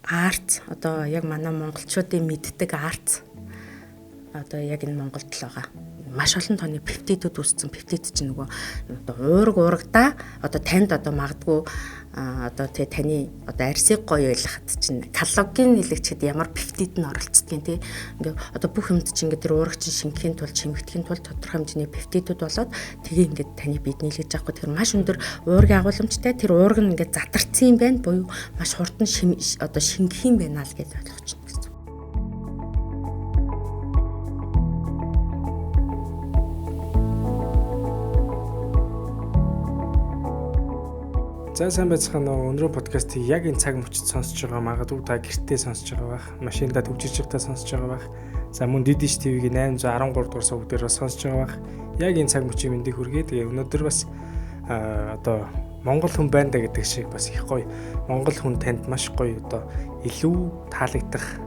Арц одоо яг манай монголчуудын мэддэг арц одоо яг энэ Монголд л байгаа. Маш олон тооны пептидүүд үүссэн. Пептид чинь нөгөө одоо уураг уурагдаа одоо танд одоо магадгүй одоо тий таны одоо арьсыг гоё байлгахад чинь коллаген нэлэгчэд ямар пептид нь оролцдгийн тий. Ингээ одоо бүх юмд чинь ингээ тэр уураг чинь шингэхийн тулд чимэгдэхийн тулд тодорхой хэмжээний пептидүүд болоод тэгээ ингээ таны бид нийлгэж авахгүй тэр маш өндөр уургийн агуулмжтай тэр уураг нь ингээ задарсан юм байна буюу маш хурдан одоо шингэх юм байна л гэж ойлгож байна гэсэн. За сайн байцгаана уу. Өнөөдрийн подкастыг яг энэ цаг мөчид сонсож байгаа магадгүй та гэртээ сонсож байгаа байх, машиндаа төвжиж байхдаа сонсож байгаа байх. За мөн Didish TV-гийн 813 дугаар сувг дээр бас сонсож байгаа байх. Яг энэ цаг мөчийн мэндийг хүргэе. Тэгээ өнөөдөр бас одоо Монгол хүн байна да гэдэг шиг бас их гоё. Монгол хүн танд маш гоё одоо илүү таалагдах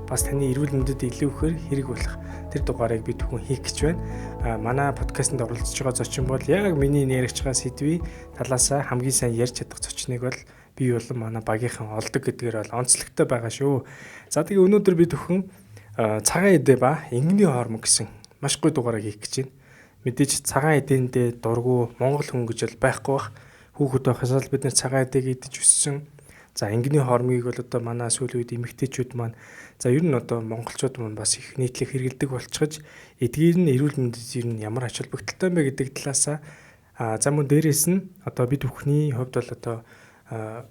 бас таны эрүүл мэндэд илүү ихээр хэрэг болох тэр дугаарыг би түүхэн хийх гэж байна. Манай подкастэнд оролцож байгаа зочин бол яг миний нэрэгч байгаа сэдвийн талаасаа хамгийн сайн ярьж чадах зочныг бол би болон манай багийнхан олдог гэдгээр бол онцлогтой байгаа шүү. За тэгээ өнөөдөр би түүхэн цагаан эдээ ба ингэний хормог гэсэн маш гоё дугаарыг хийх гэж байна. Мэдээж цагаан эдээндээ дургу монгол хүн гэж бол байхгүй бах. Хүүхэд байхаас л бид нэр цагаан эдээг идэж өссөн. За ингэний хормгийг бол одоо манай сүүлийн үед эмэгтэйчүүд маань за ер нь одоо монголчууд маань бас их нийтлэг хэрэгэлдэг болчихож эдгээр нь эрүүл мэндэд ер нь ямар ач холбогдолтой юм бэ гэдэг талаасаа за мөн дээрээс нь одоо бид бүхний хувьд бол одоо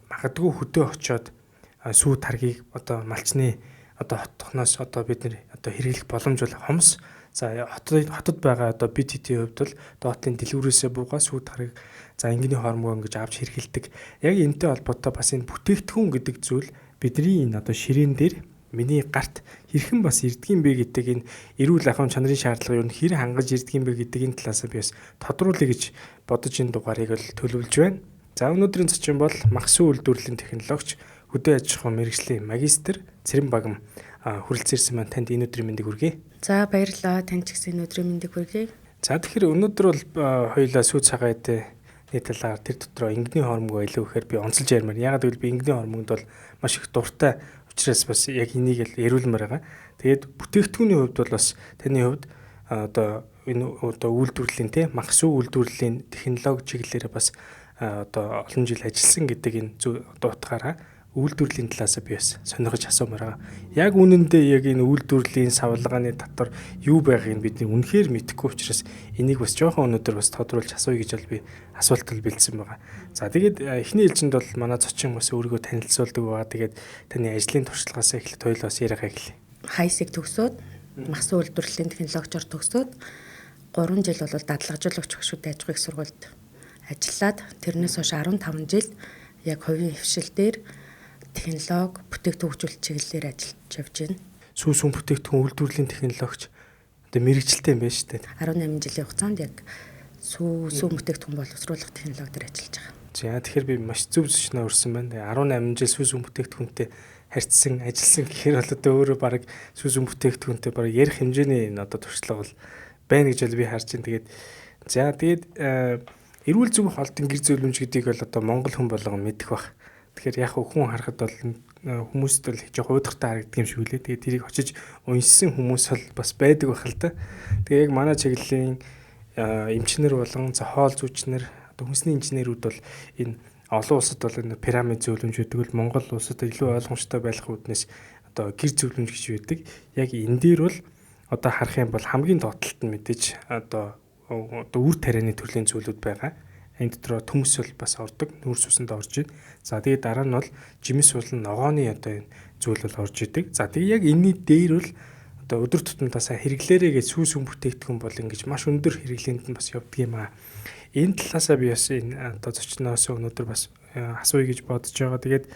магадгүй хөдөө очиод сүү таргийг одоо малчны одоо хотхноос одоо бид нэр одоо хэрэглэх боломж бол хомс. За хотод байгаа одоо бид хэдийн хувьд бол доотлын дэлгүүрээсээ буугаа сүү таргийг за ингэний хормгоо ингэж авч хэрэгэлдэг. Яг энэтэй холбоотой бас энэ бүтээгдэхүүн гэдэг зүйл бидний энэ одоо ширээн дээр миний гарт хэрхэн бас ирдэг юм бэ гэдэг энэ эрүүл ахуйн чанарын шаардлага юу хэр хангаж ирдэг юм бэ гэдэг энэ талаас би бас тодруулъя гэж бодож энэ дугаарыг бол төлөвлөж байна. За өнөөдрийн зочин бол махсуу үйлдвэрлэлийн технологич, хөдөө аж ахуйн мэргэжлийн магистр Цэрэн Багам хүрэлцэн ирсэн маань танд энэ өдрийн мэндийг хүргэе. За баярлалаа. Танд ч гэсэн энэ өдрийн мэндийг хүргэе. За тэгэхээр өнөөдөр бол хоёулаа сүү цагаан эдээ нэг талаар тэр дотроо ингэний хормогоо илүү ихээр би онцолж ярмаар. Яагаад гэвэл би ингэний хормогонд бол маш их дуртай учраас бас яг энийг л яриулмаар байгаа. Тэгээд бүтээгдэхүүний хувьд бол бас таны хувьд одоо энэ одоо үйлдвэрлэлийн те махсуу үйлдвэрлэлийн технологи чиглэлээрээ бас одоо олон жил ажилласан гэдэг энэ одоо утгаараа үйлдвэрлэлийн талаас би бас сонирхож асуумаар байгаа. Яг үнэндээ яг энэ үйлдвэрлэлийн савлгааны дотор юу байгааг нь бидний үнэхээр мэдэхгүй учраас энийг бас жоохон өнөөдөр бас тодруулж асууя гэж бол би асуулт бэлдсэн байгаа. За тэгээд эхний ээлжинд бол манай зочин бас өөрийгөө танилцуулдаг байгаа. Тэгээд таны ажлын туршлагаас эхлээд хоёул бас яриагаа эхлэе. Хайсыг төгсөөд махсуу үйлдвэрлэлийн технологичор төгсөөд 3 жил бол дадлагжуулагч багшүүд аж ахуйн сургуульд ажиллаад тэрнээс хойш 15 жил яг хувийн хвшил дээр технологи, бүтээгдэхүүн хөгжүүлэлт чиглэлээр ажиллаж явж байна. Сүү сүм бүтээгдэхүүн үйлдвэрлэлийн технологич одоо мэрэгчлээ юм байна шүү дээ. 18 жилийн хугацаанд яг сүү сүм бүтээгдэхүүн боловсруулах технологи дээр ажиллаж байгаа. За тэгэхээр би маш зөв зочноо өрсөн байна. 18 жил сүү сүм бүтээгдэхүүнтэй харьцсан, ажилласан гэхээр бол одоо өөрөө бараг сүү сүм бүтээгдэхүүнтэй бараг ярих хэмжээний энэ одоо туршлага бол байна гэж бол би харж байна. Тэгээд за тэгээд эрүүл зөв холдон гэр зөвлөмж гэдгийг бол одоо монгол хүн болгон мэдэх бах. Тэгэхээр яг хүн харахад бол хүмүүст бол жоох уйдгартай харагддаг юм шиг үлээ. Тэгээд тэрийг очиж уншсан хүмүүс бол бас байдаг байх л да. Тэгээ яг манай чиглэлийн эмчнэр болон хоол зүйчнэр одоо хүнсний инженерүүд бол энэ олон улсад бол энэ пирамид зөвлөмж гэдэг бол Монгол улсад илүү ойлгомжтой байх үүднээс одоо гэр зөвлөмж гэж байдаг. Яг энэ дээр бол одоо харах юм бол хамгийн доотлолт нь мэдээж одоо үр тарианы төрлийн зүйлүүд байгаа. Энэ дотроо төмс бол бас ордог, нүүрс усанд орж ийн. За тэгээ дараа нь бол жимс болон ногооны одоо энэ зүйл бол орж идэг. За тэгээ яг энэний дээр бол одоо өдөр тутамдаа сайн хэрэглээрэй гэж сүү сүм бүтээгдэхүүн бол ингэж маш өндөр хэрэглээнд нь бас явдаг юм аа. Энэ талаасаа би бас энэ одоо зочноос өнөөдөр бас асууя гэж бодож байгаа. Тэгээд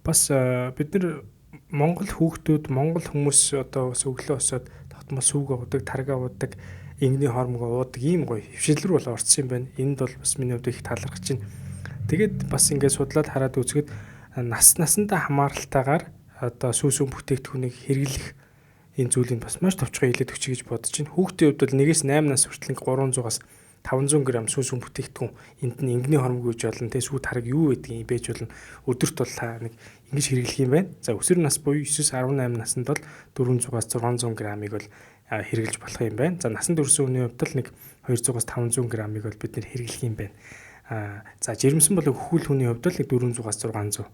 бас бид нар Монгол хүүхдүүд, Монгол хүмүүс одоо бас өглөө босоод тогтмол сүүг уудаг, тарга уудаг, ингэний хормогоо уудаг ийм гоё хвшил рүү бол орсон юм байна. Энд бол бас миний хувьд их талархаж байна. Тэгээд бас ингээд судлаад хараад үзэхэд нас насандаа хамааралтайгаар одоо сүү сүм бүтээгдэхүүнийг хэрэглэх энэ зүйлийг бас маш товчхон хэлээд өгчий гэж бодож байна. Хүүхдийн хувьд бол 1-8 нас хүртэл 300-аас 500 г сүү сүм бүтээгдэхүүн энд нь ингэний хормог гэж болно те, сүү тараг юу гэдгийг байж болно. Өдөрт бол та нэг ингэж хэрэглэх юм байна. За өсвөр нас буюу 9-18 наснд бол 400-аас 600 г-ыг бол хэрэглэж болох юм байна. За насан турш хүний хувьд л нэг 200-аас 500 г-ыг бол бид нэр хэрэглэх юм байна. За жирэмсэн болон хөхүүл хүний хувьд бол 400-аас 600.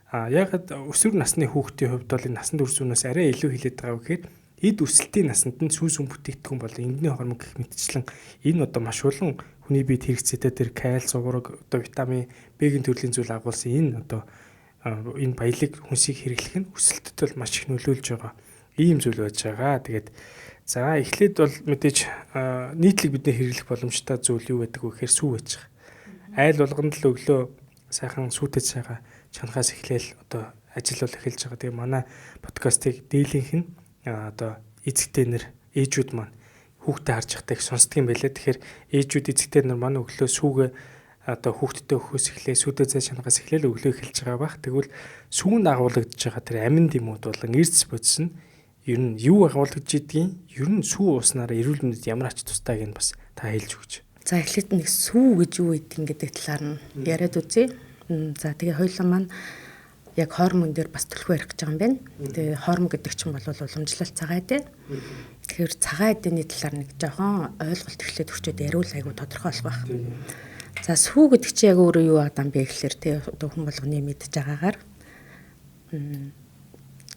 Яагаад өсвөр насны хүүхдийн хувьд бол энэ насан турш хүнээс арай илүү хилээд байгаа вэ гэхээр эд өсөлтийн насанд нь сүү сүм бүтээгдэхүүн болон ингэний хормог гэх мэтчлэн энэ одоо маш олон хүний биед хэрэгцээтэй тэр кальц, уураг, одоо витамин Б-ийн төрлийн зүйл агуулсан энэ одоо энэ баялаг хүнсийг хэрэглэх нь өсөлтөд бол маш их нөлөөлж байгаа ийм зүйл байж байгаа. Тэгээд за эхлээд бол мэдээж нийтлэг бидний хэрэглэх боломжтой зүйл юу байдаг вэ гэхээр сүү байж байгаа. Айл болгонд л өглөө сайхан сүүтэй цайгаа чанахаас эхлээл одоо ажил бол эхэлж байгаа. Тэгээ манай подкастыг дийлэнх нь одоо эзэгтэй нэр ээжүүд маань хүүхдээ харж байхдаа их сонсдог юм байлээ. Тэгэхээр ээжүүд эзэгтэй нар маань өглөө сүүгээ одоо хүүхдтэй өгөхөөс эхлээ сүүдээ цай чанахаас эхлээл өглөө эхэлж байгаа бах. Тэгвэл сүүнд агуулгадж байгаа тэр амин дэмүүд болон эрдэс бодис нь ер нь юу агуулгадж идгийг, ер нь сүү ууснараа эрүүл мэндэд ямар ач тустай гэн бас та хэлж өгч. За эхлээд нэг сүү гэж юу гэдэг гэдэг талаар нь яриад үзье. За тэгээ хоёулаа маань яг хормон дээр бас төлхөө ярих гэж байгаа юм байна. Тэгээ хормон гэдэг чинь бол уламжлалт цагаан эдэ. Тэгэхээр цагаан эдэний талаар нэг жоохон ойлголт эхлээд өчөөд яриул айгу тодорхой болох байх. За сүү гэдэг чинь яг өөрөө юу байгаа юм бэ гэхээр тий одоо хүн болгоны мэдж байгаагаар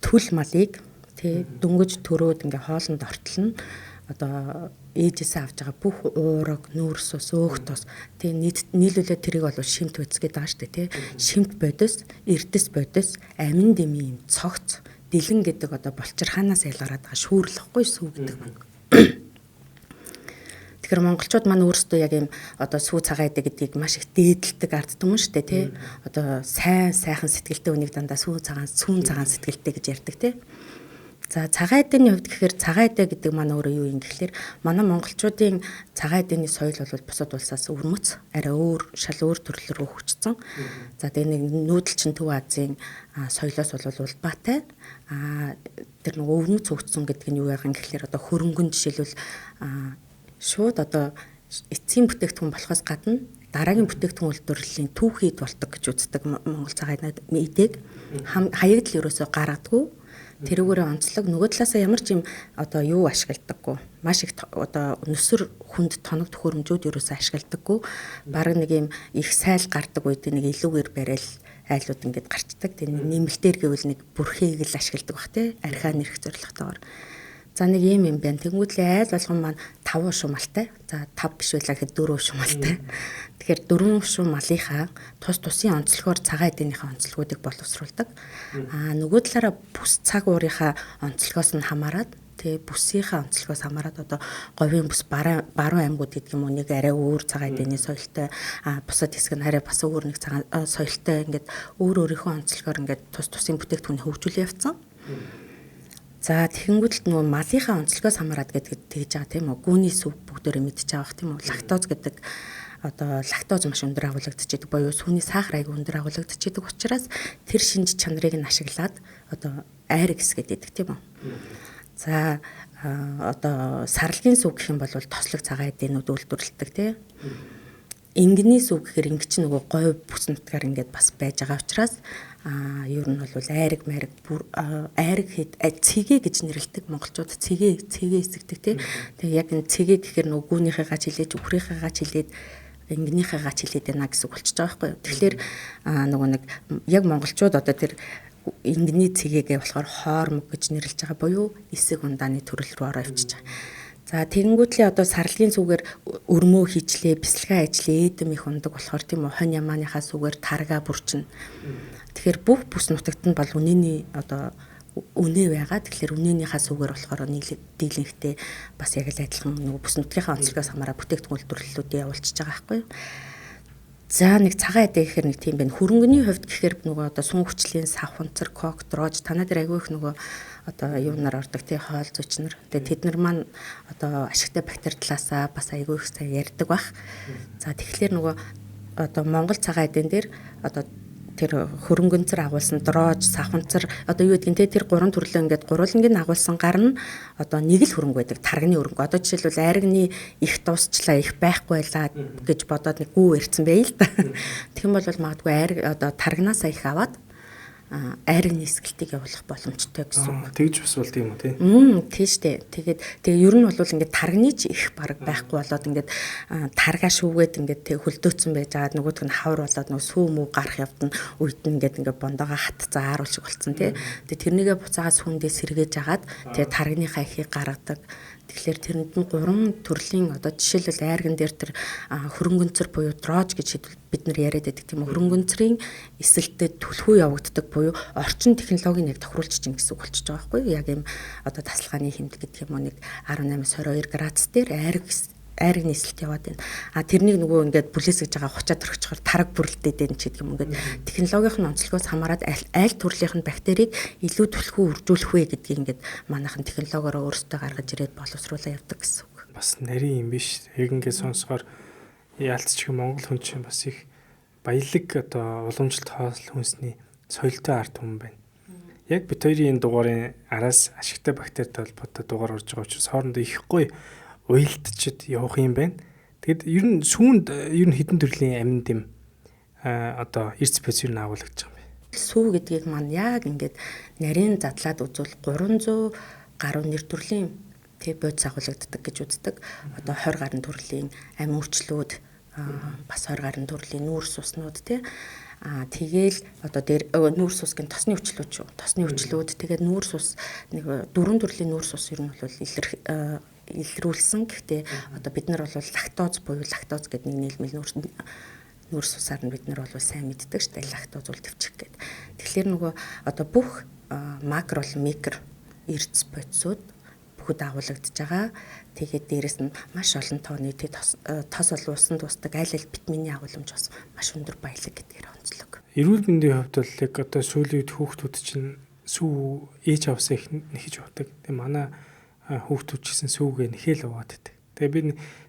түл малыг тий дөнгөж төрөөд ингээ хоолнд ортол нь одоо ээжээсээ авч байгаа бүх уураг, нүүрс ус, өөх тос тий нийлүүлээд тэрийг бол шимт бодис гэдэг байгаа шүү дээ тий. Шимт бодис, эрдэс бодис, амин дэмий юм цогц, дэлэн гэдэг одоо булчирхаанаас ялгараад байгаа шүүрлэхгүй сүү гэдэг байна. Тэгэхээр монголчууд маань өөрсдөө яг юм одоо сүү цагаан эдэ гэдгийг маш их дээдэлдэг ард түмэн шүү дээ тий. Одоо сайн сайхан сэтгэлтэй үнийг дандаа сүү цагаан, сүүн цагаан сэтгэлтэй гэж ярьдаг тий. За цагаан эдэний хувьд гэхээр цагаан эдэ гэдэг маань өөрөө юу юм гэхлээр манай монголчуудын цагаан эдэний соёл бол бусад улсаас өвөрмөц арай өөр шал өөр төрлөөр хөгжсөн. За тэгээ нэг нүүдэл чин Төв Азийн соёлоос бол улбаатай. Тэр нэг өвөрмөц хөгжсөн гэдэг нь юу яахан гэхлээр одоо хөрөнгөн жишээлбэл шууд одоо эцсийн бүтээгдэхүүн болохоос гадна дараагийн бүтээгдэхүүн үйлдвэрлэлийн түүхийд болдог гэж үздэг монгол цагаан эдээг хаягдл ерөөсөө гаргадаггүй. Тэрүүгээрээ онцлог нөгөө талаасаа ямар ч юм одоо юу ашигладаггүй. Маш их одоо нүсэр хүнд тоног төхөөрөмжүүд ерөөсөө ашигладаггүй. Бараг нэг юм их сайл гардаг үед нэг илүүгээр барайл айлууд ингээд гарчдаг. Тэр нэмэлтээр гэвэл нэг бүрхийг л ашигладаг бах тий. Архиа нэрх зорилготойгоор. За нэг юм юм байна. Тэнгүүтлээ айл болгон маань 5 шумалтай. За 5 биш байлаа гэхэд 4 шумалтай. Тэгэхээр 4 шум малынхаа тус тусын онцлогоор цагаан эдэнийхээ онцлогуудыг боловсруулдаг. Нөгөө талаараа бүс цаг уурынхаа онцлогоос нь хамаарат тий бүсийнхээ онцлогоос хамаарат одоо говийн бүс баруун аймагуд гэдэг юм уу нэг арай өөр цагаан эдэний соёлтой, бусад хэсэг нь арай бас өөр нэг цагаан соёлтой ингээд өөр өөрийнхөө онцлогоор ингээд тус тусын бүтээгдэхүүн хөгжүүлээ явцсан. За тэгэнгүүт л нөгөө малынхаа онцлогоос хамаарат гэдэг тэгж байгаа тийм үү. Гүүний сүв бүгдээрээ мэдчихэж байгаа тийм үү. Лактоз гэдэг одоо лактоз маш өндөр агуулгадчихэдэг буюу сүүний сахар аягүй өндөр агуулгадчихэдэг учраас тэр шинж чанарыг нь ашиглаад одоо айраг эсгээд идэг тийм үү. За одоо сарлагын сүв гэх юм бол тослог цагаан эдэнүүд үйлдвэрлэдэг тийм. Ингэний сүв гэхээр ингэ чинь нөгөө говь бүс нутгаар ингээд бас байж байгаа учраас ер нь бол айраг майраг айраг хэд цэгэ гэж нэрлэдэг монголчууд цэгэ цэгэ эсгдэг тий. Тэгээ яг энэ цэгэ гэхээр нөгөө гүүнийхээ гач хилээж үхрийнхээ гач хилээд ингэнийхээ гач хилээд байна гэсэн үг болчихж байгаа байхгүй юу. Тэгэхээр нөгөө нэг яг монголчууд одоо тэр ингэний цэгээгээ болохоор хоормог гэж нэрлэж байгаа буюу эсэг ундааны төрөл рүү ороо явчихж байгаа. За тэгэнгүүтлээ одоо сарлагын сүгээр өрмөө хийчлээ, бясалгаа ажиллаа, ээдэм их ундаг болохоор тийм үү, хонь ямааныхаа сүгээр таргаа бүрчнэ. Тэгэхээр бүх бүс нутагт нь бол үнэний одоо үнэ байгаа. Тэгэхээр үнэнийхаа сүгээр болохоор нийлэг дийлэнхтэй бас яг л адилхан нөгөө бүс нутгийнхаа онцлогоос хамаараа бүтээгдэхүүн үйлдвэрлэлүүдийг явуулчихж байгаа байхгүй юу. За нэг цагаан эдэ гэхээр нэг тийм байна. Хөрөнгөний хувьд гэхээр нөгөө одоо сүн хүчлийн сав хунцар, кок, дрож танаа дээр айгүй их нөгөө одоо юунаар ордог тий хоол зүйчнэр. Тэгээ тэд нар маань одоо ашигтай бактери талаасаа бас айгүй их сайн ярьдаг бах. За тэгэхээр нөгөө одоо Монгол цагаан эдэн дээр одоо тэр хөрөнгөнцөр агуулсан дрож, савханцар одоо юу гэдгийг те тэр гурван төрлөө ингээд гурвангийн агуулсан гар нь одоо нэг л хөрөнгө байдаг, тарганы хөрөнгө. Одоо жишээлбэл айрганы их дуусчлаа, их байхгүй байлаа гэж бодоод нэг гүү ирсэн байл л да. Тэгэх юм бол магадгүй айрг одоо таргнаасаа их аваад айрганы эсгэлтийг явуулах боломжтой гэсэн үг. Тэгж бас болд юм уу тий? Тий штэ. Тэгээд тэгээ ер нь бол ингээд тарганы ч их баг байхгүй болоод ингээд таргаа шүүгээд ингээд тэг хөлдөөцөн байж байгаа нөгөөх нь хавар болоод нөгөө сүү мүү гарах явд нь үед нь ингээд ингээд бондоогоо хатцаа ааруул шиг болцсон тий. Тэгээ тэрнийгээ буцаагаа сүүндээ сэргээж агаад тэгээ таргныхаа ихийг гаргадаг. Тэгэхээр тэрэнд нь гурван төрлийн одоо жишээлбэл айрган дээр тэр хөрөнгөнцөр буюу дрож гэж бид нар яриад байдаг тийм үү, хөрөнгөнцрийн эсэлтэд түлхүү явагддаг буюу орчин технологиг яг тохируулж чинь гэсэн үг болчихж байгаа байхгүй юу. Яг юм одоо тасалгааны хэмнэл гэдэг юм уу нэг 18-22 градус дээр айргны эсэлт яваад байна. А тэрнийг нөгөө ингээд бүлээсгэж байгаа хучаа төрөгчхөр тараг бүрлдээд байна ч гэдэг юм ингээд технологийн нь онцлогоос хамаарат аль төрлийнх нь бактерийг илүү түлхүү үржүүлэх вэ гэдгийг ингээд манайхан технологиороо өөрсдөө гаргаж ирээд боловсруулаа явдаг гэсэн үг. Бас нарийн юм биш. Яг ингээд сонсохоор яалтчгүй Монгол хүн чинь бас их баялаг одоо уламжлалт хоол хүнсний соёлтой ард түмэн байна. Яг бит хоёрын энэ дугаарын араас ашигтай бактеритай холбоотой дугаар орж байгаа учраас хоорондоо их гоё уялдчихэд явах юм байна. Тэгэд ер нь сүүнд ер нь хэдэн төрлийн амин дэм одоо эрц боц ер нь агуулгаж байгаа юм бэ? Сүү гэдгийг маань яг ингээд нарийн задлаад үзвэл 300 гаруй нэр төрлийн тэг бодис агуулгаддаг гэж үздэг. Одоо 20 гаруй төрлийн амин өвчлүүд, бас 20 гаруй төрлийн нүүрс уснууд тий. Аа тэгээл одоо дээр нүүрс ус гэн тосны өвчлүүд шүү. Тосны өвчлүүд тэгээд нүүрс ус нэг дөрвөн төрлийн нүүрс ус ер нь бол илрүүлсэн. Гэхдээ одоо бид нар бол лактоз буюу лактоз гэдэг нэг нийлмэл нүүрс усаар нь бид нар бол сайн мэддэг шүү дээ. Лактоз үл төвчих гэдэг. Тэгэхээр нөгөө одоо бүх макро болон микро эрдэс бодисууд бүхэд агуулгадж байгаа. Тэгээд дээрэс нь маш олон тооны тос олон усан дуустдаг аль аль витамины агуулмж бас маш өндөр баялаг гэдгээр онцлог. Эрүүл мэндийн хувьд бол яг одоо сүүлийн үед хүүхдүүд чинь сүү ээж авсаа их нэхэж явдаг. Тэгээ манай хүүхдүүд ч гэсэн сүүгээ нэхэл уугаад байдаг. Тэгээ би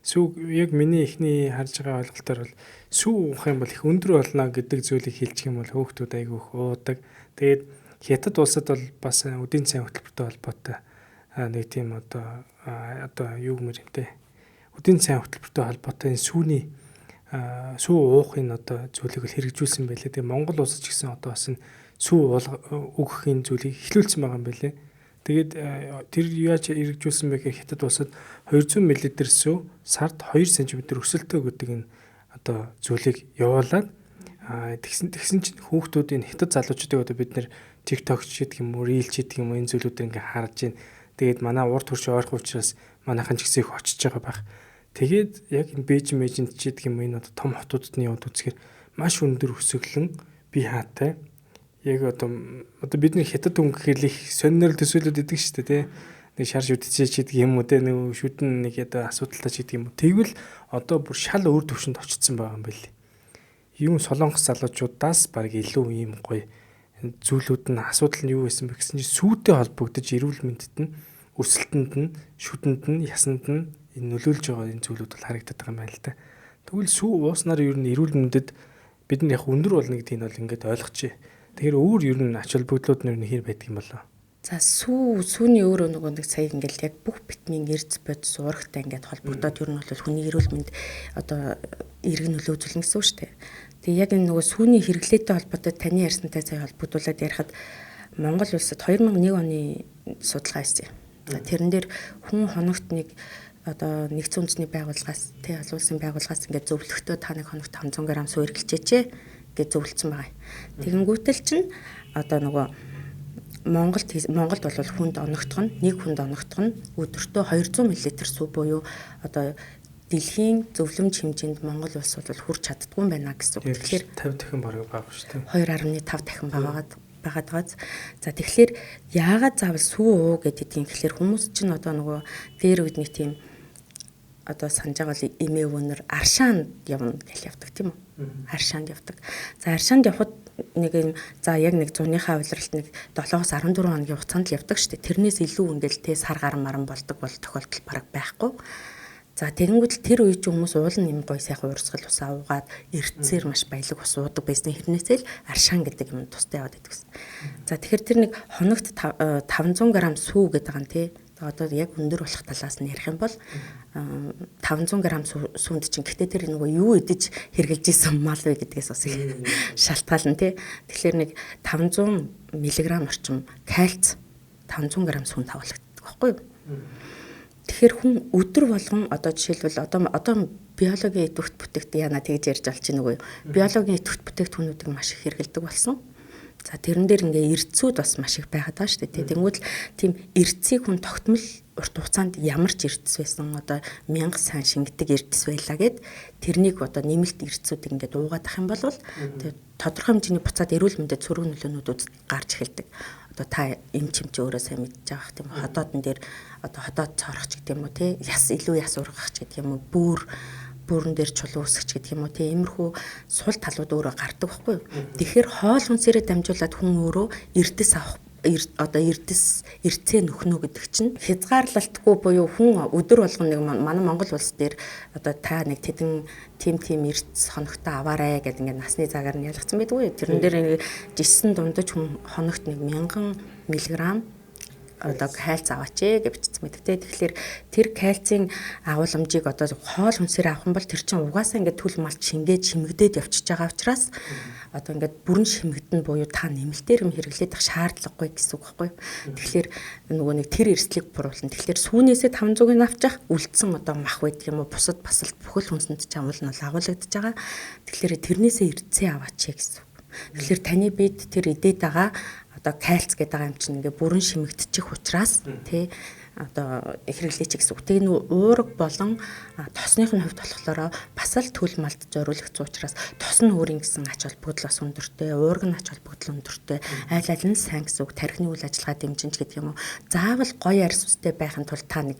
сүү яг миний эхний харж байгаа ойлголтоор бол сүү уух юм бол их өндөр болно гэдэг зүйлийг хэлчих юм бол хүүхдүүд айгүй их уудаг. Тэгээд хятад улсад бол бас үдийн цайн хөтөлбөртэй холбоотой нэг тийм одоо юу гэмээр юм те. Үдийн цайн хөтөлбөртэй холбоотой энэ сүүний сүү уух энэ одоо зүйлийг л хэрэгжүүлсэн байлээ. Тэгээ Монгол улс ч гэсэн одоо бас энэ сүү өгөх энэ зүйлийг эхлүүлсэн байгаа юм байлээ. Тэгээд тэр яаж хэрэгжүүлсэн бэ гэхээр хятад улсад 200 мл сүү сард 2 см өсөлтөө гэдэг энэ одоо зүйлийг явуулаад тэгсэн чинь хүүхдүүдийн хятад залуучуудыг одоо бид нэр TikTok ч гэдэг юм уу, Reel ч гэдэг юм уу энэ зүйлүүдээр ингээ харж байна. Тэгээд манай урд хөрш ойрхон учраас манайхан ч гэсэн их очиж байгаа байх. Тэгээд яг энэ Бээжин мэжинд ч гэдэг юм уу энэ одоо том хотуудад нь яваад үзэхээр маш өндөр өсөглөн бие хаатай. Яг одоо бид нэг хятад хүн гэхээр л их сонинор төсөөлөд идэг шүү дээ тий. Нэг шар шүтжээ ч гэдэг юм уу те, нэг шүдэн нэг одоо асуудалтай ч гэдэг юм уу. Тэгвэл одоо бүр шал өөр төвшөнд очсон байгаа юм байл. Юм солонгос залуучуудаас баг илүү ийм гоё зүйлүүд нь асуудал нь юу байсан бэ гэсэн чинь сүйтэй холбогдож эрүүл мэндэд нь өсөлтөнд нь шүдэнд нь ясанд нь энэ нөлөөлж байгаа энэ зүйлүүд бол харагдаад байгаа юм байна л да. Тэгвэл сүү ууснаар ер нь эрүүл мэндэд бид нар яг өндөр болно гэдгийг нь бол ингээд ойлгочихъя. Тэгэхээр өөр ер нь ач холбогдлууд нь ер нь хэр байдаг юм болоо? За сүүний өөрөө нөгөө нэг сая ингээл яг бүх витамин эрдэс бодис уурагтай ингээд холбогдоод ер нь бол хүний эрүүл мэнд одоо эрг нөлөө үзүүлнэ гэсэн үг шүү дээ. Тэгээ яг энэ нөгөө сүүний хэрэглээтэй холбоотой таны ярьсантай сая холбогдуулаад ярихад Монгол улсад 2001 оны судалгаа хийсэн. За тэрэн дээр хүн хоногт нэг одоо нэгдсэн үндэсний байгууллагаас тэ олон улсын байгууллагаас ингээд зөвлөгтөө та нэг хоногт 500 г сүү хэрэглэжээч гэж зөвлөсөн байгаа. Тэгэнгүүтэл чинь одоо нөгөө Монголд бол хүнд оногдох нь нэг хүнд оногдох нь өдөртөө 200 мл сүү буюу одоо дэлхийн зөвлөмж хэмжээнд Монгол улс бол хүрч чаддгүй юм байна гэсэн үг. Тэгэхээр 50 дахин бараг бага шүү дээ. 2.5 дахин багаад байгаад байгааз. За тэгэхээр яагаад заавал сүү уу гэдэг юм гэхээр хүмүүс чинь одоо нөгөө дээр үед нэг тийм одоо санаж байгаа бол эмээ өвөнөр аршаанд явна гэж явдаг тийм үү? Аршаанд явдаг. За аршаанд явхад нэг юм за яг нэг зуныхаа улиралт нэг 7-оос 14 хоногийн хугацаанд л явдаг шүү дээ. Тэрнээс илүү ингээл те сар гар маран болдог бол тохиолдол бараг байхгүй. За тэгэнгүүт л тэр үе чинь хүмүүс уул нь юм гоё сайхан урсгал усаа уугаад эрдэсээр маш баялаг ус уудаг байсны хэрнээсээ л аршаан гэдэг юм тустай яваад байдаг гэсэн. За тэгэхээр тэр нэг хоногт 500 г сүү гэдэг байгаа нь тий. Одоо яг өндөр болох талаас нь ярих юм бол 500 г сүүнд чинь гэхдээ тэр нөгөө юу идэж хэрглэж исэн мал вэ гэдгээс бас их шалтгаална тий. Тэгэхээр нэг 500 мг орчим кальц 500 г сүүнд агуулдаг байхгүй юу? Тэгэхээр хүн өдөр болгон одоо жишээлбэл одоо биологийн идэвхт бүтээгт яна тэгж ярьж олж байна үгүй юу? Биологийн идэвхт бүтээгдэхүүнүүдийг маш их хэрэглэдэг болсон. За тэрэн дээр ингээ эрдэсүүд бас маш их байгаад байгаа шүү дээ. Тэнгүүд л тийм эрдэсийг хүн тогтмол урт хугацаанд ямар ч эрдэс байсан одоо 1000 сан шингэдэг эрдэс байлаа гэд тэрнийг одоо нэмэлт эрдэсүүдийг ингээд уугаад ах юм бол тэгээ тодорхой хэмжээний буцаад эрүүл мэндэд сөрөг нөлөөнүүд гарч эхэлдэг. Одоо та эм чимч өөрөө сайн мэдж байгаа тийм ходоодон дээр одоо ходоод цоорох ч гэдэг юм уу те яс илүү яс ургах ч гэдэг юм уу бүрэн дээр чулуу үсгч гэдэг юм уу те иймэрхүү сул талууд өөрөө гардаг байхгүй юу. Тэгэхээр хоол хүнсээрээ дамжуулаад хүн өөрөө эрдэс авах одоо эрдэс эрцээ нөхнө гэдэг чинь хязгаарлалтгүй буюу хүн өдөр болгон нэг манай Монгол улс дээр одоо та нэг тэдэн тим эрдэс хоногтой аваарэ гэдэг ингээд насны цагаар нь ялгцсан байдгүй. Тэрэн дээр нэг жисэн дундаж хүн хоногт нэг 1000 мг одоо кальц аваач ээ гэж бичсэн байдаг те. Тэгэхээр тэр кальцийн агуулмжийг одоо хоол хүнсээр авах юм бол тэр чинь угаасаа ингээд түл малч шингээд шимэгдээд явчихж байгаа учраас одоо ингээд бүрэн шимэгдэн буюу та нэмэлтээр юм хэрэглээд ах шаардлагагүй гэсэн үг байхгүй юу. Тэгэхээр нөгөө нэг тэр эрсдлийг буруулна. Тэгэхээр сүүнээсээ 500-ыг авчих үлдсэн одоо мах байдаг юм уу бусад бас л бүхэл хүнсэнд ч агуул нь агуулагдаж байгаа. Тэгэхээр тэрнээсээ эрдсээ аваач ээ гэсэн үг. Тэгэхээр таны бид тэр идээд байгаа одоо кальц гэдэг байгаа юм чинь ингээ бүрэн шимэгдчих учраас тий одоо хэрэглээч гэсэн үг. Тэгээ нүү уураг болон тосных нь хувьд болохоор бас л түл малд зориулагдсан учраас тос нь өөрийн гэсэн ач холбогдол бас өндөртэй, уураг нь ач холбогдол өндөртэй, айл айл нь сайн гэсэн үг. Тархины үйл ажиллагаа дэмжинч гэдэг юм уу. Заавал гоё арьс үстэй байхын тулд та нэг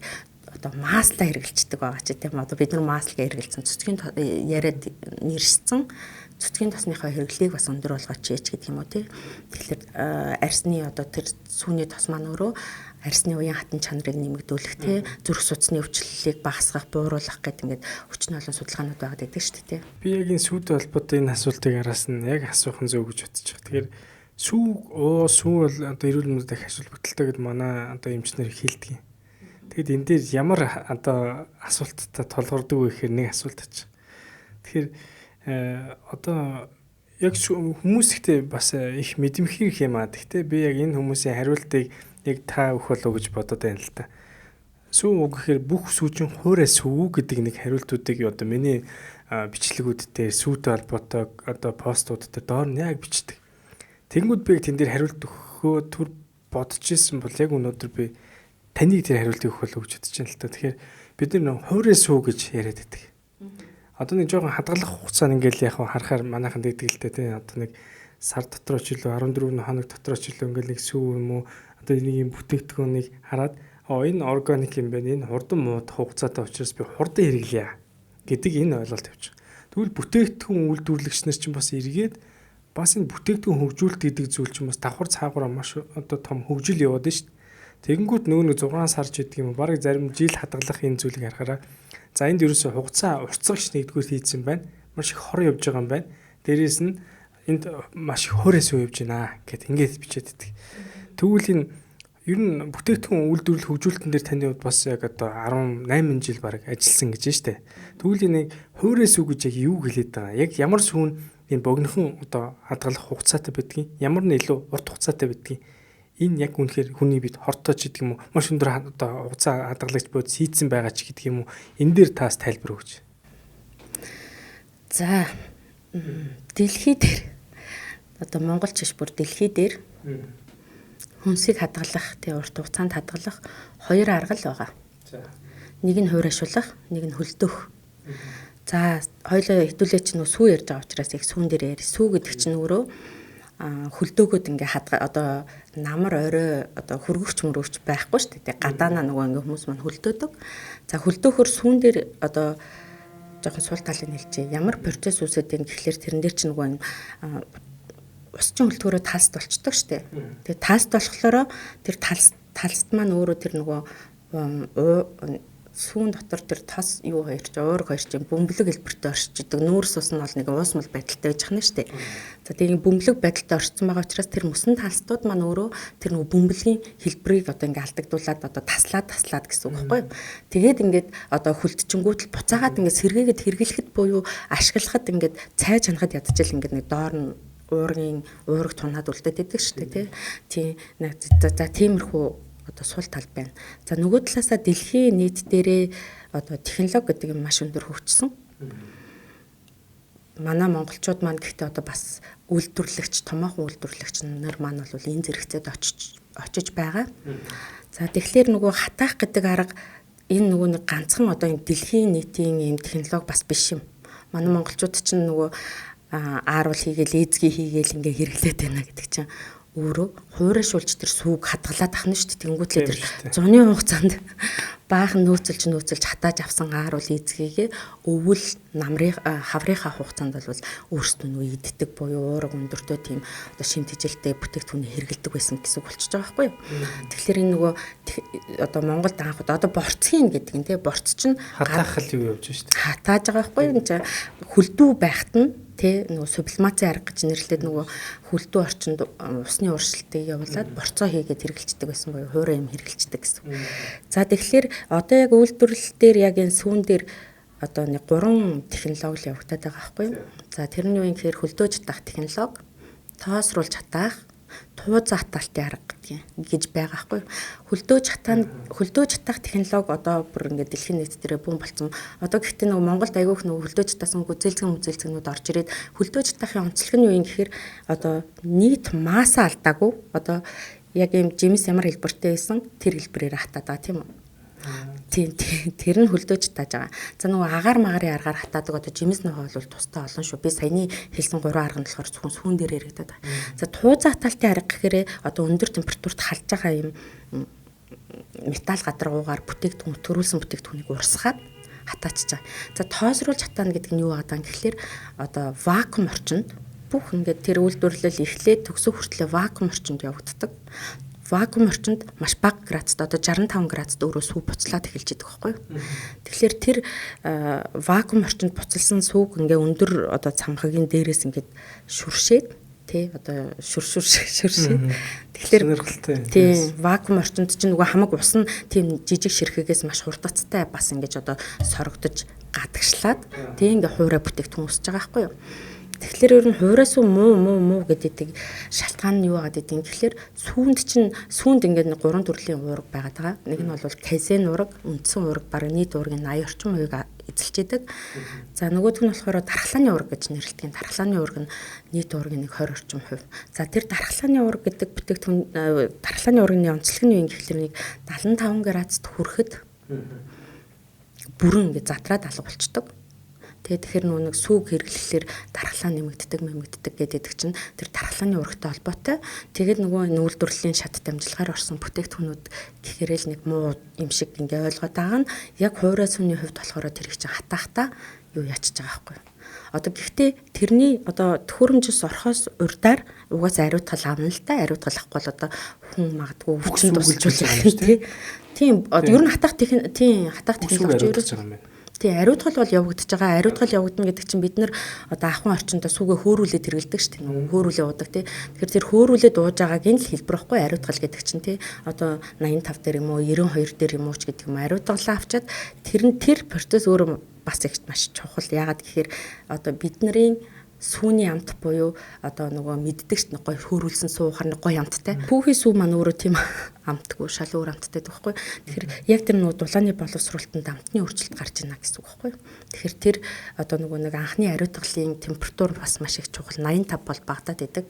одоо маслаа хэрэглэждэг байгаа ч тийм одоо бид нар маслаа хэрэглэсэн цэцгийн яриад нэршсэн цэцгийн тосныхоо хэрэглээг бас өндөр болгооч яач гэдэг юм уу тий. Тэгэхээр арьсны одоо тэр сүүний тос маань өөрөө арьсны уян хатан чанарыг нэмэгдүүлэх тий, зүрх судасны өвчлөлийг багасгах, бууруулах гэдэг ингээд хүчин олон судалгаанууд байгаад байдаг шүү дээ тий. Би яг энэ сүйтэй холбоотой энэ асуултыг араас нь яг асуух нь зөв гэж бодож байгаа. Тэгэхээр сүү сүү бол одоо эрүүл мэндэд их ач холбогдолтой гэд манай одоо эмчнэр хэлдэг юм. Тэгэд энэ дээр ямар одоо асуулттай толгордог вэ гэхээр нэг асуулт ач. Тэгэхээр одоо яг хүмүүс ихтэй бас их мэдэмхийх юм аа. Гэхдээ би яг энэ хүмүүсийн хариултыг яг та өгөх болов гэж бодод байна л та. Сүү уу гэхээр бүх сүүчин хуурай сүү гэдэг нэг хариултуудыг одоо миний бичлэгүүд дээр сүүтэй холбоотой одоо постууд дээр доор нь яг бичдэг. Тэнгүүд би тэн дээр хариулт өгөхөө түр бодож исэн бол яг өнөөдөр би таныг тэр хариултыг өгөх болов гэж бодож байна л та. Тэгэхээр бид нар хуурай сүү гэж яриад байдаг. Одоо нэг жоохон хадгалах хугацаа ингээл яг харахаар манайхан дэгдэг л дээ тий. Одоо нэг сар дотор ч илүү 14 хоног дотор ч илүү ингээл нэг сүү юм уу одоо нэг юм бүтээгдэхүүнийг хараад энэ органик юм байна. Энэ хурдан муудах хугацаатай учраас би хурдан хэрэглэе гэдэг энэ ойлголт явчих. Тэгвэл бүтээгдэхүүн үйлдвэрлэгч нар чинь бас эргээд бас энэ бүтээгдэхүүн хөгжүүлэлт гэдэг зүйл чинь бас давхар цаагаараа маш одоо том хөгжил яваад байна шүү дээ. Тэгэнгүүт нөгөө нэг 6 сар ч гэдэг юм уу бараг зарим жил хадгалах энэ зүйлийг харахаараа за энд ерөөсө хугацаа уртсагч нэгдүгээр хийцэн байна. Маш их хор явж байгаа юм байна. Дээрээс нь энд маш их хорээс явж байна гэд ингээд бичээд байдаг. Тэгвэл энэ ер нь бүтээгдэхүүн үйлдвэрлэл хөгжүүлэлтэн дээр таны хувьд бас яг одоо 18 жил бараг ажилласан гэж байна штэ. Тэгвэл энэ хуурай сүү гэж яг юу хэлээд байгаа? Яг ямар сүүн энэ богинохон одоо хадгалах хугацаатай байдгийг, ямар нь илүү урт хугацаатай байдгийг энэ яг үнэхээр хүний бид хортой ч гэдэг юм уу маш өндөр одоо хугацаа хадгалагч бод сийдсэн байгаа ч гэдэг юм уу энэ дээр таас тайлбар өгч. За дэлхий дээр одоо монголч биш бүр дэлхий дээр хүнсийг хадгалах тий урт хугацаанд хадгалах хоёр арга л байгаа. За нэг нь хуурайшуулах, нэг нь хөлдөөх. За хоёлоо хэдүүлээ чинь сүү ярьж байгаа учраас их сүүн дээр яри. Сүү гэдэг чинь өөрөө хөлдөөгөөд ингээ хадга одоо намар орой одоо хөргөгч мөргөгч байхгүй шүү дээ. Гадаанаа нөгөө ингээ хүмүүс маань хөлдөөдөг. За хөлдөөхөр сүүн дээр одоо жоохон сул талыг хэлчихье. Ямар процесс үүсээд юм гэхлээр тэрэн дээр чинь нөгөө ус чинь хөлдгөөрөө талст болчдөг шүү дээ. Тэгээ талст болохоор тэр талст маань өөрөө тэр нөгөө сүүн дотор тэр тос юу хоёр чи уург хоёр чи бөмбөлөг хэлбэртэй оршиж идэг. Нүүрс ус нь бол нэг уусмал байдалтай байж хана штэ. За тийм бөмбөлөг байдалтай оршсон байгаа учраас тэр мөсөн талстууд маань өөрөө тэр нөгөө бөмбөлгийн хэлбэрийг одоо ингээ алдагдуулаад одоо таслаад таслаад гэсэн үг байхгүй юу. Тэгээд ингээд одоо хөлдчингүүт л буцаагаад ингээд сэргээгээд хэрэглэхэд буюу ашиглахад ингээд цай чанахад ядчил ингээд нэг доор нь уургийн уураг тунаад үлдээд идэг шүү дээ тий. Тийм за тиймэрхүү одоо сул тал байна. За нөгөө талаасаа дэлхийн нийт дээрээ одоо технологи гэдэг юм маш өндөр хөгжсөн. Манай монголчууд маань гэхдээ одоо бас үйлдвэрлэгч, томоохон үйлдвэрлэгч нар маань бол энэ зэрэгцээд очиж байгаа. За тэгэхээр нөгөө хатаах гэдэг арга энэ нөгөө нэг ганцхан одоо энэ дэлхийн нийтийн ийм технологи бас биш юм. Манай монголчууд чинь нөгөө ааруул хийгээл, эзгүй хийгээл ингээ хэрэглээд байна гэдэг чинь өөрөө хуурайшуулж тэр сүүг хадгалаад ахна шүү дээ. Тэнгүүтлээ тэр зуны хугацаанд баахан нөөцөлж хатааж авсан ааруул эзгийгээ өвөл намрын хаврынхаа хугацаанд бол өөрсдөө нөө иддэг буюу уураг өндөртөө тийм одоо шим тэжээлтэй бүтээгдэхүүнийг хэрэгэлдэг байсан гэсэн үг болчихж байгаа байхгүй юу. Тэгэхээр энэ нөгөө одоо Монголд анх одоо борцгийн гэдэг нь тий борц чинь хатаах л юу явж шүү дээ. Хатааж байгаа байхгүй юу. Энэ хөлдүү байхад нь тий нөгөө сублимацийн арга гэж нэрлээд нөгөө хөлдөө орчинд усны уршилтыг явуулаад борцоо хийгээд хэрэгжилдэг байсан буюу хуурай юм хэрэгжилдэг гэсэн. За тэгэхээр одоо яг үйлдвэрлэл дээр яг энэ сүүн дээр одоо нэг 3 технологи л явагдаад байгаа байхгүй юу? За тэр нь юу юм гэхээр хөлдөөж хатаах технологи, тоосруулж хатаах, туузаа хатаалтын арга гэдгийг гэж байгаа байхгүй юу? Хөлдөөж хатаах технологи одоо бүр ингээд дэлхийн нийт дээрээ бүүн болцсон. Одоо гэхдээ нөгөө Монголд айгүйх нөгөө хөлдөөж хатаасан гүзээлзгэн орж ирээд хөлдөөж хатаахын онцлог нь юу юм гэхээр одоо нийт масса алдаагүй одоо яг ийм жимс ямар хэлбэртэй байсан тэр хэлбэрээр хатаад байгаа тийм үү? Тийм тэр нь хөлдөөж тааж байгаа. За нөгөө агаар магарын аргаар хатаадаг одоо жимс нохой бол тустай олон шүү. Би саяны хэлсэн 3 арга нь болохоор зөвхөн сүүн дээр яригадаад байгаа. За туузаа хатаалтын арга гэхээр одоо өндөр температурт халж байгаа юм металл гадаргуугаар бүтээгдэхүүн төрүүлсэн бүтээгдэхүүнийг урсгаад хатаачиж байгаа. За тоосруулж хатаана гэдэг нь юу байгаа юм гэхлээр одоо вакуум орчинд бүх ингээд тэр үйлдвэрлэл эхлээд төгсөх хүртлээр вакуум орчинд явагддаг. Вакуум орчинд маш бага градусд одоо 65 градусд өөрөө сүү буцлаад эхэлж идэг байхгүй юу. Тэгэхээр тэр вакуум орчинд буцалсан сүүг ингээ өндөр одоо цамхагийн дээрээс ингээд шүршээд тий одоо шүршээд тэгэхээр тий вакуум орчинд чинь нөгөө хамаг ус нь тийм жижиг ширхэгээс маш хурдацтай бас ингэж одоо сорогдож гадагшлаад тий ингээ хуурай бүтээгдэхүүн үүсэж байгаа байхгүй юу. Тэгэхээр ер нь хуурай сүү муу муу муу гэдэг шалтгаан нь юу байгаад идэв гэхлээр сүүнд чинь сүүнд ингээд нэг 3 төрлийн уураг байгаад байгаа. Нэг нь бол казен уураг, үндсэн уураг, бараг нийт уургийн 80 орчим хувийг эзэлж идэг. За нөгөөх нь болохоор дархлааны уураг гэж нэрлэдэг. Дархлааны уураг нь нийт уургийн нэг 20 орчим хувь. За тэр дархлааны уураг гэдэг бүтээгдэхүүн дархлааны уургийн онцлог нь юу юм гэхлээр нэг 75 градусд хүрэхэд бүрэн ингээд задраад алга болчдөг. Тэгээ тэгэхээр нөгөө нэг сүүг хэрэглэхлээр дархлаа нэмэгддэг гэдэг чинь тэр дархлааны уурагтай холбоотой. Тэгээд нөгөө үйлдвэрлэлийн шатт амжилтгаар орсон бүтээгдэхүүнүүд гэхээр л нэг муу юм шиг ингээ ойлгоод байгаа нь яг хуурай сүүний хувьд болохоор тэр их чинь хатаахта юу ячиж байгаа байхгүй юу. Одоо гэхдээ тэрний одоо төхөөрөмжөөс орохоос урдаар угаасаа ариутгал авна л та. Ариутгал авахгүй бол одоо хүн магадгүй өвчин тусалж байгаа юм шүү дээ. Тийм ер нь хатаах тийм хатаах технологи ер нь Тийм ариутгал бол явагдаж байгаа. Ариутгал явагдана гэдэг чинь бид нар одоо ахуйн орчиндөө сүгэ хөөрүүлээд хэрэглэдэг шүү дээ. Нөгөө хөөрүүлээ уудаг тий. Тэгэхээр тэр хөөрүүлээд ууж байгаагийн л хэлбэр байхгүй ариутгал гэдэг чинь тий. Одоо 85 дээр юм уу 92 дээр юм уу ч гэдэг юм ариутгалаа авчаад тэр нь тэр процесс өөрөө бас их маш чухал. Яагаад гэхээр одоо бидний сүүний амт буюу одоо нөгөө мэддэг ш нь гой хөөрүүлсэн суухаар нэг гой амттай. Пүүхий сүү маань өөрөө тийм амтгүй шал өөр амттай байхгүй. Тэгэхээр яг тэр нөгөө дулааны боловсруулалтанд амтны өөрчлөлт гарч ийна гэсэн үг байхгүй. Тэгэхээр тэр одоо нөгөө нэг анхны ариутгалын температур бас маш их чухал 85 бол багадаад идэг.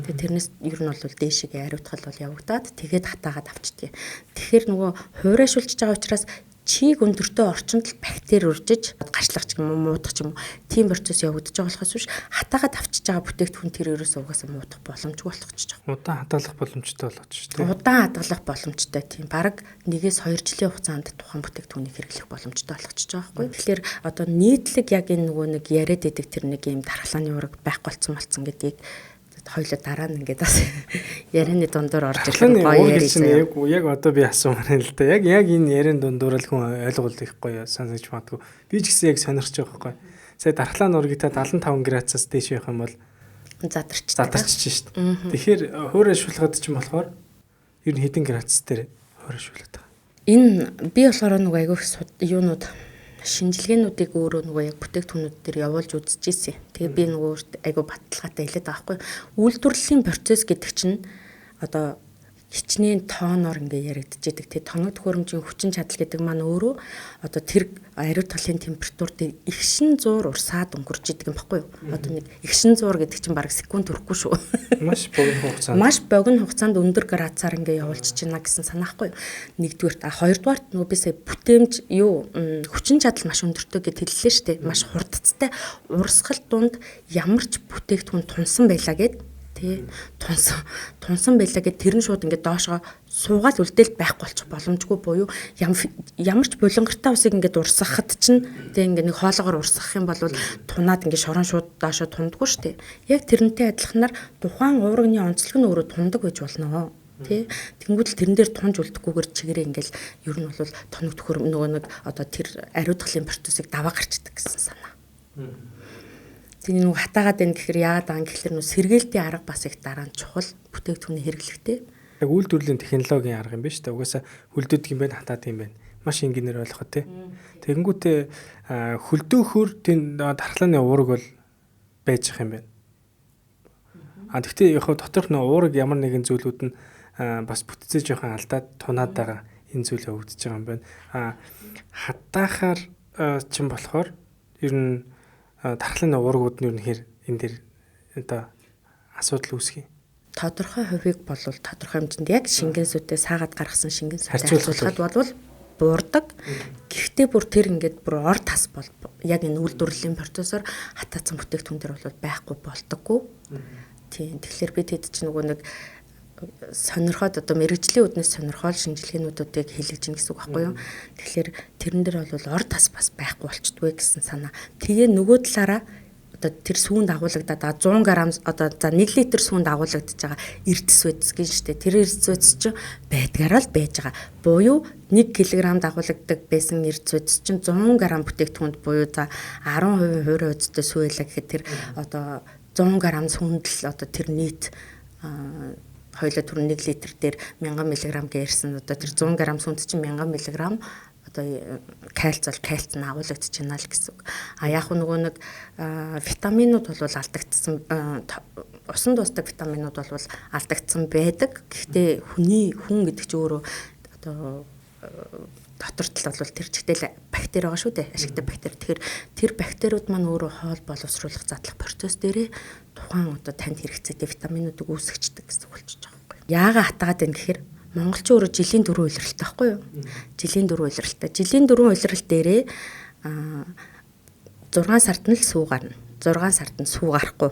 Тэгээ тэрнээс ер нь бол дээшгээ ариутгал бол явагдаад тэгээд хатаагаад авчдгийг. Тэгэхээр нөгөө хуурайшуулж байгаа учраас чиг өндөртөө орчинд л бактери үржиж гарчлах ч юм уу муудах ч юм уу тийм процесс явагдаж байгаа болохоос биш хатаагаад авчиж байгаа бүтээгдэхүүн тэр ерөөсөө угаасаа муудах боломжгүй болгочихж байгаа. Удаан хадгалах боломжтой болгочих тийм. Удаан хадгалах боломжтой тийм. Бараг 1-2 жилийн хугацаанд тухайн бүтээгдэхүүнийг хэрэглэх боломжтой болгочихж байгаа байхгүй. Тэгэхээр одоо нийтлэг яг энэ нөгөө нэг яриад идэг тэр нэг юм дархлааны уураг байхгүй болсон гэдгийг Хоёлоо дараа нь ингээд бас ярианы дундуур орж ирэх гоё яриа. Яг одоо би асуумаар юм л да. Яг энэ ярианы дундуур л хүн ойлголт их гоё сонсож магадгүй. Би ч гэсэн яг сонирхож байгаа байхгүй. Сая дархлаа нургийг та 75 градусаас дээш явах юм бол задарч шít. Тэгэхээр хуурай шулгаад ч юм болохоор ер нь хэдэн градус дээр хуурай шулаад байгаа. Энэ би болохоор нөгөө айгүйх юунууд шинжилгээнүүдийг өөрөө нөгөө яг бүтээгдэхүүнүүд дээр явуулж үзчихсэн. Тэгээ би нөгөө айгүй баталгаатай хэлээд байгаа байхгүй. Үйлдвэрлэлийн процесс гэдэг чинь одоо хичнээн тооноор ингээ яригдчихэдэг. Тэгээ тоног төхөөрөмжийн хүчин чадал гэдэг маань өөрөө одоо тэр ариу талын температур дээр ихшин зуур урсаад өнгөрч идэг юм баггүй юу? Одоо нэг ихшин зуур гэдэг чинь бараг секунд хүрэхгүй шүү. Маш богино хугацаанд. Маш богино хугацаанд өндөр градусаар ингээ явуулчих чинь гэсэн санаахгүй юу? Нэгдүгээрт, а хоёрдугаарт нөгөө би сая бүтээмж юу хүчин чадал маш өндөртэй гэд хэллээ шүү дээ. Маш хурдцтай урсгал дунд ямар ч бүтээгдэхүүн тунсан байлаа гэд тий тунсан байлаа гэд тэр нь шууд ингээд доошоо суугаал үлдээл байхгүй болчих боломжгүй буюу ямар ч булангартай усыг ингээд урсгахад чинь тий ингээд нэг хоолоогоор урсгах юм бол тунаад ингээд шорон шууд доошоо тундаггүй шүү дээ. Яг тэрнтэй адилханаар тухайн уурганы онцлог нь өөрөө тундаг байж болно. Тий тэнгуүдэл тэрэн дээр тунж үлдэхгүйгээр чигээрээ ингээл ер нь бол тоног төхөр нөгөө нэг одоо тэр ариутгалын процессыг даваа гарчдаг гэсэн санаа. Тэний нөгөө хатаагаад байна гэхээр яагаад байгаа юм гэхэлэр нөгөө сэргээлтийн арга бас их дараа нь чухал бүтээгдэхүүний хэрэглэхдээ. Яг үйлдвэрлэлийн технологийн арга юм байна шүү дээ. Угаасаа хөлдөөдөг юм байна, хатаадаг юм байна. Маш энгийнээр ойлгоход тий. Тэгэнгүүтээ хөлдөөхөр тийм дархлааны уураг бол байж ах юм байна. А тэгтээ яг доторх нөгөө уураг ямар нэгэн зүйлүүд нь бас бүтцээ жоохон алдаад тунаад байгаа энэ зүйл явагдаж байгаа юм байна. А хатаахаар чинь болохоор ер нь дархлааны уургууд нь ерөнхийд энэ дэр одоо асуудал үүсгэх юм. Тодорхой хувийг болвол тодорхой хэмжээнд яг шингэн сүтээ саагаад гаргасан шингэн сүтээ харьцуулахад болвол буурдаг. Гэхдээ бүр тэр ингээд бүр ор тас бол яг энэ үйлдвэрлэлийн процессор хатаацсан бүтээгдэхүүн дээр бол байхгүй болдоггүй. Тийм. Тэгэхээр би тэд чинь нөгөө нэг сонирхоод одоо мэрэгжлийн үднэс сонирхоол шинжилгээнүүдийг хийлгэж гин гэсэн үг байхгүй юу. Тэгэхээр тэрэн дээр бол ор тас бас байхгүй болчдгүй гэсэн санаа. Тэгээ нөгөө талаараа одоо тэр сүүн дагуулгадаад 100 г одоо за 1 литр сүүн дагуулгадж байгаа эрдэс үдс гин штэ. Тэр эрдэс үдс чинь байдгаараа л байж байгаа. Буюу 1 кг дагуулгадаг байсан эрдэс үдс чинь 100 г бүтээгдэхүүнд буюу за 10% хувийн үдстэй сүү байлаа гэхэд тэр одоо 100 г сүүнд л одоо тэр нийт хоёлоо түр 1 литр дээр 1000 мг гэрсэн одоо тэр 100 г сүнт чинь 1000 мг одоо кальц бол кальц нь агуулгадж байна л гэсэн үг. А яг нөгөө нэг витаминууд бол алдагдсан усан дуустдаг витаминууд бол алдагдсан байдаг. Гэхдээ хүний хүн гэдэг чинь өөрөө одоо дотор тал бол тэр чигтэл бактери байгаа шүү дээ. Ашигтай бактери. Тэгэхээр тэр бактериуд маань өөрөө хоол боловсруулах задлах процесс дээрээ тухайн одоо танд хэрэгцээтэй витаминуудыг үүсгэждэг гэсэн үг болчихж байгаа байхгүй юу. Яагаад хатгаад байна гэхээр монголчууд өөрөө жилийн 4 улиралтай байхгүй юу? Жилийн 4 улиралтай. Жилийн 4 улирал дээрээ 6 сард нь л сүү гарна. 6 сард нь сүү гарахгүй.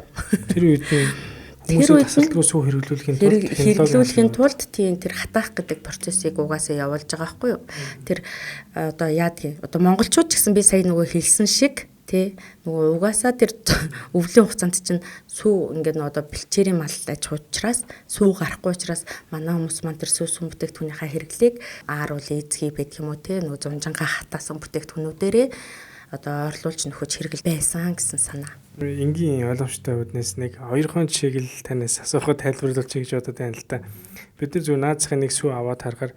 Тэр үед хүмүүсийн тасалдгүй сүү хэрэглүүлэхийн тулд тийм тэр хатаах гэдэг процессыг угаасаа явуулж байгаа байхгүй юу? Тэр одоо яадгийг одоо монголчууд ч гэсэн би сая нөгөө хэлсэн шиг тий нөгөө угаасаа тэр өвлийн хугацаанд чинь сүү ингээд нөгөө одоо бэлчээрийн мал аж учраас сүү гарахгүй учраас манай хүмүүс маань тэр сүү сүм бүтээгдэхүүнийхаа хэрэглээг ааруул эзхий байдаг юм уу тий нөгөө зунжангаа хатаасан бүтээгдэхүүнүүдээрээ одоо ойрлуулж нөхөж хэрэгэл байсан гэсэн санаа. Энгийн ойлгомжтой үднэс нэг хоёрхон жишээг л танаас асуухад тайлбарлуулчих гэж бодод байна л та. Бид нар зөв наазахын нэг сүү аваад харахаар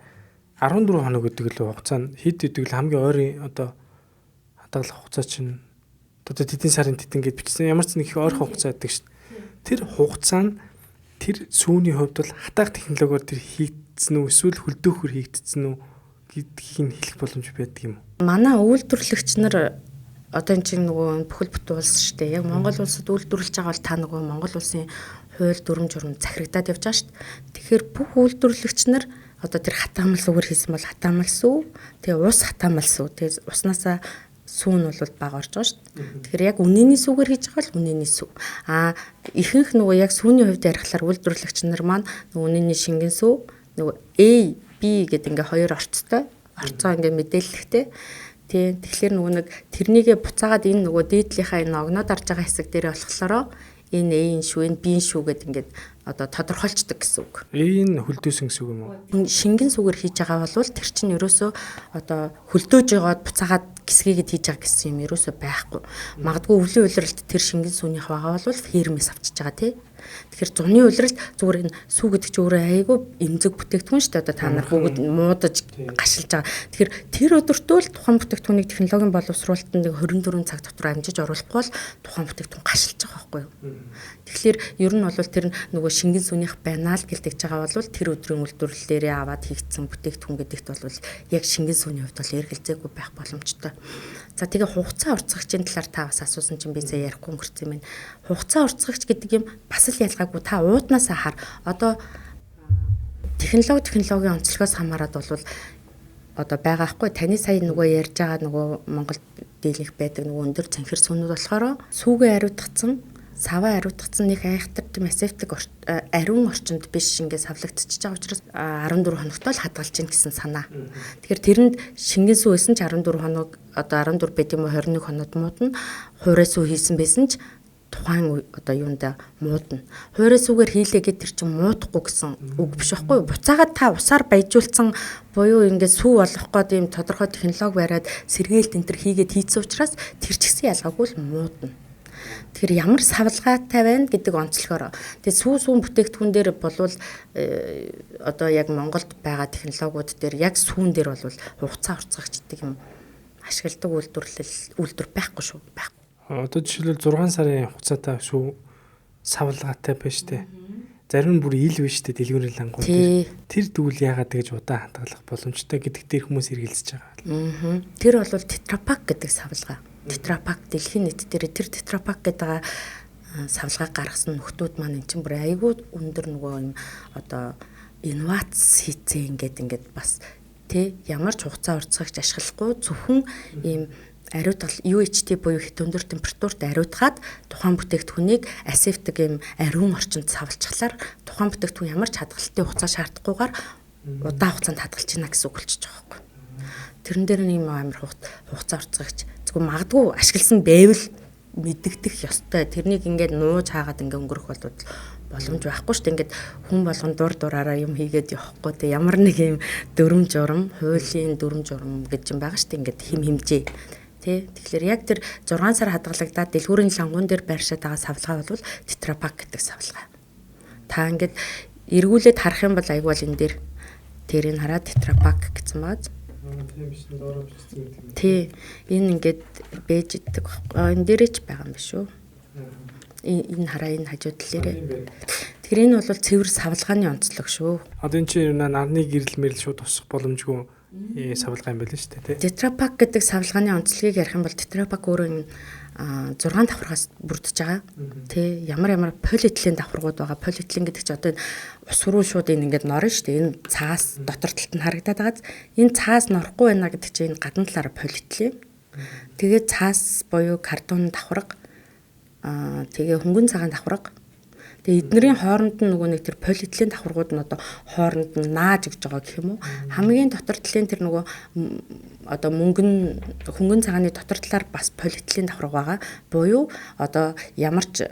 14 хоног гэдэг л хугацаа нь хэд гэдэг л хамгийн ойрын одоо хадгалах хугацаа чинь одоо тэдний сарын тэтэн гэд бичсэн ямар ч нэг их ойрхон хугацаа байдаг шүү дээ. Тэр хугацаа нь тэр сүүний хувьд бол хатаах технологиор тэр хийгдсэн үү эсвэл хөлдөөхөр хийгдсэн үү гэдгийг нь хэлэх боломж байдаг юм уу? Манай үйлдвэрлэгч нар одоо энэ чинь нөгөө бүхэл бүтэн улс шүү дээ. Яг Монгол улсад үйлдвэрлэж байгаа бол та нөгөө Монгол улсын хууль дүрм журм захирагдаад явж байгаа шүү дээ. Тэгэхээр бүх үйлдвэрлэгч нар одоо тэр хатаамал сүгэр хийсэн бол хатаамал сүү, тэгээ ус хатаамал сүү. Тэгээ уснаасаа сүү нь бол бага орж байгаа шүү дээ. Тэгэхээр яг үнэний сүгээр хийж байгаа бол үнэний сүү. А ихэнх нөгөө яг сүүний хувьд ярихлаар үйлдвэрлэгч нар маань нөгөө үнэний шингэн сүү, нөгөө A, B гэдэг ингээ хоёр орцтой. Орцоо ингээ мэдээлэхтэй. Тий. Тэгэхээр нөгөө нэг тэрнийгээ буцаагаад энэ нөгөө дээдлийнхаа энэ огноод арж байгаа хэсэг дээрээ болохлоороо Энэ A-н шүү, энэ B-н шүү гэд ингээд одоо тодорхойлцдог гэсэн үг. A-н хөлдөөсөн гэсэн үг юм уу? Шингэн сүгээр хийж байгаа бол тэр чинь ерөөсөө одоо хөлдөөж байгаад буцаагаад гисгээгээд хийж байгаа гэсэн юм ерөөсөө байхгүй. Магадгүй өвлийн улиралд тэр шингэн сүүнийх байгаа бол фермээс авчиж байгаа тий. Тэгэхээр зуны улиралд зүгээр энэ сүү гэдэг чинь өөрөө айгүй эмзэг бүтээгдэхүүн шүү дээ. Одоо та нар бүгд муудаж гашилж байгаа. Тэгэхээр тэр өдөртөө л тухайн бүтээгдэхүүнийг технологийн боловсруулалтанд нэг 24 цаг дотор амжиж оруулахгүй бол тухайн бүтээгдэхүүн гашилж байгаа байхгүй юу? Тэгэхээр ер нь бол тэр нөгөө шингэн сүүнийх байна л гэлдэж байгаа бол тэр өдрийн үйлдвэрлэлээрээ аваад хийгдсэн бүтээгдэхүүн гэдэгт бол яг шингэн сүүний хувьд бол эргэлзээгүй байх боломжтой. За тэгээ хугацаа уртсагчийн талаар та бас асуусан чинь би зэ ярихгүй өнгөрсөн юм байна. Хугацаа уртсагч гэдэг юм бас л ялгаагүй, та ууднаасаа хар. Одоо технологийн онцлогоос хамаарат бол одоо байгаа хгүй. Таны сая нөгөө ярьж байгаа нөгөө Монгол дийлэнх байдаг нөгөө өндөр цэнхэр сүүнүүд болохоор сүүгээ ариутгацсан, саваа ариутгацсан нэг айхтар тийм асептик ариун орчинд биш ингээд савлагдчихж байгаа учраас 14 хоногтой л хадгалж гин гэсэн санаа. Тэгэхээр тэрэнд шингэн сүү байсан ч 14 хоног, одоо 14 байд юм уу 21 хоноод муудна. Хуурай сүү хийсэн байсан ч тухайн одоо юунда муудна. Хуурай сүүгээр хийлээгээд тэр чинь муудахгүй гэсэн үг биш байхгүй юу? Буцаагаад та усаар баяжуулсан буюу ингээд сүү болох гээд ийм тодорхой технологи бариад сэргээлт энэ төр хийгээд хийсэн учраас тэр ч гэсэн ялгаагүй л муудна. Тэгэхээр ямар савлгаатай байна гэдэг онцлогоор. Тэгээ сүү сүүн бүтээгдэхүүн дээр болвол одоо яг Монголд байгаа технологиуд дээр яг сүүн дээр бол хугацаа уртсагч гэдэг юм ашигладаг үйлдвэр байхгүй шүү. Байхгүй. Одоо жишээлбэл 6 сарын хугацаатай сүү савлгаатай байна шүү дээ. Зарим нь бүр ил биш шүү дээ, дэлгүүрийн лангууд дээр. Тэр дүүл яагаад тэгж удаан хадгалах боломжтой гэдэг дээр хүмүүс эргэлзэж байгаа. Тэр бол тетрапак гэдэг савлгаа. Тетрапак дэлхийн нийт дээр тэр тетрапак гэдэг савлгааг гаргасан нөхдүүд маань эн чинь бүр айгүй өндөр нөгөө юм одоо инновац хийцээ ингээд бас тий ямар ч хугацаа уртсагч ашиглахгүй зөвхөн ийм ариутгал UHT буюу хэт өндөр температурт ариутгаад тухайн бүтээгдэхүүнийг асептик ийм ариун орчинд савлчихлаар тухайн бүтээгдэхүүн ямар ч хадгалтын хугацаа шаардахгүйгээр удаан хугацаанд хадгалж байна гэсэн үг болчихж байгаа байхгүй. Тэрэн дээр нэг юм амар хугацаа уртсагч зөвхөн магадгүй ашигласан байвал мэддэгдэх ёстой. Тэрнийг ингээд нууж хаагаад ингээд өнгөрөх бол боломж байхгүй шүү дээ. Ингээд хүн болгон дур дураараа юм хийгээд явахгүй те ямар нэг юм дүрм журам, хуулийн дүрм журам гэж юм байгаа шүү дээ. Ингээд хим хэмжээ тий. Тэгэхээр яг тэр 6 сар хадгалагдаад дэлгүүрийн лангуун дээр байршаад байгаа савлгаа бол тетрапак гэдэг савлгаа. Та ингээд эргүүлээд харах юм бол айгүй бол энэ дээр тэрийг хараад тетрапак гэсэн бааз. Тийм биш доороо бичсэн гэдэг юм. Тий. Энэ ингээд бэж идэг байхгүй. Энэ дээрээ ч байгаа юм биш үү? Энэ хараа энэ хажуу талаарээ. Тэгэхээр энэ бол цэвэр савлгааны онцлог шүү. Одоо энэ чинь нарны гэрэл мэрэл шууд тусах боломжгүй савлгаа юм байл шүү дээ, тий. Тетрапак гэдэг савлгааны онцлогийг ярих юм бол тетрапак өөрөө энэ 6 давхаргаас бүрдэж байгаа. Тэ ямар полиэтилен давхаргууд байгаа. Полиэтилен гэдэг чинь одоо энэ ус руу шууд энэ ингээд норно шүү дээ. Энэ цаас дотор талд нь харагдаад байгаа. Энэ цаас норохгүй байна гэдэг чинь энэ гадна талаараа полиэтилен. Тэгээд цаас буюу картон давхарга, тэгээ хөнгөн цагаан давхарга. Тэгээ эднэрийн хооронд нь нөгөө нэг тэр полиэтилен давхаргууд нь одоо хооронд нь нааж өгч байгаа гэх юм уу? Хамгийн дотор талын тэр нөгөө одоо мөнгөн хөнгөн цагааны дотор талаар бас полиэтилен давхарга байгаа. Буюу одоо ямар ч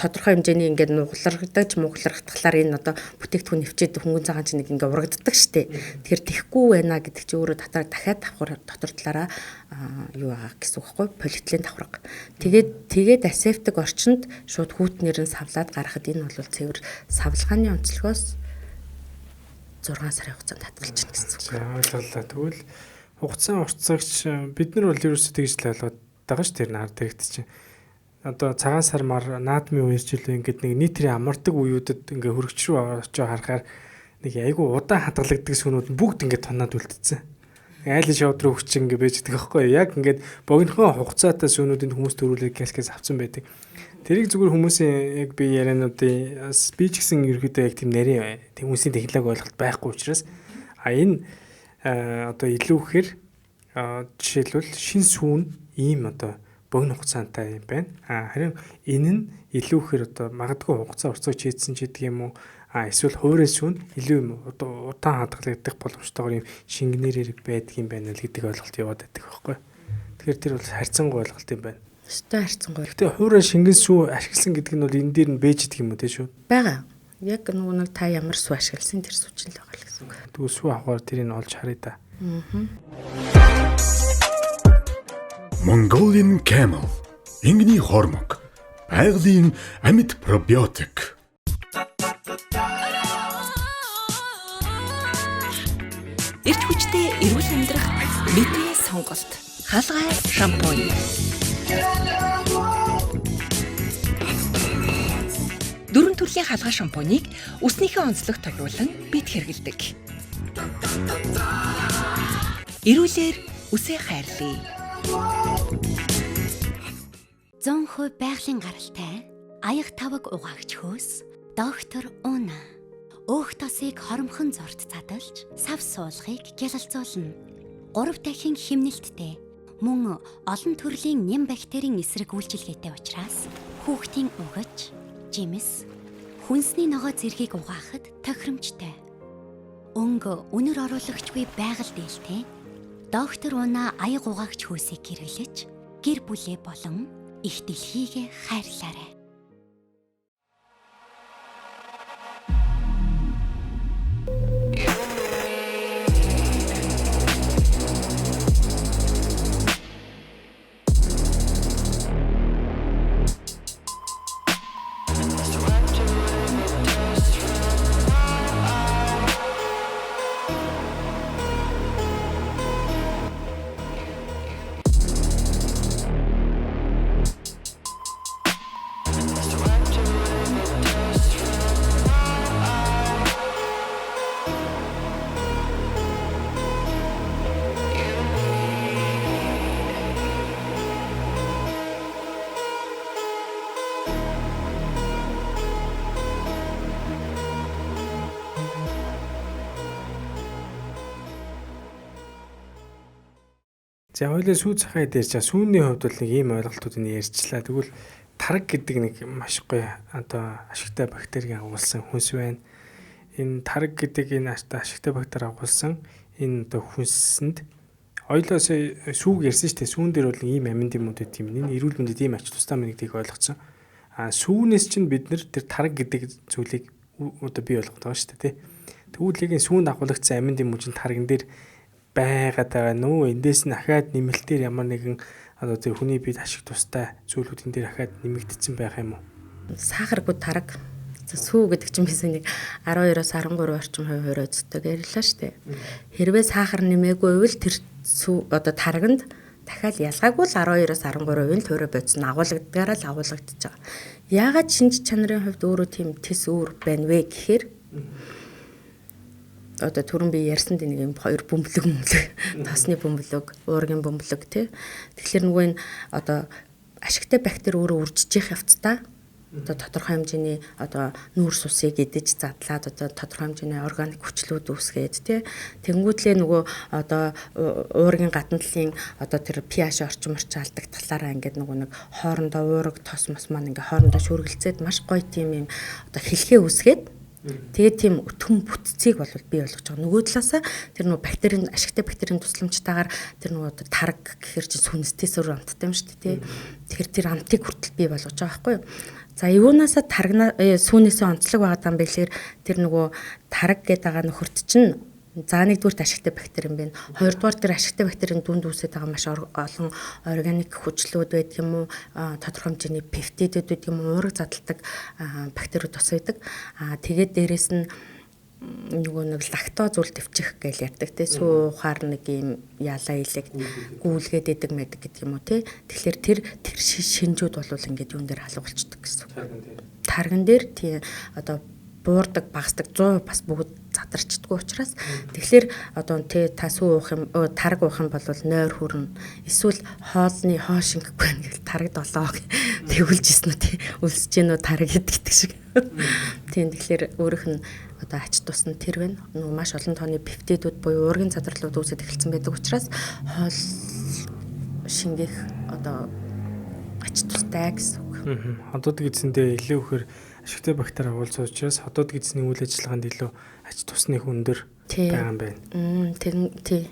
тодорхой хэмжээний ингээд нуглардаж муглардахлаар энэ одоо бүтээгдэхүүн нэвчээд хөнгөн цагаан чинь нэг ингээд урагддаг штеп. Тэгэхээр тэхгүй байна гэдэг чинь өөрөө дотор дахиад давхар дотор талаараа юу байгаа гэсэн үг байхгүй полиэтилен давхарга. Тэгээд асептик орчинд шууд хүүтнэр нь савлаад гаргахад энэ бол цэвэр савлгааны онцлогоос 6 сарын хугацаанд хадгалж байна гэсэн үг. За ойлголоо. Тэгвэл хугацаа уртсагч бид нар бол ерөөсөө тэгж л ойлгоод байгаа ш тэр нар дэрэгт чинь. Одоо цагаан сар мар наадмын үеэр ч илүү ингээд нэг нийтрийн амардаг үеүүдэд ингээд хөрөгч рүү очиж харахаар нэг айгүй удаан хадгалагддаг сүнүүд нь бүгд ингээд тоноод үлдсэн. Айлын шоуд руу хүч ингээд байж байгаа байхгүй юу? Яг ингээд богинохон хугацаатай сүнүүдийн хүмүүс төрүүлээд гяс авцсан байдаг. Тэрийг зүгээр хүмүүсийн яг би яриануудын би ч гэсэн ерөөдөө яг тийм нарийн хүмүүсийн технологи ойлголт байхгүй учраас а энэ одоо илүү ихээр жишээлбэл шин сүүн ийм одоо богино хугацаантай юм байна. А харин энэ нь илүү ихээр одоо магадгүй хугацаа уртсаж хийдсэн ч гэдэг юм уу? А эсвэл хуурай сүүн илүү юм одоо удаан хадгалагдах боломжтойгоор юм шингэнээр байдаг юм байна л гэдэг ойлголт яваад байдаг байхгүй. Тэгэхээр тэр бол харьцангуй ойлголт юм байна. Өстой харьцангуй. Гэтэ хуурай шингэн сүү ашигласан гэдэг нь бол энэ дээр нь бэж идэх юм уу те шүү? Бага. Яг нөгөө нэг та ямар сүү ашигласан тэр сүү чинь л байгаа л гэсэн үг. Тэгвэл сүү авахар тэрийг олж харъя да. Mongolian Camel. Ингэний хормог. Байгалийн амьд пробиотик. Эрч хүчтэй эрүүл амьдрах мэдээ сонголт. Халгай шампунь. Дөрвөн төрлийн халгай шампуныг үснийхээ онцлог тулгуурлан бид хэрэглэдэг. Эрүүлэр үсээ хайрлая. 100% байгалийн гаралтай аяг таваг угаагч хөөс доктор Уна. Өөх тосыг хоромхон зурт задалж сав суулгыг гялалзуулна. 3 дахин химнэлттэй мөн олон төрлийн нэм бактерийн эсрэг үйлчилгээтэй учраас хүүхдийн угаж, жимс, хүнсний ногоо зэргийг угаахад тохиромжтой. Өнгө үнэр оруулагчгүй байгаль дээлтэй доктор Уна аяг угаагч хөөсийг хэрэглэж гэр бүлээ болон их дэлхийгээ хайрлаарай. За хоёлаа сүү цахай дээр чаа сүүний хувьд бол нэг ийм ойлголтуудыг ярьчлаа. Тэгвэл тараг гэдэг нэг маш гоё одоо ашигтай бактерийг агуулсан хүнс байна. Энэ тараг гэдэг энэ ашигтай бактери агуулсан энэ одоо хүнсэнд хоёлаа сүүг ярьсан шүү дээ. Сүүн дээр бол ийм амин дэмүүд гэдэг юм. Энэ эрүүл мэндэд ийм ач тустай мэн гэдгийг ойлгоцсон. А сүүнээс чинь бид нэр тэр тараг гэдэг зүйлийг одоо бий болгоод байгаа шүү дээ, тий. Тэгвэл яг энэ сүүнд агуулгдсан амин дэмүүд чинь тарагн дээр байгаад байгаа нүү эндээс нь ахаад нэмэлтээр ямар нэгэн одоо тэр хүний биед ашиг тустай зүйлүүд энэ дээр ахаад нэмэгдсэн байх юм уу? Сахаргүй тараг. Сүү гэдэг чинь би нэг 12-оос 13 орчим хувь хориоцдог ярьлаа шүү дээ. Хэрвээ сахар нэмээгүй байвал тэр сүү одоо тарагнд дахиад ялгаагүй л 12-оос 13% нь туурай бодис нь агуулгадгаараа л агуулгадж байгаа. Яагаад шинж чанарын хувьд өөрөө тийм тэс өөр байна вэ гэхээр одоо түрүүн би ярьсан дэ нэг юм хоёр бөмбөлөг тосны бөмбөлөг, уургийн бөмбөлөг тий. Тэгэхээр нөгөө энэ одоо ашигтай бактери өөрөө үржиж явах явцдаа одоо тодорхой хэмжээний одоо нүүрс усыг идэж задлаад одоо тодорхой хэмжээний органик хүчлүүд үүсгээд тий. Тэнгүүтлээ нөгөө одоо уургийн гадна талын одоо тэр pH орчим алддаг талаараа ингээд нөгөө нэг хоорондоо уураг тос мос маань ингээд хоорондоо шүргэлцээд маш гоё тийм юм одоо хэлхээ үүсгээд тэгээд тийм өтгөн бүтцийг бол бий болгож байгаа. Нөгөө талаасаа тэр нөгөө бактерийн ашигтай бактерийн тусламжтайгаар тэр нөгөө тараг гэхэр чинь сүнстэйс өөр амттай юм шүү дээ, тий. Тэгэхээр тэр амтыг хүртэл бий болгож байгаа байхгүй юу? За юунаасаа тарагна сүүнээсээ онцлог байгаа юм бэ гэхээр тэр нөгөө тараг гэдэг байгаа нөхөрт чинь за нэгдүгüрт ашигтай бактери юм байна. Хоёрдугаар тэр ашигтай бактерийн дүнд үүсээд байгаа маш олон органик хүчлүүд байдаг юм уу, тодорхой хэмжээний пептидүүд байдаг юм уу, уураг задалдаг бактериуд бас байдаг. Тэгээд дээрэс нь нөгөө нэг лактоз үл төвчих гэж ярьдаг тий. Сүү уухаар нэг юм ялаа илэг гүйлгээд идэг мэдэг гэдэг юм уу тий. Тэгэхээр тэр тэр шинжүүд бол ингээд юун дээр алга болчдөг гэсэн үг. Тарган дээр тий одоо буурдаг, багасдаг 100% бас бүгд задарчдаггүй учраас тэгэхээр одоо тий та сүү уух юм, тараг уух юм бол нойр хүрнэ. Эсвэл хоолны хоо шингэхгүй байна гэвэл тараг долоо тэгүүлж ирсэн үү тий. Өлсөж гин үү тараг гэдэг шиг. Тийм тэгэхээр өөрийнх нь одоо ач тус нь тэр байна. Нөгөө маш олон тооны пептидүүд буюу уургийн задарлууд үүсэж эхэлсэн байдаг учраас хоол шингэх одоо ач тустай гэсэн үг. Ходоод гэдсэндээ илүү ихээр ашигтай бактери агуулсан учраас ходоод гэдсний үйл ажиллагаанд илүү ач тусны өндөр байгаа юм байна. Тий.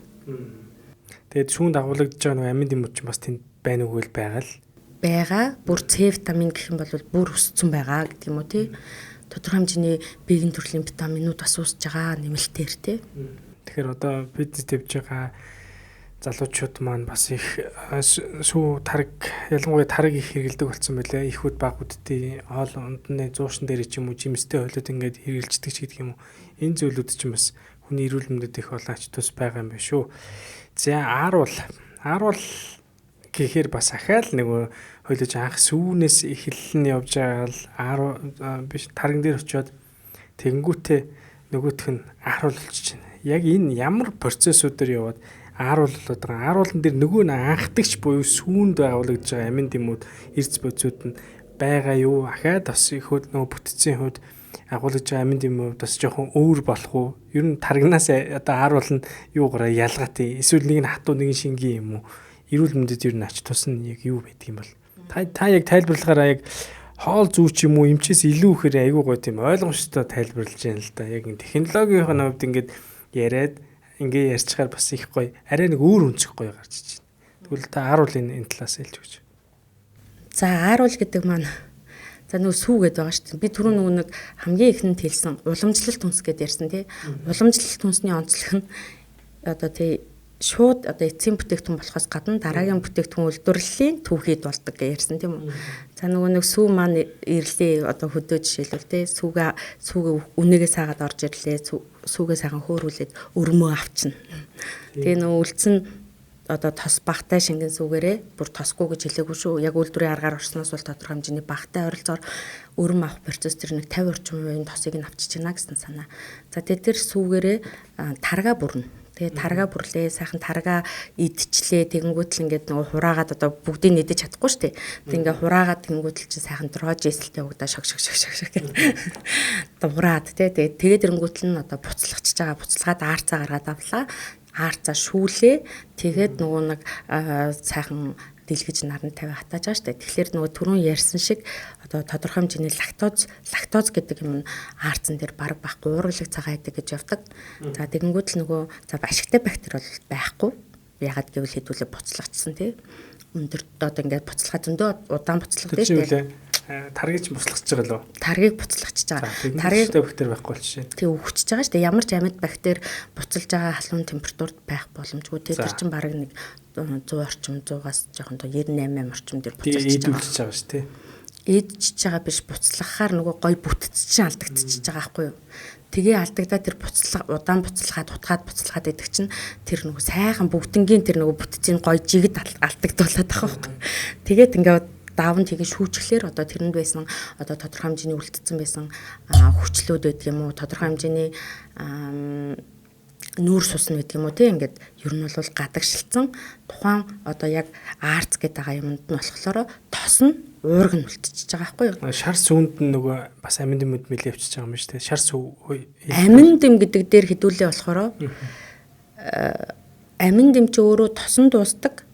Тэгээд сүүнд агуулгадж байгаа нөгөө амин дэмүүд чинь бас тэнд байна уу л байгаа л. байгаа. Бүр С витамин гэх юм бол бүр өссөн байгаа гэдэг юм уу тий. Тодорхой хэмжээний B-ийн төрлийн витаминууд бас үүсэж байгаа нэмэлтээр тий. Тэгэхээр одоо бид тавьж байгаа залуучууд маань бас их сүү тараг, ялангуяа тараг их хэрэгэлдэг болсон байлаа. Ихүүд багуудын хоол ундны зуушин дээр ч юм уу жимстэй хойлоод ингээд хэрэгжилдэг ч гэдэг юм уу. Энэ зүйлүүд чинь бас хүний эрүүл мэндэд их олон ач тус байгаа юм байна шүү. За ааруул. Ааруул гэхээр бас ахаал нөгөө хойлож анх сүүнээс эхэллэн явж байгаа л ааруу биш тарган дээр очиод тэгэнгүүтээ нөгөөх нь ааруул болчих чинь. Яг энэ ямар процессуудаар яваад ааруул болоод байгаа. Ааруулан дээр нөгөө нь анхдагч буюу сүүнд байгуулагдж байгаа амин дэмүүд эрц бодисууд нь байгаа юу? Ахаад бас их хүүд нөгөө бүтцийн хувьд агуулж байгаа амин дэмүүд бас жоохон өөр болох уу? Ер нь тарганаас одоо ааруул нь юугаараа ялгаатай? Эсвэл нэг нь хатуу нэг нь шингэн юм уу? Эрүүл мэндэд ер нь ач тус нь яг юу байдаг юм бол? Та яг тайлбарлахаараа яг хоол зүү ч юм уу эмчээс илүү ихээр айгүй гоё тийм ойлгомжтой тайлбарлаж байна л да. Яг энэ технологийн хувьд ингээд яриад ингээ ярьчихаар бас их гоё. Арай нэг өөр өнцөг гоё гарч иж байна. Тэгвэл та ааруул энэ талаас хэлж өгч. За ааруул гэдэг маань за нөгөө сүү гэдэг байгаа шүү дээ. Би түрүү нөгөө нэг хамгийн ихэнд хэлсэн уламжлалт хүнс гэдээ ярьсан тий. Уламжлалт хүнсний онцлог нь одоо тий шууд одоо эцсийн бүтээгдэхүүн болохоос гадна дараагийн бүтээгдэхүүн үйлдвэрлэлийн түүхийд болдог гэж ярьсан тийм үү. За нөгөө нэг сүү маань ирлээ одоо хөдөө жишээлбэл тий сүүгээ үнээгээ саагаад орж ирлээ, сүүгээ сайхан хөөрүүлээд өрмөө авчна. Тэгээ нөгөө үлдсэн одоо тос багтай шингэн сүгээрээ бүр тосгүй гэж хэлээгүй шүү. Яг үйлдвэрийн аргаар орсноос бол тодорхой хэмжээний багтай ойролцоогоор өрөм авах процесс тэр нэг 50 орчим хувийн тосыг нь авчиж байна гэсэн санаа. За тэгээ тэр сүгээрээ тарга бүрнэ. Тэгээ тарга бүрлээ, сайхан тарга идчлээ. Тэгэнгүүт л ингээд нөгөө хураагаад одоо бүгдийг идэж чадахгүй шүү дээ. Тэг ингээд хураагаад тэгэнгүүт л чинь сайхан дрож эсэлтэй угдаа шог шог шог шог шог гэх. Дураад тий. Тэгээ тэгээд эрэнгүүт л нь одоо буцалгачж байгаа. Буцалгаад аарцаа гаргаад авлаа. Аарцаа шүүлээ. Тэгээд нөгөө нэг сайхан дэлгэж наран тавиа хатааж байгаа шүү дээ. Тэгэхээр нөгөө түрүүн ярьсан шиг одоо тодорхой хэмжээний лактоз гэдэг юм нь аарцан дээр бараг байхгүй, уурлаг цагаан байдаг гэж явдаг. За тэгэнгүүт л нөгөө за ашигтай бактери бол байхгүй. Ягаад гэвэл хэдүүлээ буцалгачсан тий. Өндөр одоо ингээд буцалгаа зөндөө удаан буцалгадаг шүү дээ. Таргийг ч буцалгаж байгаа лөө. Таргийг буцалгачж байгаа. Таргийг бактери байхгүй болчих шээ. Тий өвчж байгаа шүү дээ. Ямар ч амьд бактери буцалж байгаа халуун температурт байх боломжгүй. Тий тэр чинь бараг нэг 100 орчим 100-аас жоохон 98 орчим дээр буцалж байгаа. Эдүүлж байгаа шүү дээ. Эдчихэж байгаа биш буцлахаар нөгөө гой бүтц чинь алдагдчихж байгаа байхгүй юу? Тэгээ алдагдаа тэр буцлага удаан буцалгаад утгаад буцалгаад идэх чинь тэр нөгөө сайхан бүгднгийн тэр нөгөө бүтцийн гой жигд алдагдуулаад байгаа байхгүй. Тэгээд ингээд даван тэгээ шүүжлэхээр одоо тэрэнд байсан одоо тодорхой хэмжээний үлдсэн байсан хүчлүүд байдаг юм уу, тодорхой хэмжээний нүүр сусна гэдэг юм уу тий ингээд ер нь бол гадагшилсан тухайн одоо яг аарц гэдэг байгаа юмд нь болохоор тос нь уург нь үлдчихэж байгаа байхгүй юу? Шар сүүнд нь нөгөө бас амин дэмэд мэлээ явчихж байгаа юм шүү дээ. Шар сүү амин дэм гэдэг дээр хэдүүлээ болохоор амин дэм чи өөрөө тосон дуустдаг,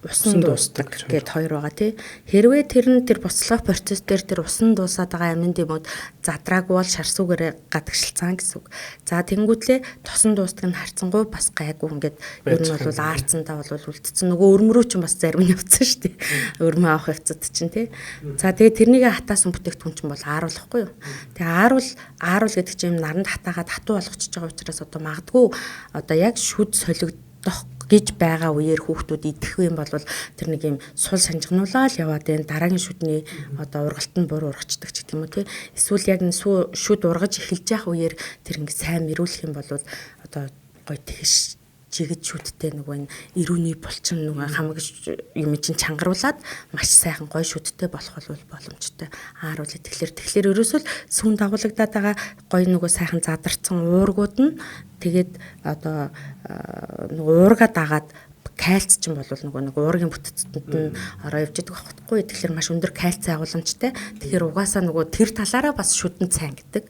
усан дуустдаг гэд хоёр байгаа тий. Хэрвээ тэр нь тэр буцалгах процесс дээр тэр усан дуусаад байгаа амин дэмүүд задраагүй бол шарсуугаараа гадагшилсан гэсэн үг. За тэнгүүтлээ тосон дуустдаг нь харцсангуй бас гайгүй ингээд ер нь бол аарцсандаа бол үлдсэн. Нөгөө өрмөрөө чинь бас зарим нь явцсан шүү дээ. Өрмөө авах явцад чинь тий. За тэгээ тэрнийг хатаасан бүтээгдэхүүн чинь бол ааруулахгүй юу. Тэгээ ааруул гэдэг чинь юм наранд хатаагаад хатуу болгочихж байгаа учраас одоо магадгүй одоо яг шүд солигдох гэж байгаа үеэр хүүхдүүд идэх юм бол тэр нэг юм сул санжигнуулаад яваад энэ дараагийн шүдний одоо ургалт нь буруу ургацдаг ч гэдэг юм уу тий. Эсвэл яг энэ шүд ургаж эхэлж явах үеэр тэр ингэ сайн мөрүүлэх юм бол одоо гой тэгш жигэж шүдтэй нөгөө энэ эрүүний булчин нөгөө хамаг юм чинь чангаруулад маш сайхан гой шүдтэй болох бол боломжтой. Ааруулаа тэгэхээр ерөөсөө сүүн дагуулагдаад байгаа гой нөгөө сайхан задарсан уургууд нь тэгээд одоо нөгөө уурга дагаад кальц чинь бол нөгөө нэг уургийн бүтцэнд нь ороо явж идэг байхгүй. Тэгэхээр маш өндөр кальц агуулмжтай. Тэгэхээр угаасаа нөгөө тэр талаараа бас шүдэн сайн гэдэг.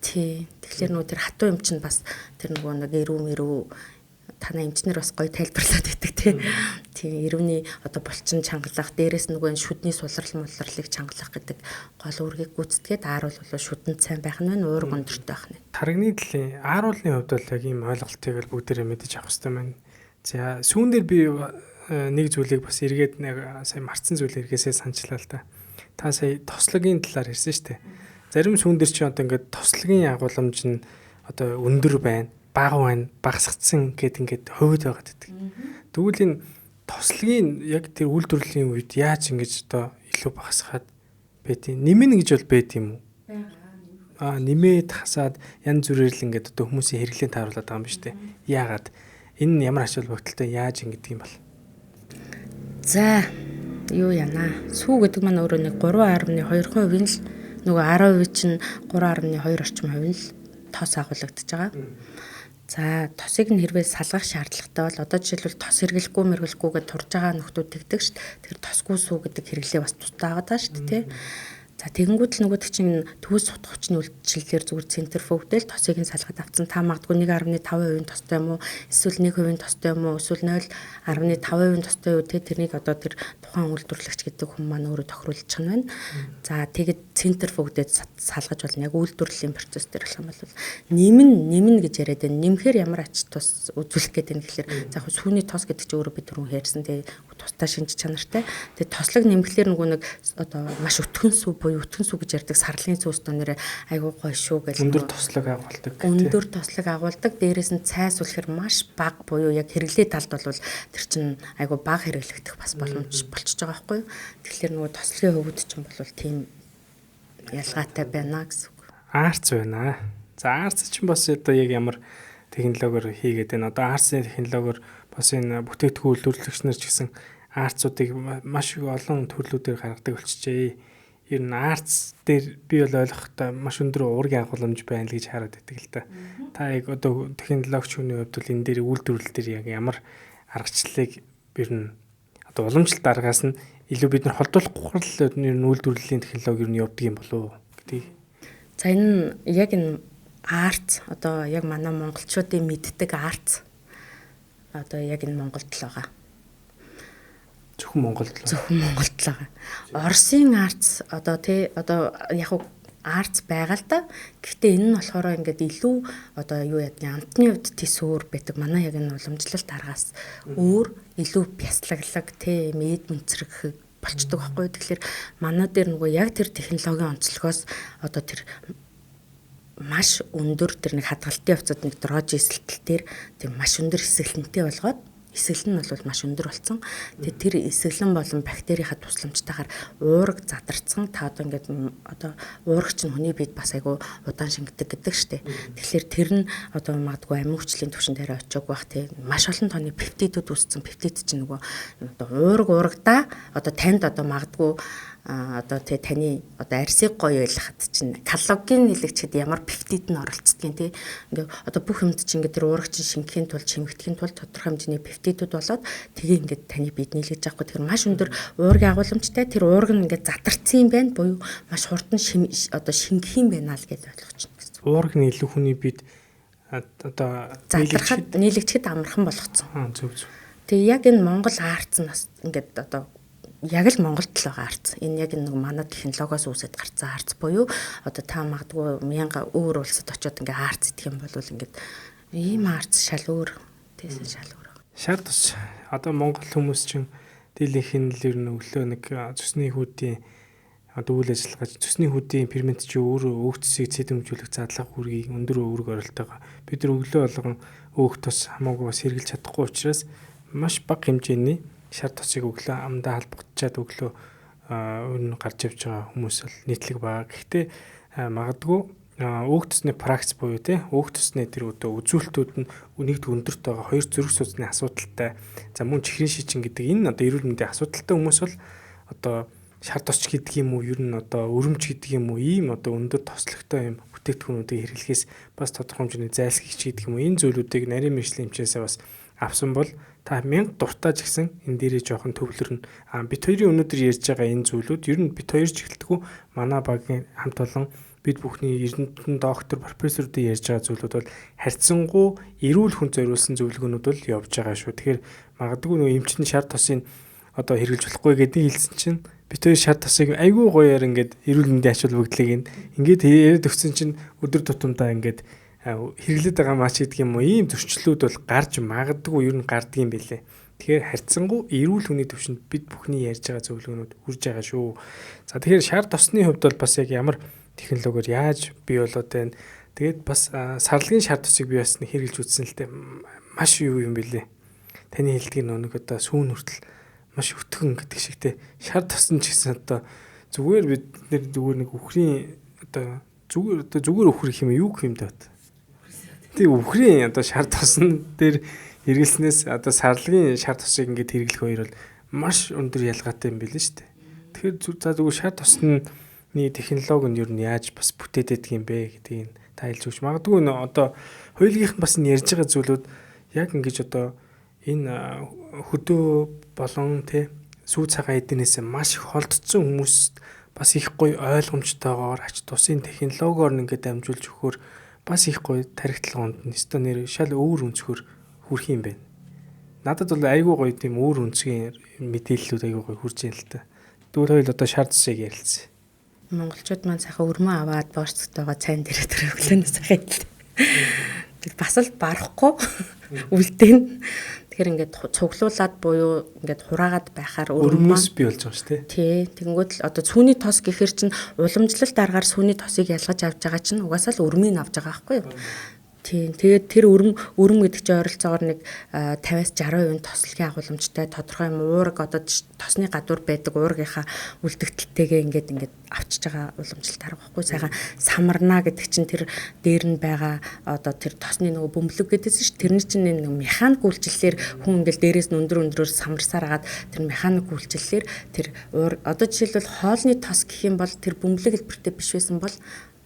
Тий. Тэгэхээр нөгөө тэр хатуу юм чинь бас тэр нөгөө нэг эрүү мэрүү танай эмчнэр бас гоё тайлбарлаад байдаг тий. Тий, эрүүний одоо булчин чангалах, дээрээс нөгөө энэ шүдний сулрал мулралыг чангалах гэдэг гол үүргийг гүйцэтгээд ааруул бол шүдэнд сайн байх нь байна, уург өндөртэй байх нь. Тарганы төлөв ааруулны хувьд бол яг ийм ойлголтыг л бүгдээрээ мэдэж авах хэрэгтэй байна. За сүүн дээр би нэг зүйлийг бас эргээд нэг сая марцсан зүйл эргээсээ санчлаа л да. Та сая тослогийн талаар ярьсан шүү дээ. Зарим сүүн дээр чи одоо ингээд тослогийн агуулмж нь одоо өндөр байна, бага байна, багасгацсан гэд ингээд хувьд байгаад байдаг. Тэгвэл энэ тослогийн яг тэр үйлдвэрлэлийн үед яаж ингэж одоо илүү багасгаад байдیں۔ Нэмнэ гэж бол байд юм уу? Аа, нэмээд хасаад янз бүрээр л ингээд одоо хүмүүсийн хэрэглээнд тааруулаад байгаа юм ба шүү дээ. Яагаад? Энэ нь ямар ач холбогдолтой, яаж ингэдэг юм бол? За, юу яана? Сүү гэдэг маань өөрөө нэг 3.2% нь л нөгөө 10% чинь 3.2 орчим хувь нь л тос агуулгадж байгаа. За, тосыг нь хэрвээ салгах шаардлагатай бол одоо жишээлбэл тос хэрэглэхгүй мэргэлгүй гэж турж байгаа нөхдүүд тэгдэг шүү дээ. Тэр тосгүй сүү гэдэг хэрэглээ бас тусдаа байгаа шүү дээ, тий. За, тэгэнгүүт л нөгөөдөг чинь төвөс сутах хүчний үйлчлэлээр зүгээр центрифугтэл тосыг нь салгаад авцсан. Та магадгүй 1.5% тостой юм уу? Эсвэл 1% тостой юм уу? Эсвэл 0.5% тостой юу те, тэрнийг одоо тэр тухайн үйлдвэрлэгч гэдэг хүн маань өөрөө тохируулчих нь байна. За, тэгэд центрифугдээд салгаж болно. Яг үйлдвэрлэлийн процесс дээр болох юм бол нэмэн гэж яриад байна. Нэмэхээр ямар ач тус үзүүлэх гээд байна гэхэлэр, за яг сүүний тос гэдэг чинь өөрөө бид түрүүн ярьсан те, тустай шинж чанартай. Тэгээ тослог нэмэхлээр нөгөө нэг одоо маш өтгөн сүү буюу өтгөн сүү гэж ярьдаг сарлын сүүс нэрээ айгуу гоё шүү гэж өндөр тослог агуулдаг. Өндөр тослог агуулдаг. Дээрээс нь цай сүлэхэр маш бага буюу яг хэрэглээ талд бол тэр чинь айгуу бага хэрэглэгдэх бас боломж болчихж байгаа байхгүй юу. Тэгэхээр нөгөө тослогийн хувьд чинь бол тийм ялгаатай байна гэсэн үг. Арц байна. За, арц чинь бас одоо яг ямар технологиор хийгээд байна. Одоо арцны технологиор бас энэ бүтээгдэхүүн үйлдвэрлэгч нар ч гэсэн арцуудыг маш их олон төрлүүдээр гаргадаг болчихжээ. Ер нь арц дээр би бол ойлгохдоо маш өндөр уургийн агуулмж байна л гэж хараад байдаг л да. Та яг одоо технологич хүний хувьд бол энэ дээр үйлдвэрлэл дээр яг ямар аргачлалыг ер нь одоо уламжлалт аргаас нь илүү бид нар холдуулахгүй л ер нь үйлдвэрлэлийн технологи ер нь явдаг юм болов уу гэдгийг. За, энэ яг энэ арц одоо яг манай монголчуудын мэддэг арц одоо яг энэ Монголд л байгаа. Зөвхөн Монголд л. Зөвхөн Монголд л байгаа. Оросын арц одоо тий одоо яг арц байгаа л да. Гэхдээ энэ нь болохоор ингээд илүү одоо юу ядны амтны хувьд тис өөр байдаг. Манай яг энэ уламжлалт аргаас өөр илүү бяслаглаг тий эд мөнцрэг болчдөг байхгүй. Тэгэхээр манай дээр нөгөө яг тэр технологийн онцлогоос одоо тэр маш өндөр тэр нэг хадгалтын явцад нэг дрож эсэлтэл дээр тийм маш өндөр эсгэлэнтэй болгоод эсгэлэн нь бол маш өндөр болсон. Тэгээ тэр эсгэлэн болон бактерийнхаа тусламжтайгаар уураг задарсан. Та одоо ингээд одоо уураг чинь хүний биед бас айгу удаан шингэдэг гэдэг штеп. Тэгэхээр тэр нь одоо магадгүй амин хүчлийн түвшин дээр очиог бах тий. Маш олон тооны пептидүүд үүссэн. Пептид чинь нөгөө одоо уураг уурагдаа одоо танд одоо магадгүй одоо тий таны одоо арсыг гоё байлгахад чинь коллаген нэлэгчэд ямар пептид нь оролцдгийн тий. Ингээ одоо бүх юмд чинь ингээ тэр уураг чинь шингэхийн тулд шимэгдэхийн тулд тодорхой хэмжээний пептидүүд болоод тэгээ ингээ таны биед нийлгэж авахгүй. Тэр маш өндөр уургийн агуулмжтай тэр уураг нь ингээ задарсан юм байна буюу маш хурдан одоо шингэх юм байна л гэж ойлгож байна гэсэн. Уураг нь илүү хүний биед одоо задрахад нийлэгчэд амархан болгоцсон. Зөв зөв. Тэгээ яг энэ Монгол арц нь бас ингээд одоо яг л Монголд л байгаа арц. Энэ яг нэг манай технологиос үүсэт гарсан арц буюу одоо та магадгүй мянга өөр улсад очиод ингээ арц идэх юм бол ингээд ийм арц шал өөр. Тэсэн шал өөр. Шар тус одоо Монгол хүмүүс чинь дийлэнх нь л ер нь өглөө нэг цөсний хүүдийн одоо үйл ажиллагаа цөсний хүүдийн фермент чи өөрөө өөх төсийг цэдэмжүүлэх задлах үүргийг өндөр үүрэг оролтойгоо бид нар өглөө болгон өөх тус хамаагүй бас хэрэглэж чадахгүй учраас маш бага хэмжээний шар тосыг өглөө амдаа халбагчаад өглөө өөр нь гарч явж байгаа хүмүүс бол нийтлэг байгаа. Гэхдээ магадгүй өөх төсний пракс буюу те өөх төсний тэр өдөө үзүүлэлтүүд нь нэгд өндөрт байгаа, хоёр зүрх судасны асуудалтай, за мөн чихрийн шичин гэдэг энэ одоо эрүүл мэндийн асуудалтай хүмүүс бол одоо шар тосч гэдэг юм уу, ер нь одоо өрөмж гэдэг юм уу, ийм одоо өндөр тослогтой юм бүтээгдэхүүнүүдийг хэрэглэхээс бас тодорхой хэмжээний зайлсхийч гэдэг юм уу, энэ зүйлүүдийг нарийн мэргэжлийн эмчээсээ бас авсан бол та мянга дуртай ч гэсэн энэ дээрээ жоохон төвлөрнө. А бит хоёрын өнөөдөр ярьж байгаа энэ зүйлүүд ер нь бит хоёр ч эхэлдэггүй, манай багийн хамт олон бид бүхний эрдэмтэн доктор, профессоруудын ярьж байгаа зүйлүүд бол харьцангуй эрүүл хүн зориулсан зөвлөгөөнүүд бол явж байгаа шүү. Тэгэхээр магадгүй нөгөө эмчин шар тосын одоо хэрэглэж болохгүй гэдэг хэлсэн чинь бит хоёр шар тосыг айгүй гоёор ингээд эрүүл мэндийн ач холбогдлыг ингээд яриад өгсөн чинь өдөр тутамдаа ингээд хэрэглээд байгаа мач гэдэг юм уу, ийм зөрчлүүд бол гарч магадгүй ер нь гардаг юм билээ. Тэгэхээр харьцангуй эрүүл хүний төвшөнд бид бүхний ярьж байгаа зөвлөгөөнүүд хүрж байгаа шүү. За тэгэхээр шар тосны хувьд бол бас яг ямар технологиор яаж бий болоод байна. Тэгээд бас сарлагын шар тосыг би бас нэг хэрэглэж үзсэн л дээ. Маш юу юм бэлээ. Таны хэлдгийг нэг одоо сүүн хүртэл маш өтгөн гэдэг шиг те. Шар тосон ч гэсэн одоо зүгээр бид нэр зүгээр нэг үхрийн одоо зүгээр үхэр гэх юм юу гэх юм даа. Тэг үхрийн одоо шар тосон дээр хэрэглэснээс одоо сарлагын шар тосыг ингээд хэрэглэх хоёр бол маш өндөр ялгаатай юм билээ шүү дээ. Тэгэхээр за зүгээр шар тосны технологи нь ер нь яаж бас бүтээдэг юм бэ гэдгийг та хэлж өгч магадгүй нэ одоо хоёулынх нь бас ярьж байгаа зүйлүүд яг ингэж одоо энэ хөдөө болон тэ сүү цагаан эднээс маш их холдсон хүмүүст бас их гоё ойлгомжтойгоор ач тусын технологиор ингээд дамжуулж өгөхөөр бас их гоё тархитлогоонд нь өстө нэр шал өөр өнцгөр хүрх юм байна. Надад бол айгүй гоё тийм өөр өнцгийн мэдээллүүд айгүй гоё хүрж ийн л та. Тэгвэл хоёул одоо шар тусыг ярилцсан. Монголчууд маань сайхан өрмөө аваад борцтойгоо цайн дээр тэр өглөөнөөс сайхан идлээ. Бас л барахгүй үлдээн. Тэгэхээр ингээд цуглуулад буюу ингээд хураагаад байхаар өрмөөс бий болж байгаа шүү дээ. Тий. Тэгэнгүүт л одоо сүүний тос гэхэр чинь уламжлалт аргаар сүүний тосыг ялгаж авч байгаа чинь угаасаа л өрмийг авч байгаа байхгүй юу? Тийм. Тэгээд тэр өрөм гэдэг чинь ойролцоогоор нэг 50-аас 60% тослогийн агуулмжтай тодорхой юм уураг одоо тосны гадуур байдаг уургийнхаа үлдэгдэлтэйгээ ингээд авчиж байгаа уламжлалт арга байхгүй. Сайхан самарна гэдэг чинь тэр дээр нь байгаа одоо тэр тосны нөгөө бөмбөлөг гэдээсэн ш. Тэрний чинь нэг механик үйлчлэлээр хүн ингээл дээрээс нь өндөр өндрөөр самарсаар агаад тэр механик үйлчлэлээр тэр уур одоо жишээлбэл хоолны тос гэх юм бол тэр бөмбөлөг хэлбэртэй биш байсан бол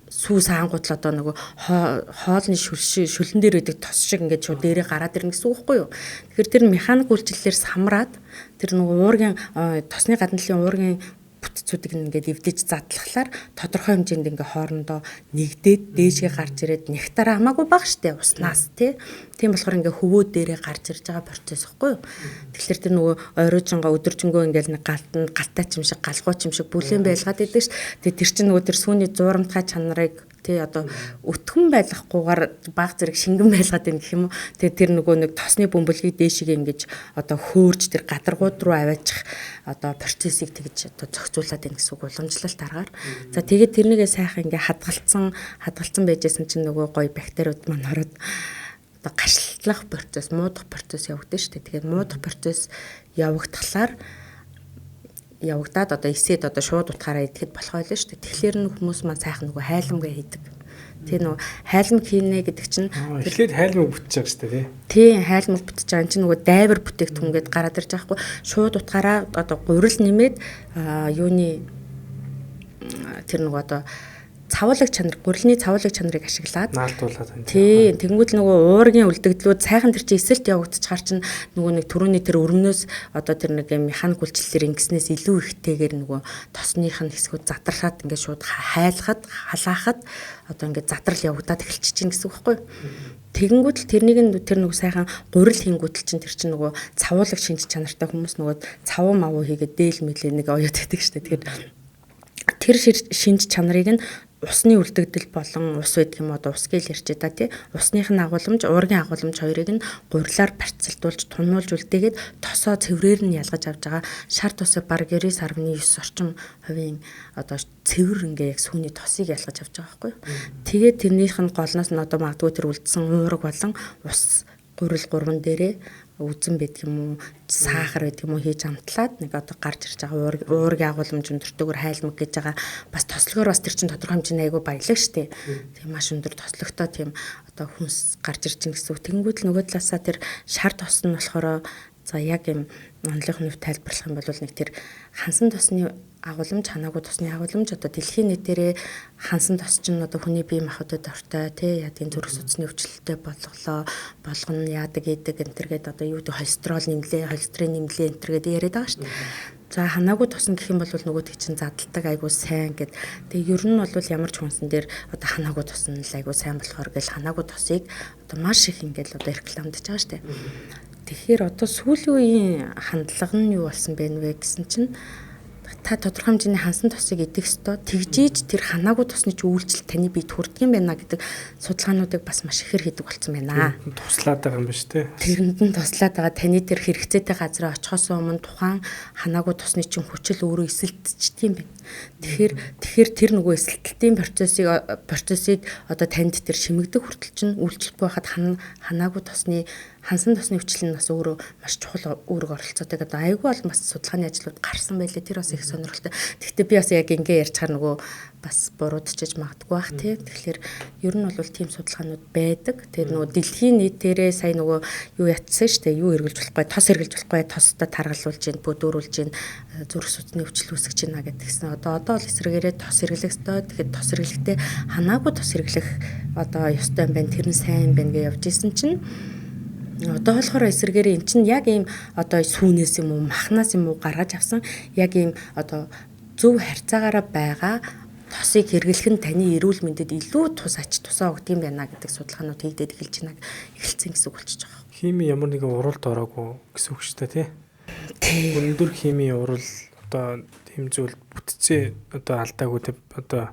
сүү саангууд л одоо нөгөө хоолны шүлэн дээр байдаг тос шиг ингээд шууд дээрээ гараад ирнэ гэсэн үг байхгүй юу. Тэгэхээр тэр механик үйлчлэлээр самраад тэр нөгөө уургийн тосны гадна талын уургийн бүтцүүдийг ингээд эвдэж задлахлаар тодорхой хэмжээнд ингээ хоорондоо нэгдээд дээшгээ гарч ирээд нектар хамаагүй бага штэ уснаас тий. Тийм болохоор ингээ хөвөө дээрээ гарч ирж байгаа процесс ихгүй юу. Тэгэхээр тэр нөгөө ойрожинго өдөржингөө ингээл нэг галтан галтай ч юм шиг галгуу ч юм шиг бүлээн байлгаад идэг ш. Тэгээ тэр чинь нөгөө тэр сүүний зуурамтгай чанарыг тий одоо өтгөн байлгахгүйгээр баг зэрэг шингэн байлгаад байна гэх юм уу. Тэгээ тэр нөгөө нэг тосны бөмбөлгийг дээшгээ ингэж одоо хөөрж тэр гадаргууд руу аваачих одоо процессыг тэгж одоо зохицуулаад байна гэсэн үг уламжлалт аргаар. За тэгээд тэрнийгээ сайхан ингээ хадгалцсан байжсэн чинь нөгөө гоё бактериуд маань ороод одоо гашлах процесс, муудах процесс явагдана шүү дээ. Тэгээд муудах процесс явагдахлаар явагдаад одоо эсээд одоо шууд утгаараа идэхэд болох байлаа шүү дээ. Тэгэхээр нь хүмүүс маань сайхан нөгөө хайлмгаа хийдэг. Тэр нөгөө хайлмаг хийнэ гэдэг чинь эхлээд хайлмаг бүтэж байгаа шүү дээ тий. Тий, хайлмаг бүтэж байгаа. Энд чинь нөгөө дайвар бүтээгдэхүүн гээд гараад ирж байгаа хгүй. Шууд утгаараа одоо гурил нэмээд юуны тэр нөгөө одоо цавуулаг чанар, гурилны цавуулаг чанарыг ашиглаад наалтуулаад байна. Тий, тэгэнгүүт л нөгөө уургийн үлдэгдлүүд сайхан тэр чинь эсэлт явагдчихар чинь нөгөө нэг түрүүний тэр өрмнөөс одоо тэр нэг юм механик үйлчлэлээр ингэснээс илүү ихтэйгээр нөгөө тосных нь хэсгүүд задрахад ингээд шууд хайлахад, халаахад одоо ингээд задрал явагдаад эхэлчих чинь гэсэн үг байхгүй юу? Тэгэнгүүт л тэрнийг нь тэр нөгөө сайхан гурил хийнгүүт л чинь тэр чинь нөгөө цавуулаг шинж чанартай хүмүүс нөгөө цавуу мавуу хийгээд дээл мэлээ нэг оёод байдаг шүү дээ. Тэгэхээр тэр шинж чанарыг нь усны үлдэгдэл болон ус байдаг юм одоо ус гээл ярьж та тий. Усных нь агуулмж, уургийн агуулмж хоёрыг нь гурилаар барьцалдуулж, тунуулж үлдээгээд тосоо цэврээр нь ялгаж авч байгаа. Шар тосыг бараг 99.9 орчим хувийн одоо цэвэр ингээ яг сүүний тосыг ялгаж авч байгаа байхгүй юу. Тэгээд тэрнийх нь голноос нь одоо магадгүй тэр үлдсэн уураг болон ус гурил гурван дээрээ үзэн байдаг юм уу, сахар байдаг юм уу хийж амтлаад нэг одоо гарч ирж байгаа уургийн агуулмж өндөртөөр хайлмаг гэж байгаа. Бас тослогоор бас тэр чинь тодорхой хэмжээний айгүй баялаг штэ. Тийм маш өндөр тослогтой тийм одоо хүнс гарч ирж байна гэсэн үг. Тэнгүүд л нөгөө талаасаа тэр шар тос нь болохоор за яг юм онлынхны хувьд тайлбарлах юм бол нэг тэр хансан тосны агуулмж, ханаагүй тосны агуулмж одоо дэлхийн нийтээрээ хансан тос чинь одоо хүний бие махбодод ортой тий ядгийн зүрх судасны өвчлөлттэй болголоо болгоно яадаг идэг энэ төр гээд одоо юу гэдэг холестерол нэмлээ, холестерин нэмлээ энэ төр гээд яриад байгаа шүү дээ. За ханаагүй тосон гэх юм бол нөгөөдөг чинь задалдаг айгуу сайн гэд. Тэгээ ер нь бол ямар ч хүнсэн дээр одоо ханаагүй тосон л айгуу сайн болохоор гэл ханаагүй тосыг одоо маш их ингээл одоо рекламдаж байгаа шүү дээ. Тэгэхээр одоо сүүлийн үеийн хандлага нь юу болсон бэ нэ гэсэн чинь Та тодорхой хэмжээний хансан тосыг идэх ёстой. Тэгжээж тэр ханаагүй тосны чи үйлчлэл таны биед хүрдэг юм байна гэдэг судалгаануудыг бас маш ихээр хийдэг болсон байна. Туслаад байгаа юм ба шүү дээ. Тэрэнд нь туслаад байгаа. Таны тэр хэрэгцээтэй газраа очихоос өмнө тухайн ханаагүй тосны чинь хүчил өөрөө эсэлтчихдэг юм байна. Тэгэхээр тэр нөгөө эсэлтэлтийн процессыг одоо танд тэр шимэгдэх хүртэл чинь үйлчлэхгүй байхад ханаагүй тосны хансан тосны хүчил нь бас өөрөө маш чухал үүрэг оролцоотой гэдэг. Айгүй бол бас судалгааны ажлууд гарсан байлээ. Тэр бас их сонирхолтой. Гэхдээ би бас яг ингэ ярьчихаар нөгөө бас буруудчихж магадгүй бах тий. Тэгэхээр ер нь бол тийм судалгаанууд байдаг. Тэр нөгөө дэлхийн нийтээрээ сая нөгөө юу ятсан шүү дээ. Юу эргэлж болохгүй, тос эргэлж болохгүй, тостой таргалуулж гин, бүдүүрүүлж гин, зүрх судасны өвчлөл үүсгэж байна гэдгийгсэн. Одоо л эсрэгээрээ тос эргэлэх ёстой. Тэгэхээр тос эргэлэхдээ ханаагүй тос эргэлэх одоо ёстой юм байна. Тэр нь сайн юм байна гэж явж исэн чинь одоо болохоор эсэргээрээ эн чинь яг ийм одоо сүүнээс юм уу махнаас юм уу гаргаж авсан яг ийм одоо зөв харьцаагаараа байгаа тосыг хэрэглэх нь таны эрүүл мэндэд илүү тус ач тусаа өгдөг юм байна гэдэг судалгаанууд хийгдээд эхэлж байна эхэлсэн гэсэн үг болчихж байгаа. Хими ямар нэгэн уралд ороогүй гэсэн үг шүү дээ тий. Тий. Өндөр химийн урал одоо тийм зүйл бүтцээ одоо алдаагүй одоо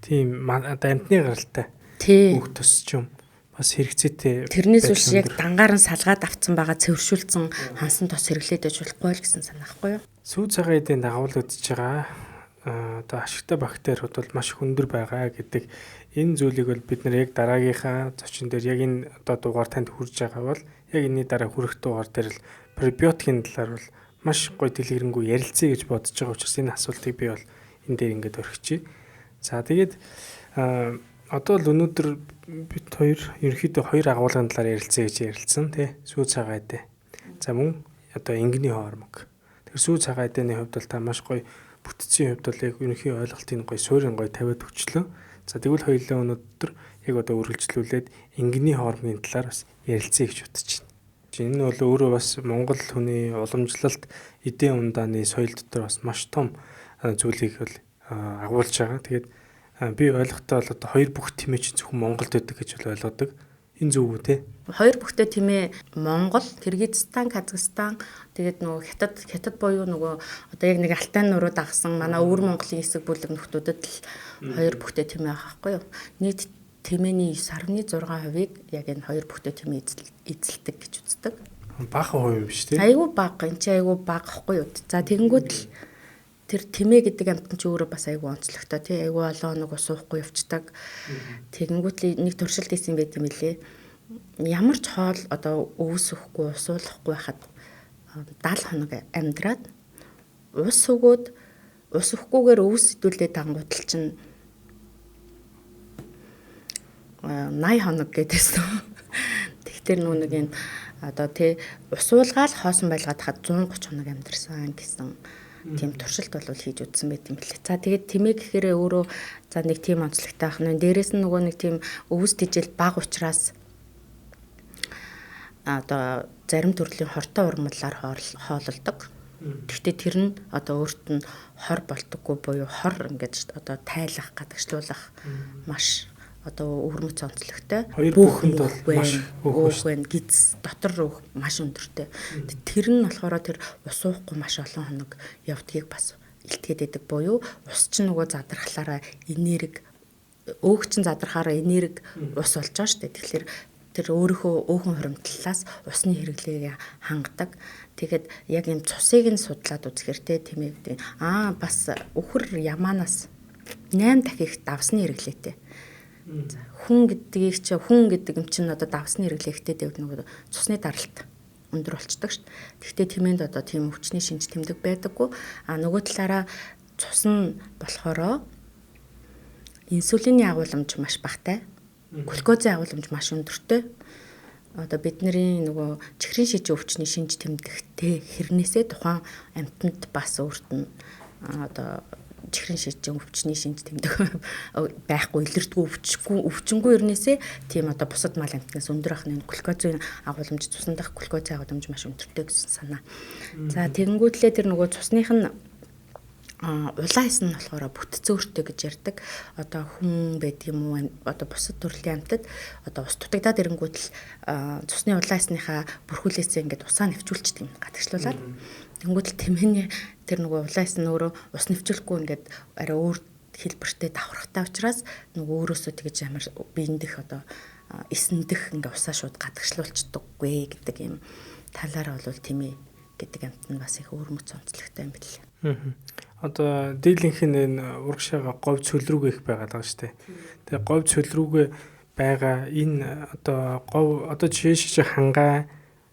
тийм одоо амтны гаралтай. Тий. Бүх тос ч юм бас хэрэгцээтэй. Тэрнээс биш яг дангаар нь салгаад авцсан байгаа цэвэршүүлсэн хансан тос хэрэглээд байж болохгүй л гэсэн санаа байхгүй юу? Сүү цагаан эдийн дагуулгадж байгаа одоо ашигтай бактериуд бол маш их өндөр байгаа гэдэг энэ зүйлийг бол бид нар яг дараагийнхаа зочин дээр яг энэ одоо дугаар танд хүрж байгаа бол яг энэний дараа хүрэх дугаар дээр л пробиотикийн талаар бол маш гоё дэлгэрэнгүй ярилцъя гэж бодож байгаа учраас энэ асуултыг би бол энэ дээр ингээд орхичих. За тэгээд одоо л өнөөдөр бид хоёр ерөнхийдөө хоёр агуулгын талаар ярилцъя гэж ярилцсан тий. Сүү цагаан эдээ. За мөн одоо ингэний хоормог. Тэгэхээр сүү цагаан эдээний хувьд бол та маш гоё бүтцийн хувьд бол яг ерөнхий ойлголтын гоё суурин гоё тавиад өчлөө. За тэгвэл хоёулаа өнөөдөр яг одоо үргэлжлүүлээд ингэний хоормгийн талаар бас ярилцъя гэж бодож байна. Энэ бол өөрөө бас Монгол хүний уламжлалт эдийн ундааны соёл дотор бас маш том зүйлийг бол агуулж байгаа. Тэгээд би ойлгохдоо бол одоо хоёр бүх тэмээ чинь зөвхөн Монголд байдаг гэж бол ойлгодог. Энэ зөв үү те? Хоёр бүхтэй тэмээ Монгол, Киргизстан, Казахстан, тэгээд нөгөө Хятад буюу нөгөө одоо яг нэг Алтай нуруу дагсан манай өвөр Монголын хэсэг бүлэг нөхдүүдэд л хоёр бүхтэй тэмээ байгаа байхгүй юу? Нийт тэмээний 9.6%-ыг яг энэ хоёр бүхтэй тэмээ эзэлдэг гэж үздэг. Бага хувь юм биш те? Айгүй бага, энэ чи айгүй бага байхгүй юу? За тэгэнгүүт л тэр тэмээ гэдэг амьтан чи өөрөө бас айгүй онцлогтой тий, айгүй олон хоног ус уухгүй явцдаг. Тэгэнгүүт нэг туршилт хийсэн байт юм лээ. Ямар ч хоол одоо өвс өгөхгүй, ус уулахгүй байхад 70 хоног амьдраад ус өгөөд ус өгөхгүйгээр өвс идүүлээд дангуутал чинь 80 хоног гэдээсэн. Тэгэхээр нүү нэг юм одоо тий ус уулгаал хоосон байлгаад хад 130 хоног амьдарсан гэсэн тийм туршилт бол хийж үзсэн байт юм билээ. За тэгээд тэмээ гэхээрээ өөрөө за нэг тийм онцлогтой ах нь. Дээрээс нь нөгөө нэг тийм өвс тэжээл баг учраас одоо зарим төрлийн хортой урмлаар хоололдог. Гэхдээ тэр нь одоо өөрт нь хор болдоггүй буюу хор ингээд одоо тайлах, гадагшлуулах маш одоо өвөрмөц онцлогтой. Бүх хүнд бол маш өөх байна. Гиз дотор өөх маш өндөртэй. Тэр нь болохоор тэр ус уухгүй маш олон хоног явдгийг бас илтгээд байдаг буюу ус чинь нөгөө задрахлаараа энерги өөх чинь задрахаараа энерги ус болж байгаа шүү дээ. Тэгэхээр тэр өөрийнхөө өөхөн хуримтлалаас усны хэрэглээг хангадаг. Тэгээд яг юм цусыг нь судлаад үзэхэр те тэмээ бас үхэр ямаанаас 8 дахин их давсны хэрэглээтэй. Хүн гэдгийг чи хүн гэдэг юм чинь одоо давсны хэрэглээхтэй дэвд нөгөө цусны даралт өндөр болчдөг шүү дээ. Гэхдээ тэмээнд одоо тийм өвчний шинж тэмдэг байдаггүй. А нөгөө талаараа цус нь болохоро инсулины агуулмж маш багатай. Глюкозын агуулмж маш өндөртэй. Одоо бидний нөгөө чихрийн шижин өвчний шинж тэмдэгтэй хэрнээсээ тухайн амьтанд бас өөрт нь одоо чихрийн шижин өвчний шинж тэмдэг байхгүй илэрдэггүй өвчнгүй ернээсээ тийм одоо бусад мал амьтнаас өндөр ахны глюкозын агуулмж цусан дах глюкозын агуулмж маш өндөртэй гэсэн санаа. За тэгэнгүүтлээ тэр нөгөө цусных нь улаан эс нь болохоор бүтцөөртэй гэж ярьдаг. Одоо хүн байдаг юм уу одоо бусад төрлийн амьтад одоо ус дутагдаад ирэнгүүт л цусны улаан эснийхаа бүрхүүлээсээ ингээд усаа нэвчүүлчихдэг юм гадагшлуулад. Тэнгүүд л тэмээний тэр нөгөө улаан эс нь өөрөө ус нэвчүүлэхгүй ингээд арай өөр хэлбэртэй давхархтай учраас нөгөө өөрөөсөө тэгэж амар биендэх одоо эсэндэх ингээ усаа шууд гадагшлуулчдаггүй гэдэг юм талаараа бол тэмээ гэдэг амт нь бас их өвөрмөц онцлогтой юм билээ. Одоо дийлэнх нь энэ урагшаага говь цөл рүүгээ их байгаад байгаа шүү дээ. Тэгээ говь цөл рүүгээ байгаа энэ одоо говь одоо жишээ хангай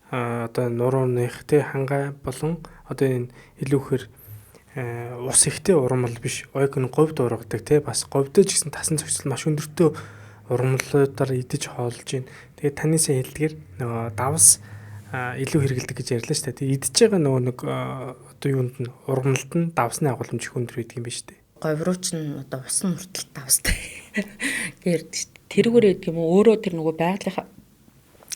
одоо нурууных тий хангай болон одоо энэ илүүхээр ус ихтэй урмал биш. Ойг нь говьд ургадаг тий бас говьдөө ч гэсэн тасан зохицол маш өндөртөө урмлуудаар идэж хоолж гин. Тэгээд таны сайн хэлдгээр нөгөө давс илүү хэрэгэлдэг гэж ярьлаа шүү дээ. Тэгээд идэж байгаа нөгөө нэг одоо юунд нь ургамлд нь давсны агуулмж их өндөр байдаг юм байна шүү дээ. Говь руу ч н одоо ус нь хүртэл давстай. Гэрд тэрүүгээр гэдэг юм уу өөрөө тэр нөгөө байгалийнхаа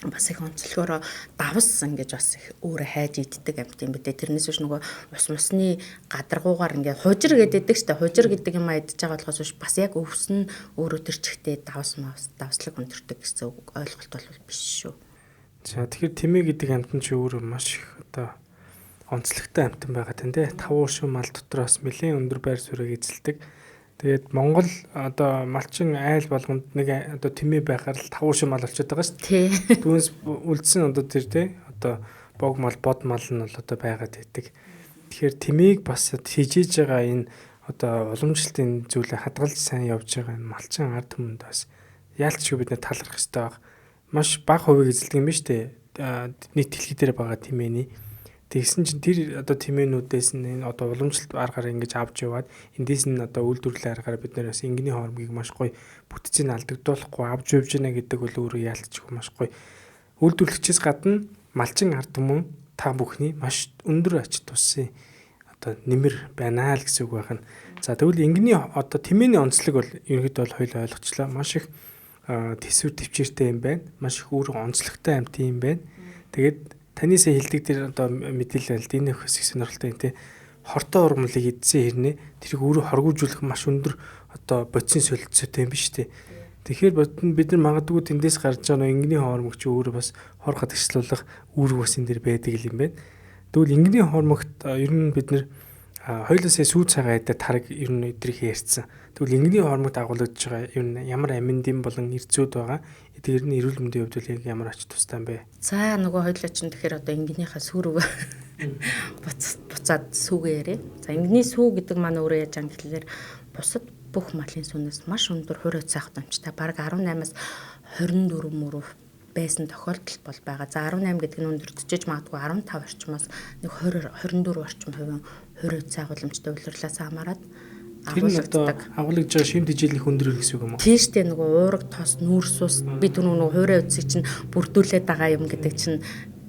бас их онцлогоороо давс ингэж бас их өөрөө хайж иддэг амьт юм бэ. Тэрнээс биш нөгөө ус мусны гадаргуугаар ингээ хужир гэдэг штэ. Хужир гэдэг юм а идэж байгаа болохоос биш бас яг өвс нь өөрөө тэр чигтээ давс мавс давслаг өндөртэй гэсэн ойлголт бол биш шүү. За тэгэхээр тэмээ гэдэг амьтан чи өөрөө маш их одоо онцлогтой амьтан байгаа тань тий. Таван уршин мал дотроос нэлээд өндөр байр суурийг эзэлдэг. Тэгээд Монгол одоо малчин айл болгонд нэг одоо тэмээ байхаар л таван уршин мал болчиход байгаа шүү дээ. Түүнээс үлдсэн одоо тэр тий одоо бог мал, бод мал нь бол одоо байгаад байдаг. Тэгэхээр тэмээг бас хижээж байгаа энэ одоо уламжлалтын зүйлээ хадгалж сайн явж байгаа энэ малчин ард түмэнд бас яалтчгүй бид нэ талархах ёстой баг. Маш бага хувийг эзэлдэг юм байна шүү дээ. Нийт дэлхий дээр байгаа тэмээний. Тэгсэн чинь тэр одоо тэмээнүүдээс нь энэ одоо уламжлалт аргаар ингэж авч яваад эндээс нь одоо үйлдвэрлэлийн аргаар бид нэр бас энгэний хоормгийг маш гоё бүтцийг алдагдуулахгүй авч явж гинэ гэдэг бол өөрөө яалтчгүй маш гоё. Үйлдвэрлэгчээс гадна малчин ард түмэн та бүхний маш өндөр ач туссын одоо нэмэр байна л гэсэн үг байна. За тэгвэл энгэний одоо тэмээний онцлог бол ерөнхийдөө бол хоёул ойлгочлаа. Маш их төсвөр төвчээртэй юм байна. Маш их өөр онцлогтой амьтан юм байна. Тэгээд таны сая хэлдэг тэр одоо мэдээлэл байл энэ их сонирхолтой юм те. Хортой ургамлыг идсэн хэрнээ тэрийг өөрөө хоргиужуулах маш өндөр одоо бодисын солилцоотой юм биш үү? Тэгэхээр бид нар магадгүй тэндээс гарч байгаа энгэний хоормог чи өөрөө бас хор гадагшлуулах үүрэг бас энэ дэр байдаг юм байна. Тэгвэл энгэний хоормогт ер нь бид нар хоёулаа сая сүү цагаан айдаа тараг ер нь эдрийг ярьсан. Тэгвэл энгэний хоормогт агуулгадж байгаа ер нь ямар амин дэм болон эрцүүд байгаа. Тэр нь эрүүл мэндийн хувьд бол яг ямар ач тустай юм бэ? За нөгөө хоёулаа чинь тэгэхээр одоо энгэнийхээ сүү рүү буцаад сүүгээ яриа. За энгэний сүү гэдэг маань өөрөө яаж юм гэхлээр бусад бүх малын сүүнээс маш өндөр хувь цаах дамжтай. Бараг 18-аас 24 мөрөв байсан тохиолдол бол байгаа. За 18 гэдэг нь өндөртөж магадгүй 15 орчмоос нэг 20 24 орчим хувийн хувь цаагууламжтай улирлаас хамаарат агуулдаг. Агуулгаж байгаа шим тэжээлийн өндөр гэсэн үг юм уу? Тийм шүү дээ, нөгөө уураг тос нүүрс ус би түрүү нөгөө хуурай үдсийг чинь бүрдүүлээд байгаа юм гэдэг чинь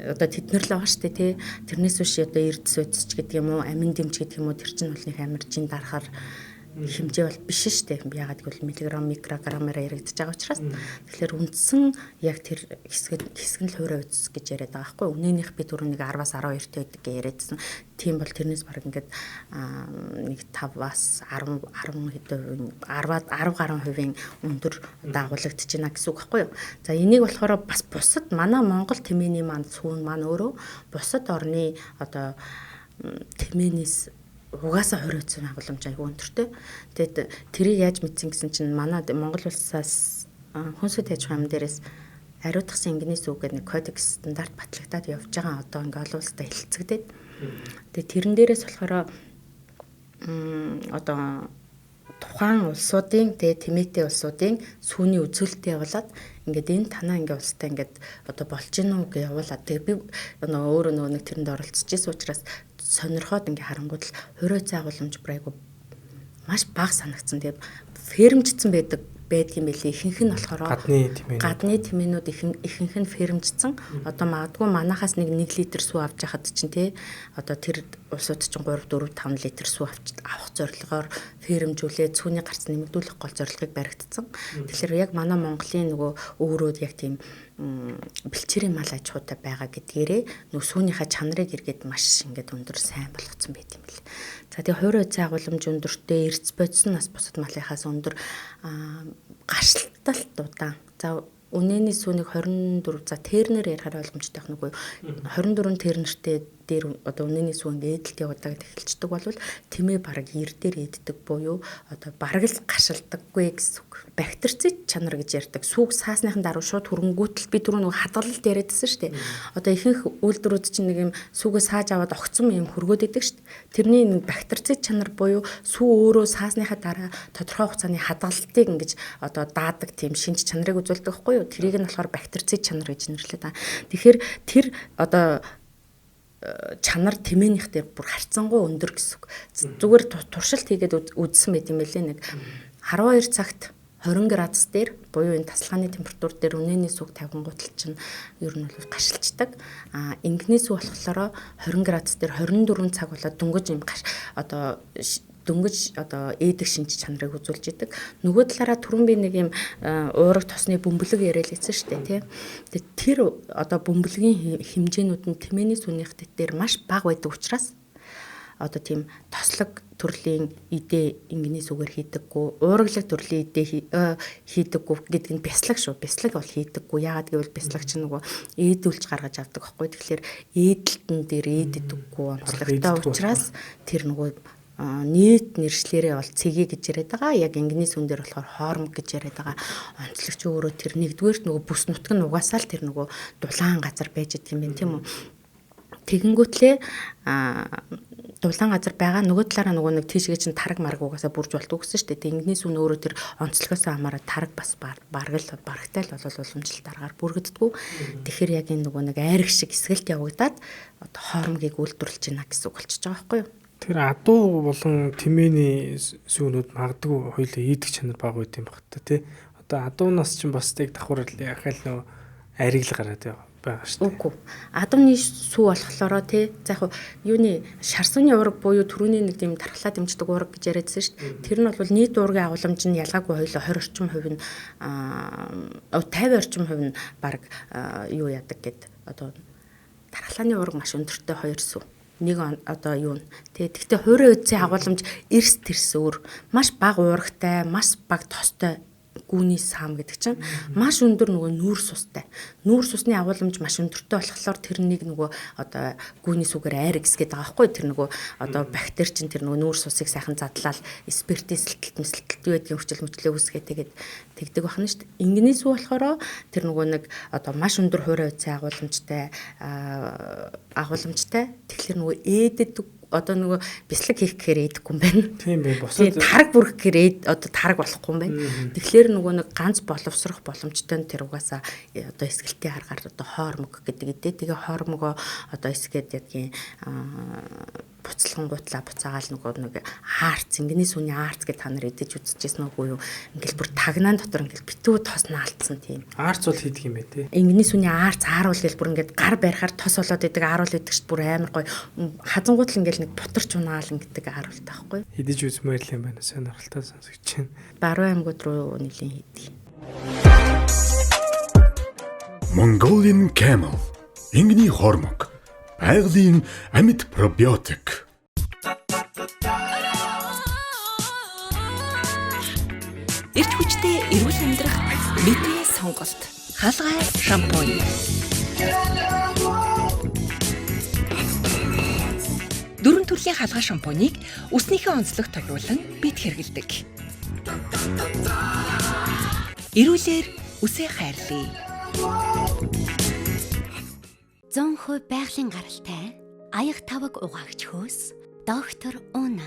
одоо тэднэр л байгаа шүү дээ тий. Тэрнээс биш одоо эрдэс үдсч гэдэг юм уу, амин дэмж гэдэг юм уу, тэр чинь бол нэг амар жин дарахаар хэмжээ бол биш шүү дээ. Яагаад гэвэл миллиграмм, микрограммаараа яригдж байгаа учраас. Тэгэхээр үндсэн яг тэр хэсэг нь л хуурай үдс гэж яриад байгаа байхгүй. Үнэнийх би түрүү нэг 10-аас 12 тээ гэдэг яриадсан. Тийм бол тэрнээс баг ингээд нэг 5-аас 10 10 хэдэн хувийн 10 гаруй хувийн өндөр одоо агуулгадж байна гэсэн үг байхгүй юу. За энийг болохоор бас бусад манай Монгол тэмээний маань сүүн маань өөрөө бусад орны одоо тэмээнээс угаасаа 20% агуулмж айгүй өндөртэй. Тэгээд тэрийг яаж мэдсэн гэсэн чинь манай Монгол улсаас хүнсүт аж ахуйн дээрээс ариутгсан ингэний сүү гэдэг нэг кодекс стандарт батлагдаад явж байгаа. Одоо ингээ олон улстай хэлэлцэгдээд. Тэгээд тэрэн дээрээс болохоор одоо тухайн улсуудын тэгээ тэмээтэй улсуудын сүүний үзүүлэлтээ явуулаад ингээд энэ танаа ингээ улстай ингээд одоо болж гин үү гэж явуулаад тэгээ би нөгөө өөрөө нөгөө нэг тэрэнд оролцож исэн учраас сонирхоод ингээ харангуут л 20% агуулмж бүр айгу маш бага санагдсан. Тэгээ фермжсэн байдаг юм билий. Ихэнх нь болохоор гадны тэмээнүүд ихэнх нь фермжсэн. Одоо магадгүй манахаас нэг 1 литр сүү авч яхад чинь тий одоо тэр улсууд чинь 3 4 5 литр сүү авах зорилгоор фермжүүлээд сүүний гарц нэмэгдүүлэх гол зорилгыг баригдсан. Тэгэхээр яг манай Монголын нөгөө өөрөө яг тийм бэлчээрийн мал аж ахуйтай байгаа гэдгээрээ нөгөө сүүнийхээ чанарыг эргээд маш ингээд өндөр сайн болгоцсон байт юм бэл. За тэгээ 20% агуулмж өндөртэй эрдэс бодис нь бас бусад малынхаас өндөр гаршилталт удаан. За Үнэний сүүнийг 24 за тернер ярихаар ойлгомжтой байх нүггүй 24 тернертэй дээр одоо үнэний сүү ингээ ээдэлт явуудаг эхэлждэг бол тэмээ бараг 90 дээр ээддэг буюу одоо бараг л гашилдаггүй гэсэн үг. Бактерицид чанар гэж ярьдаг. Сүүг саасныхан даруй шууд хөрөнгүүтэл би түрүү нөгөө хадгалалт яриадсэн шүү дээ. Одоо ихэнх үйлдвэрүүд чинь нэг юм сүүгээ сааж аваад огцом юм хөргөөд идэг шүү дээ. Тэрний нэг бактерицид чанар буюу сүү өөрөө саасныхаа дараа тодорхой хугацааны хадгалалтыг ингэж одоо даадаг тийм шинж чанарыг үзүүлдэг байхгүй юу? Тэрийг нь болохоор бактерицид чанар гэж нэрлэдэг. Тэгэхээр тэр одоо чанар тэмээнийх дээр бүр харьцангуй өндөр гэсэн үг. Зүгээр туршилт хийгээд үзсэн байт юм байлээ нэг 12 цагт 20 градус дээр буюу энэ тасалгааны температур дээр үнэний сүг тавингуутал чинь ер нь бол гашилчдаг. А ингэний сүг болохоор 20 градус дээр 24 цаг болоод дөнгөж юм одоо дөнгөж одоо ээдэг шинж чанарыг үзүүлж идэг. Нөгөө талаараа түрүүн би нэг юм уураг тосны бөмбөлөг яриа л ийсэн шүү дээ, тий. Тэгээ тэр одоо бөмбөлгийн хэмжээнүүд нь тэмээний сүнийх дээр маш бага байдаг учраас одоо тийм тослог төрлийн идэ ингэний сүгээр хийдэггүй, уураглаг төрлийн идэ хийдэггүй гэдэг нь бяцлаг шүү. Бяцлаг бол хийдэггүй. Яагаад гэвэл бяцлаг чинь нөгөө ээдүүлж гаргаж авдаг байхгүй. Тэгэхээр ээдэлтэн дээр ээддэггүй онцлогтой учраас тэр нөгөө нийт нэршлэрээ бол цэгээ гэж яриад байгаа. Яг ингэний сүн дээр болохоор хоормог гэж яриад байгаа. Онцлогч өөрөө тэр нэгдүгээрт нөгөө бүс нутг нь угаасаа л тэр нөгөө дулаан газар байж идэг юм байна, тийм үү? Тэгэнгүүтлээ дулаан газар байгаа. Нөгөө талаараа нөгөө нэг тийшгээ чинь тараг марг угаасаа бүрж болдгоо гэсэн шүү дээ. Ингэний сүн өөрөө тэр онцлогоосоо хамаараа тараг бас бараг л барагтай л болол уламжлалт аргаар бүргэддэггүй. Тэгэхээр яг энэ нөгөө нэг айраг шиг эсгэлт явагдаад одоо хоормгийг үйлдвэрлэж байна гэсэн үг болчихж байгаа байхгүй юу? Тэр адуу болон тэмээний сүүнүүд магадгүй хоёулаа ийдэг чанар бага байт юм баг та тий. Одоо адуунаас чинь бас тийг давхар яхаал нөө ариг л гараад байгаа шүү дээ. Үгүй. Адууны сүү болохлоороо тий. За яг юуны шарсууны уураг буюу түрүүний нэг тийм тархлаа дэмждэг уураг гэж яриадсэн шүү дээ. Тэр нь бол нийт уургийн агуулмж нь ялгаагүй хоёулаа 20 орчим хувь нь 50 орчим хувь нь баг юу яадаг гэд одоо тархлааны уураг маш өндөртэй хоёр сүү. Нэг одоо юу н тий. Гэхдээ хуурай үдсийн агуулмж эрс тэрс өөр маш бага уурагтай, маш бага тостой гүүний сам гэдэг чинь маш өндөр нөгөө нүүр сустай. Нүүр сусны агуулмж маш өндөртэй болохоор тэрнийг нөгөө одоо гүүний сүгээр айр гэсгээд байгаа байхгүй. Тэр нөгөө одоо бактери чинь тэр нөгөө нүүр сусыг сайхан задлал спиртийн сэлтэлт мэсэлтэлт юу гэдгийг хүчил мөчлөө үүсгээ тэгээд тэгдэг байна шүү дээ. Ингэний сүү болохоор тэр нөгөө нэг одоо маш өндөр хуурай үдсийн агуулмжтай. Тэгэхээр нөгөө ээдэдэг одоо нөгөө бяцлаг хийх гэхээр ээдэхгүй юм байна. Тийм байх. Бусад тараг бүрэх гэхээр ээд одоо тараг болохгүй юм байна. Тэгэхээр нөгөө нэг ганц боловсрох боломжтой нь тэр угаасаа одоо эсгэлтийн аргаар одоо хоормог гэдэг идэ. Тэгээ хоормогоо одоо эсгээд ядгийн буцалгангуутлаа буцаагаал нөгөө нэг аарц ингэний сүний аарц гэж та нар идэж үзчихсэн үгүй юу? Ингээл бүр тагнаан дотор ингээл битүү тос наалтсан тийм. Аарц бол хийдэг юм бэ те? Ингэний сүний аарц ааруул гэл бүр ингээд гар барихаар тос болоод идэг ааруул идэг ч бүр амар гоё. Хазангуутал ингээл нэг бутарч унаал ингэдэг ааруултай байхгүй юу? Идэж үзмээр л юм байна. Сонирхолтой сонсогдож байна. Баруун аймагуд руу нэлийн хийдэг. Mongolian Camel ингэний хормог. Байгалийн амьд пробиотик. Эрч хүчтэй эрүүл амьдрах мэдээ сонголт. Халгай шампунь. Дөрвөн төрлийн халгай шампуныг үснийхээ онцлог толиулан бид хэрэглэдэг. Эрүүлэр үсээ хайрлая. 100% байгалийн гаралтай аяг таваг угаагч хөөс доктор Уна.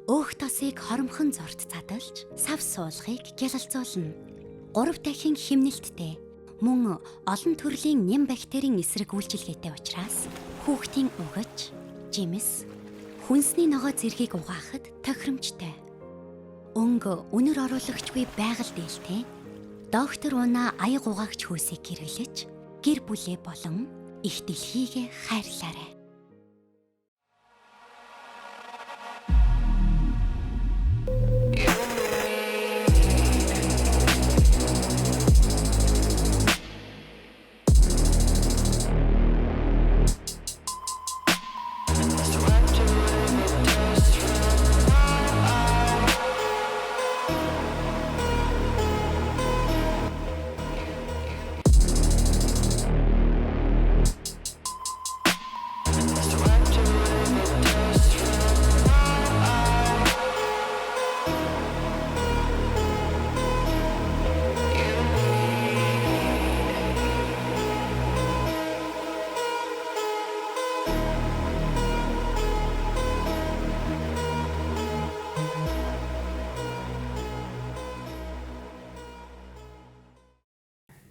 Өөх тосыг хоромхон зурт задалж сав суулгыг гялалзуулна. 3 дахин химнэлттэй мөн олон төрлийн нэм бактерийн эсрэг үйлчилгээтэй учраас хүүхдийн угаж, жимс, хүнсний ногоо зэргийг угаахад тохиромжтой. Өнгө үнэр оруулагчгүй байгаль дээлтэй доктор Уна аяг угаагч хөөсийг хэрэглэж гэр бүлээ болон их дэлхийгээ хайрлаарай.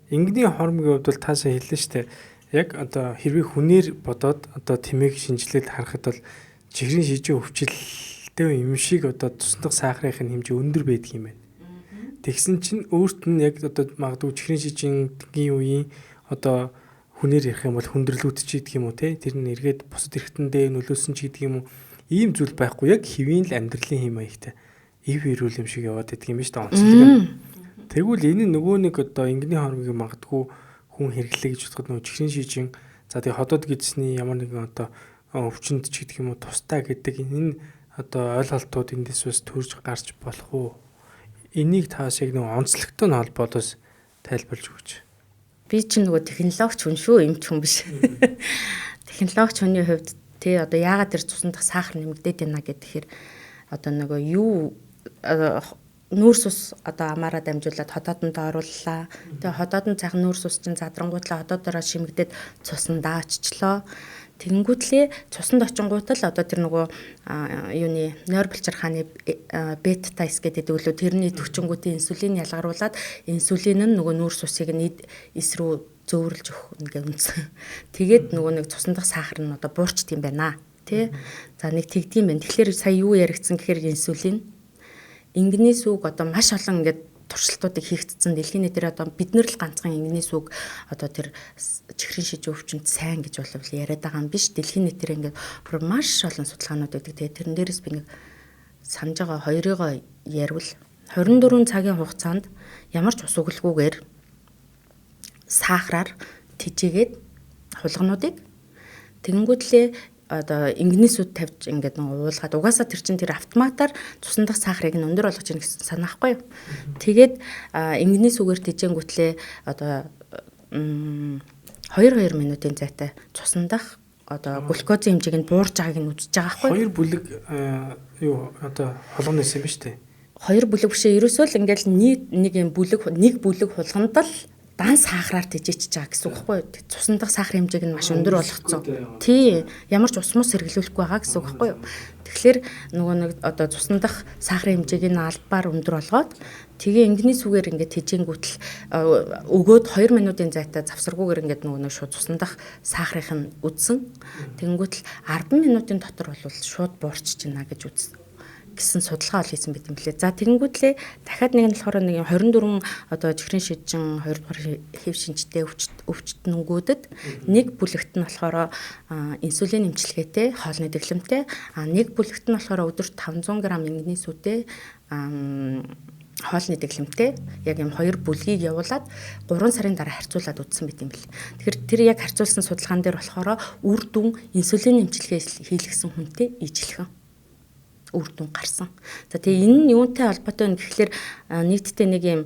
Ингэний хормогийн хувьд бол та сая хэллээ шүү дээ. Яг одоо хэрвээ хүнээр бодоод одоо тэмээг шинжилээд харахад бол чихрийн шижин өвчлөлтэй юм шиг одоо цусан дахь сахарын хэмжээ өндөр байдаг юм байна. Тэгсэн чинь өөрт нь яг одоо магадгүй чихрийн шижингийн үеийн одоо хүнээр ярих юм бол хүндрэлүүд ч гэдэг юм уу те, тэр нь эргээд бусад эрхтэндээ нөлөөлсөн ч гэдэг юм уу, ийм зүйл байхгүй, яг хэвийн л амьдралын хэм маягтай ив эрүүл юм шиг яваад идэх юм биш үү, онцлог нь. Тэгвэл энэ нөгөө нэг одоо ингэний хормыг магадгүй хүн хэрэглэе гэж бодоход нөгөө чихрийн шижин, за тэгээ ходоод гэдэсний ямар нэгэн одоо өвчнөд ч гэдэг юм уу тустай гэдэг энэ одоо ойлголтууд эндээс бас төрж гарч болох уу? Энийг тааш яг нөгөө онцлогтой нь холбоодоос тайлбарлаж өгөөч. Би чинь нөгөө технологич хүн шүү, эмч хүн биш. Технологич хүний хувьд тий одоо яагаад тэр цусан дахь сахар нэмэгдээд байна гэхээр одоо нөгөө юу нүүрс ус одоо амаараа дамжуулаад ходоодонд орууллаа. Тэгээ ходоодон цайхан нүүрс ус чинь задрангуутлаа ходоодороо шимэгдээд цусандаа оччлоо. Тэгэнгүүтлээ цусанд очингуут л одоо тэр нөгөө юуны нойр булчирхааны бета эс гэдэг лөө тэрний төвчөнгүүтээ инсулин ялгаруулад инсулин нь нөгөө нүүрс усыг нь эс рүү зөөвөрлж өгөх ингээ үндсэн. Тэгээд нөгөө нэг цусан дахь сахар нь одоо буурчд юм байна. Тэ? За нэг тэгдэм байх. Тэгэхээр сая юу яригдсан гэхээр инсулин ингэний сүг одоо маш олон ингээд туршилтуудыг хийгдсэн. Дэлхийн нийтээр одоо бид нар л ганцхан ингэний сүг одоо тэр чихрийн шижин өвчнөд сайн гэж болов яриад байгаа юм биш. Дэлхийн нийтээр ингээд маш олон судалгаанууд байдаг. Тэгээ тэрэн дээрээс би нэг санаж байгаа хоёрыгоо ярил 24 цагийн хугацаанд ямар ч ус өглгүүгээр сахараар тижээгээд хулгануудыг тэгэнгүүтлээ одоо ингэний сүд тавьж ингээд нэг уулгаад угаасаа тэр чин тэр автоматар цусан дахь сахарыг нь өндөр болгож ийн гэсэн санаахгүй юу. Тэгээд ингэний сүгээр тижээнгүүтлээ одоо 2-2 минутын зайтай цусан дахь одоо глюкозын хэмжээг нь буурж байгааг нь үзэж байгаа байхгүй юу. Хоёр бүлэг юу одоо хулган нэсэн юм шүү дээ. Хоёр бүлэг бишээ, ерөөсөө л ингээд нэг юм бүлэг нэг бүлэг хулганд л дан сахараар тэжээчихэж байгаа гэсэн үг байхгүй юу? Цусан дахь сахарын хэмжээг нь маш өндөр болгоцсон. Тий, ямар ч ус мус хэрэглүүлэхгүй байгаа гэсэн үг байхгүй юу? Тэгэхээр нөгөө нэг одоо цусан дахь сахарын хэмжээг нь албаар өндөр болгоод тэгээ ингэний сүгээр ингээд тэжээнгүүтэл өгөөд 2 минутын зайтай завсаргүйгээр ингээд нөгөө нэг шууд цусан дахь сахарынх нь үдсэн. Тэгэнгүүтэл 10 минутын дотор бол шууд буурчиж байна гэж үзсэн гэсэн судалгаа ол хийсэн байт юм лээ. За тэгэнгүүтлээ дахиад нэг нь болохоор нэг 24 одоо чихрийн шижин 2 дугаар хэв шинжтэй өвчтөнгүүдэд нэг бүлэгт нь болохоор инсулин эмчилгээтэй хоолны дэглэмтэй, нэг бүлэгт нь болохоор өдөрт 500 г ингэний сүдээ хоолны дэглэмтэй яг юм хоёр бүлгийг явуулаад 3 сарын дараа харьцуулаад үзсэн байт юм бэл. Тэгэхээр тэр яг харьцуулсан судалгаан дээр болохоор үр дүн инсулин эмчилгээ хийлгэсэн хүнтэй ижилхэн үр дүн гарсан. За тэгээ энэ нь юунтай холбоотой вэ гэхлээр нийтдээ нэг юм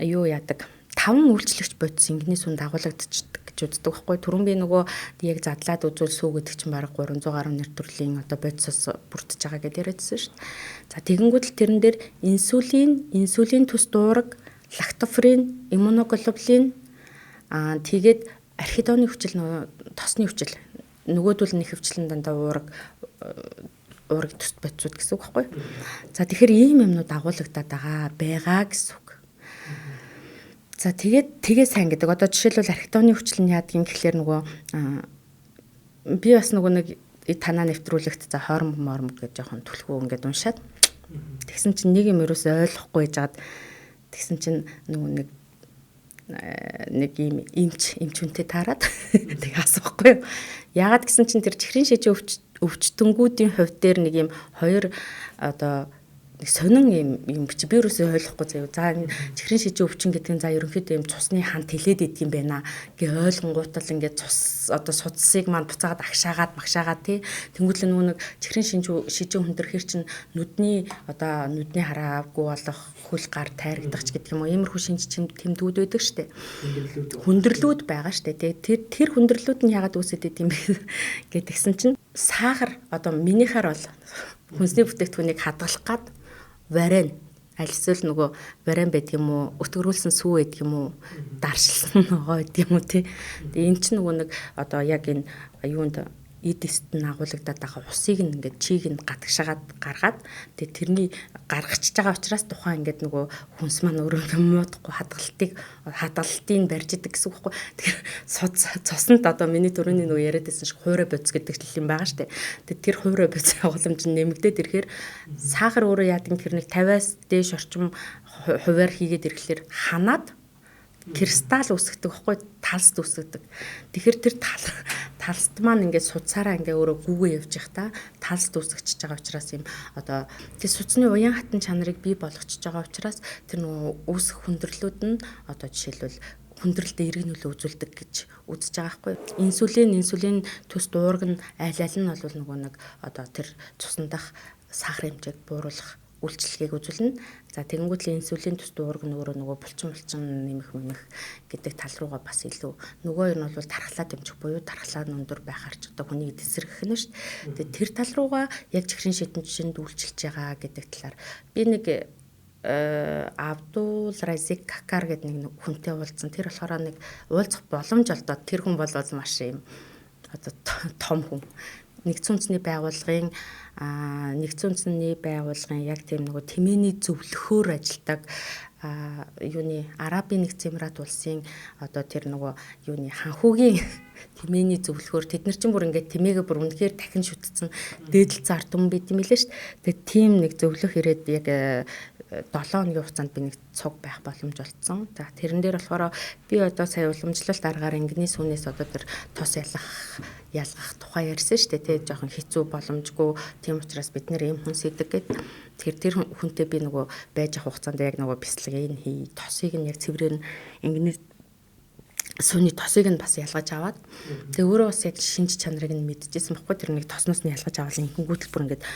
юу яадаг 5 үйлчлэгч бодис ингэний сүн дагуулагдчихдаг гэж үздэг байхгүй. Түрүүн би нөгөө яг задлаад үзвэл сүү гэдэг чинь бараг 300 гаруй нэр төрлийн одоо бодисоос бүрдэж байгаа гэдээ яриадсэн шүү дээ. За тэгэнгүүт л тэрэн дээр инсулин, инсулин төс дуураг, лактоферин, иммуноглобулин тэгээд архидоны хүчил, нөгөө тосны хүчил, нөгөөдөл нь ихэвчлэн дандаа уураг төс бодисууд гэсэн үг байхгүй. За тэгэхээр ийм юмнууд агуулгадаад байгаа гэсэн үг. За тэгээд тэгээ сайн гэдэг. Одоо жишээлбэл архитектоны хүчил нь яадаг юм гэхлээр нөгөө би бас нөгөө нэг танаа нэвтрүүлэгт за хормог мормог гэж жоохон түлхүү ингээд уншаад тэгсэн чинь нэг юм ерөөсөө ойлгохгүй байжгаад тэгсэн чинь нөгөө нэг ийм эмч хүнтэй таарад тэг асуухгүй юу. Яагаад гэсэн чинь тэр чихрийн шижин өвчтөнгүүдийн хувь дээр нэг юм хоёр одоо нэг сонин юм би ерөөсөө ойлгохгүй заяа. За чихрийн шижин өвчин гэдэг нь за ерөнхийдөө юм цусны хан тэлээд идэх юм байна гэ ойлгонгуутал ингээд цус одоо судсыг маань буцаагаад агшаагаад магшаагаад тий. Тэнгүүтлээ нөгөө нэг чихрийн шижин хүндрэхэр чинь нүдний одоо нүдний хараагүй болох хөл гар тайрагдах ч гэдэг юм уу иймэрхүү шинж тэмдгүүд байдаг штэ. Хүндрэлүүд байгаа штэ. Тэгээ тэр хүндрэлүүд нь яагаад үүсэт идэв юм бэ гэтгсэн чинь сахар одоо минийхаар бол хүнсний бүтээгдэхүүнийг хадгалах гад варен аль эсвэл нөгөө варен байдаг юм уу, өтгөрүүлсэн сүү байдаг юм уу, даршилсан ногоо байдаг юм уу тий. Тэгээ эн чинь нөгөө нэг одоо яг энэ юунд эд эст нь агуулгадаад байгаа усыг нь ингээд чийг нь гадагшаагаад гаргаад тэгээ тэрний гаргачж байгаа учраас тухайн ингээд нөгөө хүнс маань өөрөө муудахгүй хадгалтыг барьж идэг гэсэн үг байхгүй. Тэгэхээр цуснд одоо миний түрүүний нөгөө яриад байсан шиг хуурай бодис гэдэг юм байгаа штэ. Тэгээ тэр хуурай бодис агууламж нь нэмэгдээд ирэхээр сахар өөрөө яадаг юм тэр нэг 50-аас дээш орчим хувиар хийгээд ирэхлээр ханаад кристалл үүсгдэг байхгүй, талст үүсгдэг. Тэгэхээр тэр талст маань ингээд судсаараа ингээд өөрөө гүүгээ явж явах та талст үүсгэж байгаа учраас юм одоо тэр судсны уян хатан чанарыг бий болгочихж байгаа учраас тэр нөгөө үүсэх хүндрэлүүд нь одоо жишээлбэл хүндрэлдээ эрг нөлөө үзүүлдэг гэж үзэж байгаа байхгүй. Инсулин төс дуург нь айл айл нь бол нөгөө нэг одоо тэр цусан дах сахарын хэмжээг бууруулах үйлчилгээг үзүүлнэ. За тэгэнгүүт л инсулин төс дуург нь өөрөө нөгөө булчин нэмэх мэмэх гэдэг тал руугаа бас илүү нөгөө ер нь бол тархлаа дэмжих буюу тархлаа нь өндөр байхаар ч одоо хүнийг тэсрэх нь шүү дээ. Тэгээ тэр тал руугаа яг чихрийн шидэнд шинд үйлчилж байгаа гэдэг талаар би нэг Абдул Разик Какар гэдэг нэг хүнтэй уулзсан. Тэр болохоор нэг уулзах боломж олдоод тэр хүн бол маш юм одоо том хүн. Нэгдсэн үндэсний байгууллагын яг тийм нөгөө тэмээний зөвлөхөөр ажилладаг юуны Арабын нэгдсэн Эмират улсын одоо тэр нөгөө юуны ханхүүгийн тэмээний зөвлөхөөр тэд нар чинь бүр ингээд тэмээгээ бүр үнэхээр дахин шүтцэн дээдэлцэн ард түмэн байд юм лээ шүү дээ. Тэгээд тийм нэг зөвлөх ирээд яг 7 хоногийн хугацаанд би нэг цуг байх боломж олдсон. За тэрэн дээр болохоор би одоо сая уламжлалт аргаар ингэний сүүнээс одоо тэр тос ялгах тухай ярьсан шүү дээ. Тэ жоохон хэцүү боломжгүй. Тийм учраас бид нэр ийм хүнс идэг гэд. Тэгэхээр тэр хүнтэй би нөгөө байж авах хугацаанд яг нөгөө бяцлагыг нь хий, тосыг нь яг цэврээр нь ингэний сүүний тосыг нь бас ялгаж аваад тэгээ өөрөө бас яг шинж чанарыг нь мэдчихсэн баггүй. Тэр нэг тосноос нь ялгаж авал ингэнгүүтэл бүр ингээд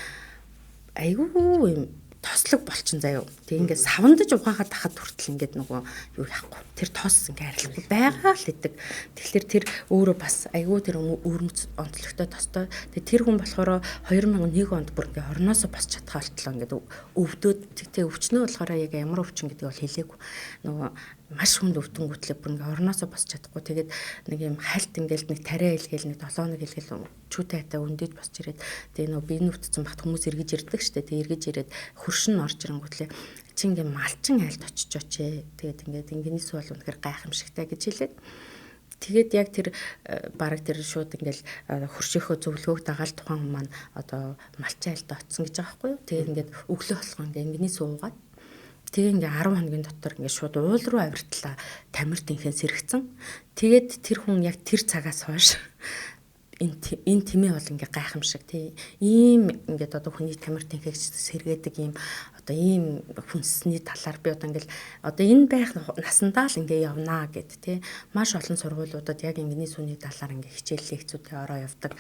айгүй юм тослог болчин заяо. Тэг ингээд савндаж угаагаад тахад хүртэл ингээд нөгөө юу яахгүй. Тэр тос ингээд арилахгүй байгаа л гэдэг. Тэгэхээр тэр өөрөө бас айгүй тэр өвөрмөц онцлогтой тостой. Тэг тэр хүн болохоор 2001 онд бүр ингээд орноосоо босч чадхаа болтлоо ингээд өвдөөд тэг өвчнөө болохоор яг ямар өвчин гэдгийг бол хэлээгүй. Нөгөө маш хүнд өвдөнгүүтлээ бүр ингээ орноосоо босч чадахгүй. Тэгээд нэг юм хальт ингээл нэг тариа илгээл нэг 7 хоног илгээл чүүтэй хатаа өндөж босч ирээд тэгээ нөгөө би нүвтцэн багт хүмүүс эргэж ирдэг штэ. Тэгээ эргэж ирээд хөршин орж ирэнгүүтлээ чи ингээ малчин айлд очиж очээ. Тэгээд ингээд ингэний сүү бол үнэхээр гайхамшигтай гэж хэлээд тэгээд яг тэр бараг тэр шууд ингээл хөршийнхөө зөвлөгөөг дагаал тухайн хүн маань одоо малчин айлд очсон гэж байгаа байхгүй юу. Тэгээд ингээд өглөө болгоо ингээ ингэний сүү уугаад тэгээ ингээ 10 хоногийн дотор ингээ шууд уул руу авиртлаа тамир тэнхэн сэрэгцэн. Тэгээд тэр хүн яг тэр цагаас хойш энэ тэмээ бол ингээ гайхамшиг тий. Ийм ингээд одоо хүний тамир тэнхийг сэргээдэг ийм одоо ийм хүнсний талаар би одоо ингээл одоо энэ байх насандаа л ингээ явнаа гэд тий. Маш олон сургуулиудад яг ингэний сүний талаар ингээ хичээл лекцүүдээ ороо явдаг.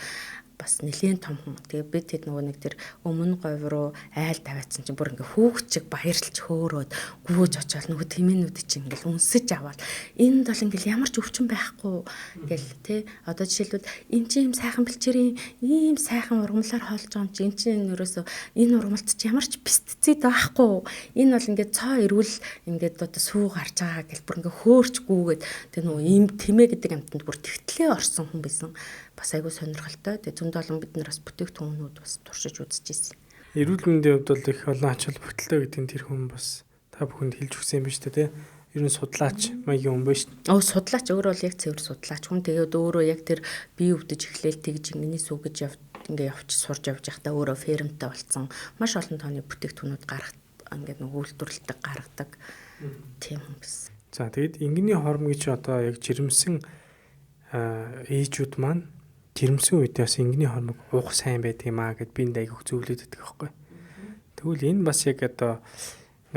Бас нэлээн том хүн. Тэгээ би тэд нөгөө нэг тэр өмнө говь руу айл тавиадсан чинь бүр ингээ хүүхд чиг баярлж хөөрөөд гүйж очиод нөгөө тэмээнүүд чинь ингээл үнсэж аваад энд бол ингээл ямар ч өвчин байхгүй гэл тий. Одоо жишээлбэл эн чинь ийм сайхан бэлчээрийн ийм сайхан ургамлаар хоолж байгаа юм чи эн чинь ерөөсөө энэ ургамалт чи ямар ч пестицид байхгүй. Энэ бол ингээд цоо эрүүл ингээд одоо сүү гарч байгаа гэл бүр ингээ хөөрч гүүгээд тэг нөгөө ийм тэмээ гэдэг амтанд бүр тэгтлээ орсон хүн байсан. Бас айгүй сонирхолтой. Тэгээ зөндөө олон бид нар бас бүтээгдэхүүнүүд бас туршиж үзэж ирсэн. Эрүүл мэндийн хувьд бол их олон ач холбогдолтой гэдэг нь тэр хүн бас та бүхэнд хэлж өгсөн юм ба шүү дээ, тий? Ер нь судлаач маягийн хүн ба шүү дээ. Судлаач өөрөө бол яг цэвэр судлаач хүн. Тэгээд өөрөө яг тэр бие өвдөж эхлээл тэгж ингэний сүү гэж ингээ явж сурж явж байхдаа өөрөө фермтэй болцсон. Маш олон тооны бүтээгдэхүүнүүд гаргах ингээд нэг үйлдвэрлэлдэг гаргадаг тийм хүн байсан. За тэгээд ингэний хормог чи одоо яг жирэмсэн ээжүүд маань жирэмсэн үедээ бас ингэний хормог уух сайн байдаг юм аа гэд би энд айгүйх зөвлөд өгдөг байхгүй. Тэгвэл энэ бас яг одоо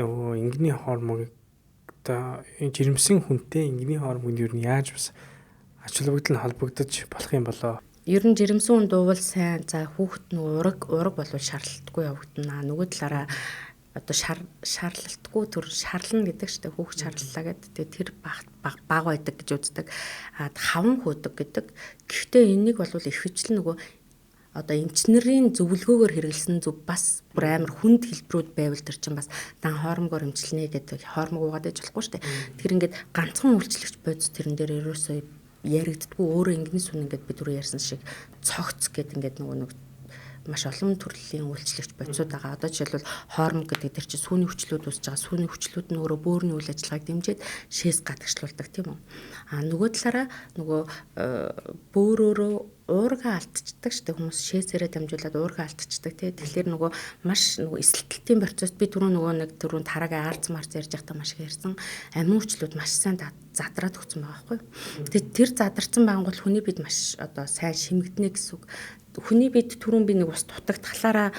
нөгөө ингэний хормог одоо энэ жирэмсэн хүнтэй ингэний хормог нь ер нь яаж бас ач холбогдол нь холбогдож болох юм болоо? Ер нь жирэмсэн хүн дуувал сайн. За хүүхэд нь ураг болвол шарлалтгүй явагдана. Нөгөө талаараа одоо шарлалтгүй төр шарлна гэдэг чинь хүүхд шарлалаа гэдэг. Тэгээ тэр баг байдаг гэж үздэг. А хаван хөөдөг гэдэг. Гэхдээ энийг бол ихэвчлэн нөгөө одоо эмчнэрийн зөвлөгөөгөөр хэрэглэсэн зөв бас бүр амар хүнд хэлбэрүүд байвал тэр чинь бас дан хоормгоор эмчилнэ гэдэг хоормог уугаад ээж болохгүй шүү дээ. Тэр ингээд ганцхан үйлчлэгч бодис тэрэн дээр ерөөсөө яригддаггүй. Өөрөө ингэний сүн ингээд бид түрүү ярьсан шиг цогц гэдэг ингээд нөгөө нэг маш олон төрлийн үйлчлэгч бодисууд байгаа. Одоо жишээлбэл хоормог гэдэг тэр чинь сүүний хүчлүүд үүсэж байгаа. Сүүний хүчлүүд нь өөрөө бөөрийн үйл ажиллагааг дэмжиж шээс гадагшлуулдаг, тийм үү? А нөгөө талаараа нөгөө бөөрөөрөө уурга алдчихдаг шүү дээ. Хүмүүс шээсээрээ дамжуулаад уурга алдчихдаг тий. Тэгэхээр нөгөө маш нөгөө эсэлтэлтийн процесс би түрүү нөгөө нэг түрүүн тараг арц марц ярьж байхдаа маш их ярьсан. Амин хүчлүүд маш сайн задраад өгсөн байгаа байхгүй. Тэгээд тэр задарсан байгангуул хүний бид маш одоо сайн шимэгдэнэ гэсэн үг. Хүний бид түрүүн би нэг ус дутагдхалаараа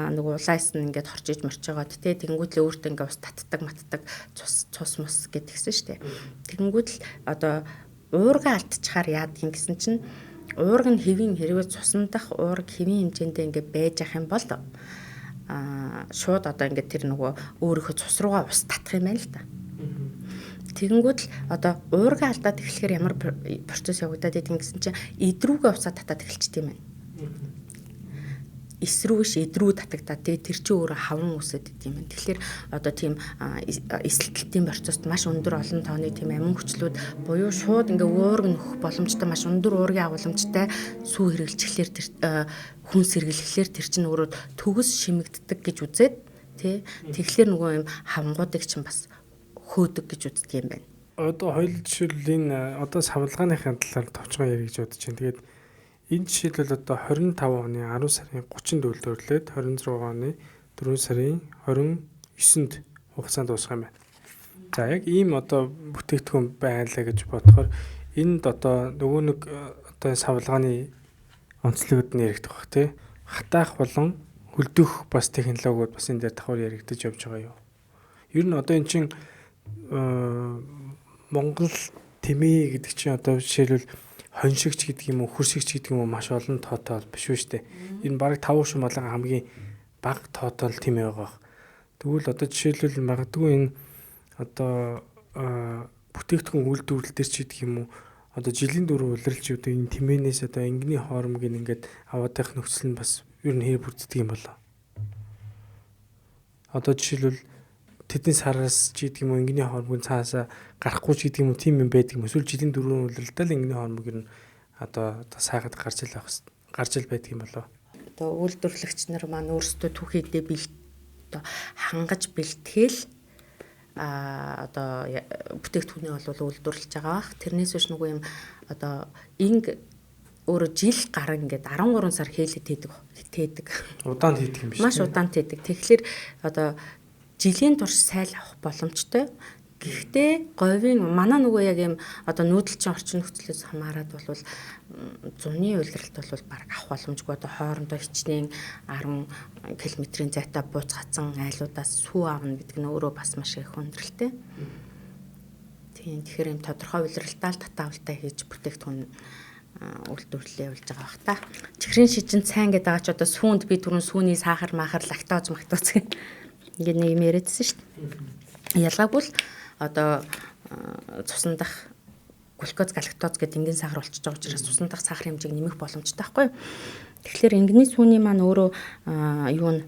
нөгөө улаайс нь ингээд хорч иж морч байгаад тий. Тэгэнгүүт л өөртөө ингээд ус татдаг матдаг цус цус мус гэдгийгсэн шүү дээ. Тэгэнгүүт л одоо уурга алдчихаар яадаг юм гэсэн чинь уурга нь хэвийн хэрвээ цусан дах уурга хэвийн хэмжээндээ ингээд байж ах юм бол шууд одоо ингээд тэр нөгөө өөрийнхөө цус руугаа ус татах юм байна л да. Тэгэнгүүт л одоо уурга алдаад эхлэхээр ямар процесс явагдаад идэг гэсэн чинь эдрүүгээ усаа татаад эхэлчихдэг юм байна. Эсрүү биш эдрүү татагдаад тэгээ тэр чинь өөрөө хаван үсэд идэм юм. Тэгэхээр одоо тийм эсэлтэлтийн процесст маш өндөр олон тооны тийм амин хүчлүүд буюу шууд ингээ уург нөхөх боломжтой маш өндөр уургийн агуулмжтай сүү хэрэглэчихлээр тэр хүн сэргэлэхлээр тэр чинь өөрөө төгс шимэгддэг гэж үзээд тий. Тэгэхээр нөгөө юм хавангуудыг чинь бас хөөдөг гэж үздэг юм байна. Одоо хоёул жишээл энэ одоо савлгааныхын талаар товчхон ярих гэж бодож байна. Тэгээд энэ жишээлбэл одоо 25 оны 10 сарын 30-нд үйлдвэрлээд 26 оны 4 сарын 29-нд хугацаанд дуусах юм байна. За яг ийм одоо бүтээгдэхүүн байлаа гэж бодохоор энд одоо нөгөө нэг одоо савлгааны онцлогод нь яригдах бах тий. Хатаах болон хөлдөх бас технологиуд бас энэ дээр давхар яригдаж явж байгаа юу. Ер нь одоо эн чинь Монгол тэмээ гэдэг чинь одоо жишээлбэл хоншигч гэдэг юм уу, хөршигч гэдэг юм уу маш олон тоотой биш үү штэ. Энэ бараг 5 шум болгон хамгийн бага тоотой л тэмээ байгаа. Тэгвэл одоо жишээлбэл магадгүй энэ одоо бүтээгдэхүүн үйлдвэрлэл дээр ч гэдэг юм уу одоо жилийн дөрөв улиралч гэдэг энэ тэмээнээс одоо ингэний хоормыг ингээд аваад байх нөхцөл нь бас ер нь хэр бүрддэг юм болоо. Одоо жишээлбэл тэдний сараас ч гэдэг юм уу ингэний хоормог цаасаа гарахгүй ч гэдэг юм уу тийм юм байдаг юм. Эсвэл жилийн дөрвөн улиралдаа л ингэний хоормог ер нь одоо сайхад гарч ил байх гарч ил байдаг юм болоо. Одоо үйлдвэрлэгч нар маань өөрсдөө түүхийдээ бэлт хангаж бэлтгэл одоо бүтээгдэхүүнээ бол үйлдвэрлэж байгаа бах. Тэрнээс биш нөгөө юм одоо инг өөрөө жил гарan ингээд 13 сар хээлээд тээдэг. Удаан хийдэг юм биш. Маш удаан тээдэг. Тэгэхээр одоо жилийн турш сайл авах боломжтой. Гэхдээ говийн манай нөгөө яг юм одоо нүүдэлчин орчин нөхцлөөс хамаарат бол зуны улиралт бол баг авах боломжгүй. Одоо хоорондоо хичнээн 10 км-ийн зайтай бууцгаацсан айлуудаас сүү авна гэдэг нь өөрөө бас маш их хүндрэлтэй. Тийм, тэгэхээр юм тодорхой улиралтаа л татаавалтай хийж бүтээгдэхүүн үйлдвэрлэлээ явуулж байгаа бах та. Чихрийн шижин сайн гэдэг байгаа ч одоо сүүнд би түрүүн сүүний сахар махар лактоз мактоз гэх ингээд нэг юм яриадсэн шүү дээ. Ялгаагүй л одоо цусан дах глюкоз, галактоз гэдэг энгийн сахар болчихж байгаа учраас цусан дах сахарын хэмжээг нэмэх боломжтой байхгүй юу? Тэгэхээр ингэний сүүний маань өөрөө юу н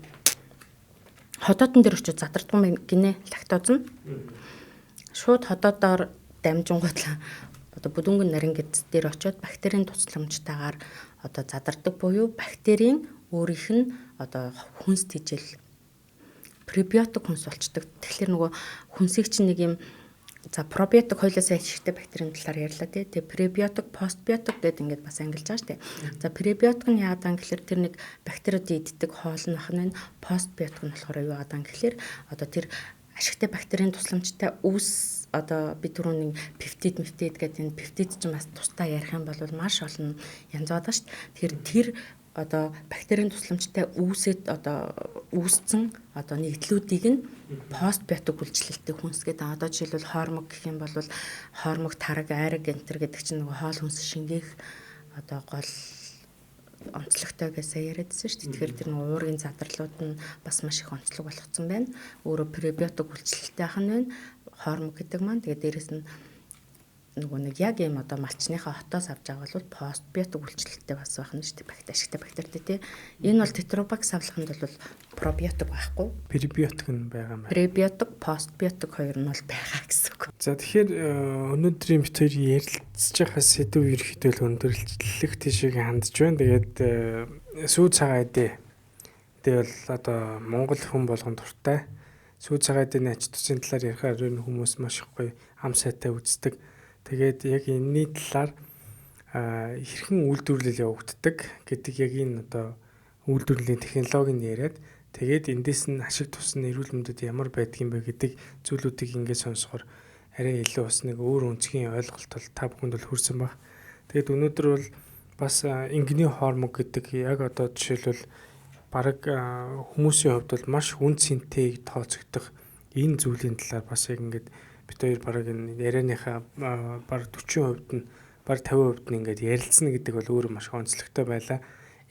ходоодон дээр очиж задардгүй юм гинэ лактоз нь. Шууд ходоодоор дамжингуудлаа одоо бүдүүнгэн нарийн гэдэс дээр очиод бактерийн туслямжтайгаар одоо задардаг буюу бактерийн өөрийнх нь одоо хүнс тэжээл пребиотик хүнс болчдөг. Тэгэхээр нөгөө хүнсийг чинь нэг юм за пробиотик хоёлоосаа ашигтай бактерийн талаар ярьлаа тий. Тэгээ пребиотик, постбиотик гэдэг ингээд бас ангилж байгаа шүү дээ. За пребиотик нь яагаад юм гэхээр тэр нэг бактериудын иддэг хоол нь бахна байна. Постбиотик нь болохоор юу яагаад юм гэхээр одоо тэр ашигтай бактерийн тусламжтай үүс одоо би түрүүний пептид мептид гэдэг энэ пептид чинь бас тусдаа ярих юм бол маш олон янз байдаг шүү дээ. Тэгэхээр тэр одоо бактерийн тусламжтай үүсэд одоо үүсцэн одоо нэгдлүүдийг нь постбиотик үйлчлэлтэй хүнс гэдэг. Одоо жишээлбэл хоормог гэх юм бол хоормог, тараг, айраг энтер гэдэг чинь нөгөө хоол хүнс шингээх одоо гол онцлогтой гэсэн яриадсэн шүү дээ. Тэгэхээр тэр нөгөө уургийн задарлууд нь бас маш их онцлог болгоцсон байна. Өөрөө пребиотик үйлчлэлтэй ах нь байна. Хоормог гэдэг маань тэгээ дээрэс нь Нөгөө нэг яг ийм одоо малчныхаа хотоос авч байгаа бол постбиотик үйлчлэлтэй бас байх нь шүү дээ. Бактери ашигтай бактеритэй тий. Энэ бол тетрабак савлаханд бол пробиотик байхгүй. Пребиотик нь байгаа юм байна. Пребиотик, постбиотик хоёр нь бол байгаа гэсэн үг. За, тэгэхээр өнөөдрийн бит хоёр ярилцж байгаа сэдэв ерөөхдөө л өндөрлөх тийшээ хандж байна. Тэгээд сүү цагаан эдээ. Тэгэл одоо Монгол хүн болгон дуртай. Сүү цагаан эдэний ач тусын талаар ярихаар ер нь хүмүүс маш их гоё ам сайтай үздэг. Тэгээд яг энэний талаар хэрхэн үйлдвэрлэл явагддаг гэдэг яг энэ одоо үйлдвэрлэлийн технологиг яриад, тэгээд эндээс нь ашиг тус нь эрүүл мэндэд ямар байдгийг бэ гэдэг зүйлүүдийг ингээд сонсохоор арай илүү бас нэг өөр өнцгийн ойлголт бол та бүхэнд бол хүрсэн баг. Тэгээд өнөөдөр бол бас ингэний хормог гэдэг яг одоо жишээлбэл бараг хүмүүсийн хувьд бол маш үн цэнтэй тооцогдох энэ зүйлийн талаар бас яг ингээд бит хоёр бараг энэ ярианыхаа бараг 40% нь, бараг 50% нь ингээд ярилцсан гэдэг бол өөрөө маш онцлогтой байлаа.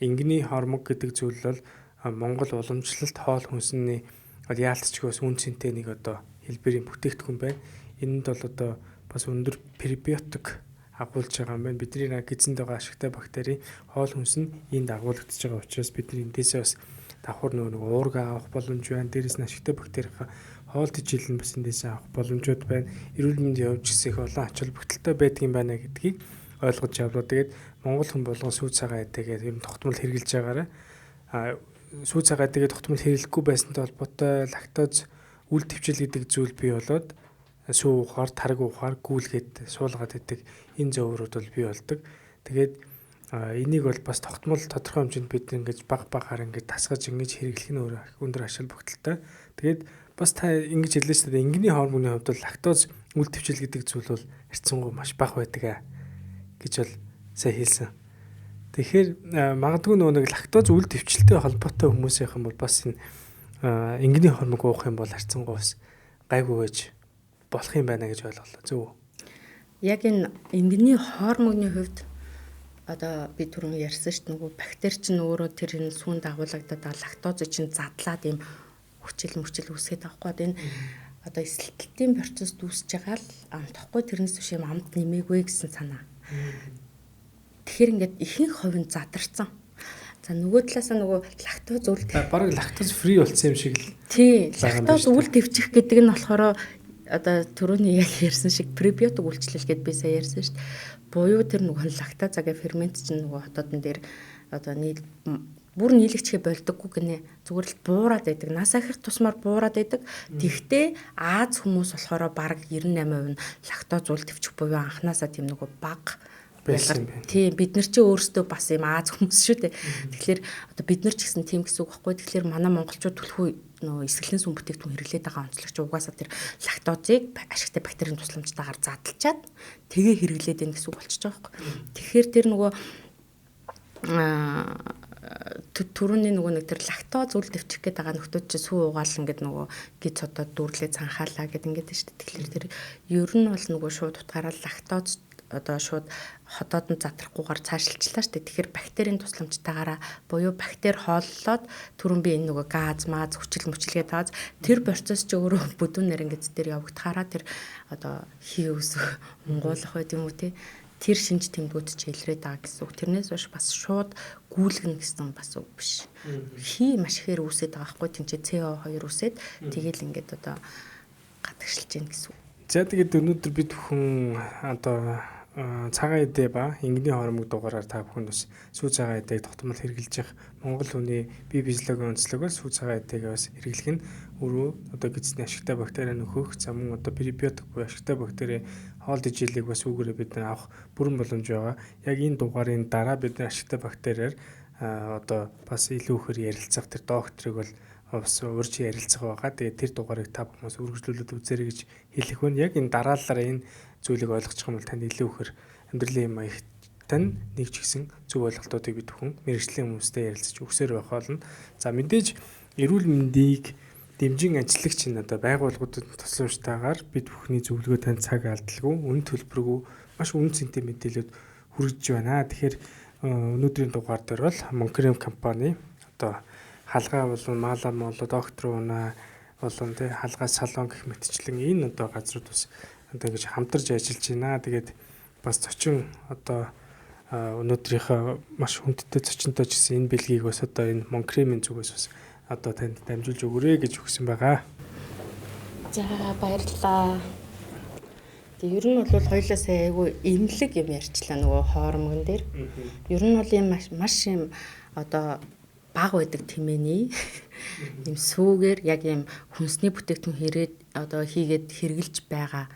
Ингэний хормог гэдэг зүйл бол Монгол уламжлалт хоол хүнсний бол яалтчгүй бас үн цэнтэй нэг одоо хэлбэрийн бүтээгдэхүүн байна. Энэнд бол одоо бас өндөр пребиотик агуулж байгаа юм байна. Бидний гэзэнд байгаа ашигтай бактерийн хоол хүнс нь энд агуулгадж байгаа учраас бид нар эндээсээ бас давхар нөгөө нэг уурга авах боломж байна. Дээрээс нь ашигтай бактерийнхаа хоол тэжээл нь бас эндээсээ авах боломжууд байна. Эрүүл мэндийн хувьд ч гэсэн их олон ач холбогдолтой байдаг юм байна гэдгийг ойлгож авлаа. Тэгээд Монгол хүн болгон сүү цагаан эдэгээ ер нь тогтмол хэрэглэж байгаарай. Сүү цагаан эдэгээ тогтмол хэрэглэхгүй байсантай холбоотой лактоз үл тэвчил гэдэг зүйл бий болоод сүү уухаар, тараг уухаар гүйлгээд суулгаад идэг энэ зөвөрүүд бол бий болдог. Тэгээд энийг бол бас тогтмол тодорхой хэмжээнд бид ингэж баг багаар ингэж тасгаж ингэж хэрэглэх нь өөр өндөр ач холбогдолтой. Тэгээд бас та ингэж хэллээ шүү дээ. Ингэний хормоны хувьд бол лактоз үл тэвчил гэдэг зүйл бол харьцангуй маш бага байдаг гэж бол сайн хэлсэн. Тэгэхээр магадгүй нөгөө нэг лактоз үл тэвчилтэй холбоотой хүмүүсийнх юм бол бас энэ ингэний хормог уух юм бол харьцангуй бас гайгүй байж болох юм байна гэж ойлголоо. Зөв үү? Яг энэ ингэний хормогны хувьд одоо би түрүүн ярьсан шүү дээ, нөгөө бактери чинь өөрөө тэр энэ сүүн дагуулгадаад байгаа лактоз чинь задлаад ийм хүчил мөчил үүсгээд байгаа хгүй. Энэ одоо эсэлтэлтийн процесс үүсэж байгаа л амтахгүй, тэрнээс биш юм амт нэмээгүй гэсэн санаа. Тэгэхээр ингээд ихэнх хувь нь задарсан. За, нөгөө талаасаа нөгөө лактоз үл бараг лактоз фри болсон юм шиг л. Тий, лактоз үл тэвчих гэдэг нь болохоор одоо түрүүний яг ярьсан шиг пребиотик үйлчлэл гэдээ би сая ярьсан шүү дээ. Буюу тэр нөгөө лактазагийн фермент чинь нөгөө хотодон дээр одоо бүр нийлэгчгээ болдоггүй гинэ. Зүгээр л буураад байдаг. Нас ахих тусмаар буураад байдаг. Тэгтээ Аз хүмүүс болохоор бараг 98% нь лактоз үл тэвчих буюу анханасаа тийм нөгөө баг байсан юм байна. Тийм, бид нар чи өөрсдөө бас юм Аз хүмүүс шүү дээ. Тэгэхээр одоо бид нар ч гэсэн тийм гэсэн үг байхгүй. Тэгэхээр манай монголчууд түлхүү нөгөө эсгэлэн сүм бүтээгдэхүүн хэрэглээд байгаа онцлогч угаасаа тэр лактозыг ашигтай бактерийн тусламжтайгаар задлчаад тэгээ хэрэглээд байна гэсэн үг болчихж байгаа байхгүй. Тэгэхээр тэр нөгөө түрүүний нөгөө нэг тэр лактоз үл тэвчих гээд байгаа нөхдүүд чи сүү угаал ингээд нөгөө гиз цодоод дүүрлээ цанхаалаа гэд ингээд шүү дээ. Тэгэхээр тэр ер нь бол нөгөө шууд утгаараа лактоз одоо шууд ходоод нь задрахгүйгээр цаашлчлаа шүү дээ. Тэгэхээр бактерийн тусламжтайгаараа буюу бактери хооллоод түрүүн би энэ нөгөө газ, маз, хүчил мөчилгээ тааз тэр процесс чи өөрөө бүдүүн нэрнгэц дээр явагдахаараа тэр одоо хий ус унгуулах байд юм уу те, тэр шинж тэмдгүүд чи илрээд байгаа гэсэн үг. Тэрнээс биш бас шууд гүйлгэнэ гэсэн бас үг биш. Хий маш ихээр үүсээд байгаа хгүй, тэнцээ CO2 үүсээд тэгэл ингээд одоо гадагшилж гин гэсэн үг. За, тэгээд өнөөдөр бид бүхэн одоо цагаан эдээ ба ингэний хормог дугаараар та бүхэнд бас сүү цагаан эдээг тогтмол хэрэглэж явах Монгол хүний бие физиологийн онцлогоор сүү цагаан эдээг бас хэрэглэх нь өөрөө одоо гэдэсний ашигтай бактери нөхөх, за мөн одоо пребиотик буюу ашигтай бактери хоол тэжээлийг бас үүгээрээ бид нар авах бүрэн боломж байгаа. Яг энэ дугаарын дараа бид нар ашигтай бактериар одоо бас илүү ихээр ярилцах тэр докторыг бол бас урьж ярилцах байгаа. Тэгээд тэр дугаарыг та бүхэн бас үргэлжлүүлээд үзээрэй гэж хэлэх байна. Яг энэ дараалалаар энэ зүйлийг ойлгочих юм бол танд илүү ихээр амьдралын юм маягт тань нэг ч гэсэн зөв ойлголтуудыг бид бүхэн мэргэжлийн хүмүүстэй ярилцаж өгсөөр байх болно. За, мэдээж эрүүл мэндийг дэмжин ажиллагч энэ одоо байгууллагуудад тусламжтайгаар бид бүхний зөвлөгөө танд цаг алдалгүй, үн төлбөргүй маш үнэ цэнтэй мэдээлэлүүд хүргэж байна. Тэгэхээр өнөөдрийн дугаар дээр бол Monkrem компани одоо халгаа болон мала моло доктор унаа болон тий халгаа салон гэх мэтчлэн энэ одоо газрууд бас одоо ингэж хамтарч ажиллаж байна. Тэгээд бас зочин одоо өнөөдрийнхөө маш хүндтэй зочинтой ч гэсэн энэ бэлгийг бас одоо энэ Монкремийн зүгээс бас одоо танд дамжуулж өгөөрэй гэж өгсөн байгаа. За баярлалаа. Тэг ер нь бол хоёлаа сая айгүй эмнэлэг юм ярьчлаа нөгөө хоормогон дээр. Ер нь бол юм маш юм одоо баг байдаг тэмээний юм сүүгээр яг юм хүнсний бүтээгдэхүүн хэрээд одоо хийгээд хэрглэж байгаа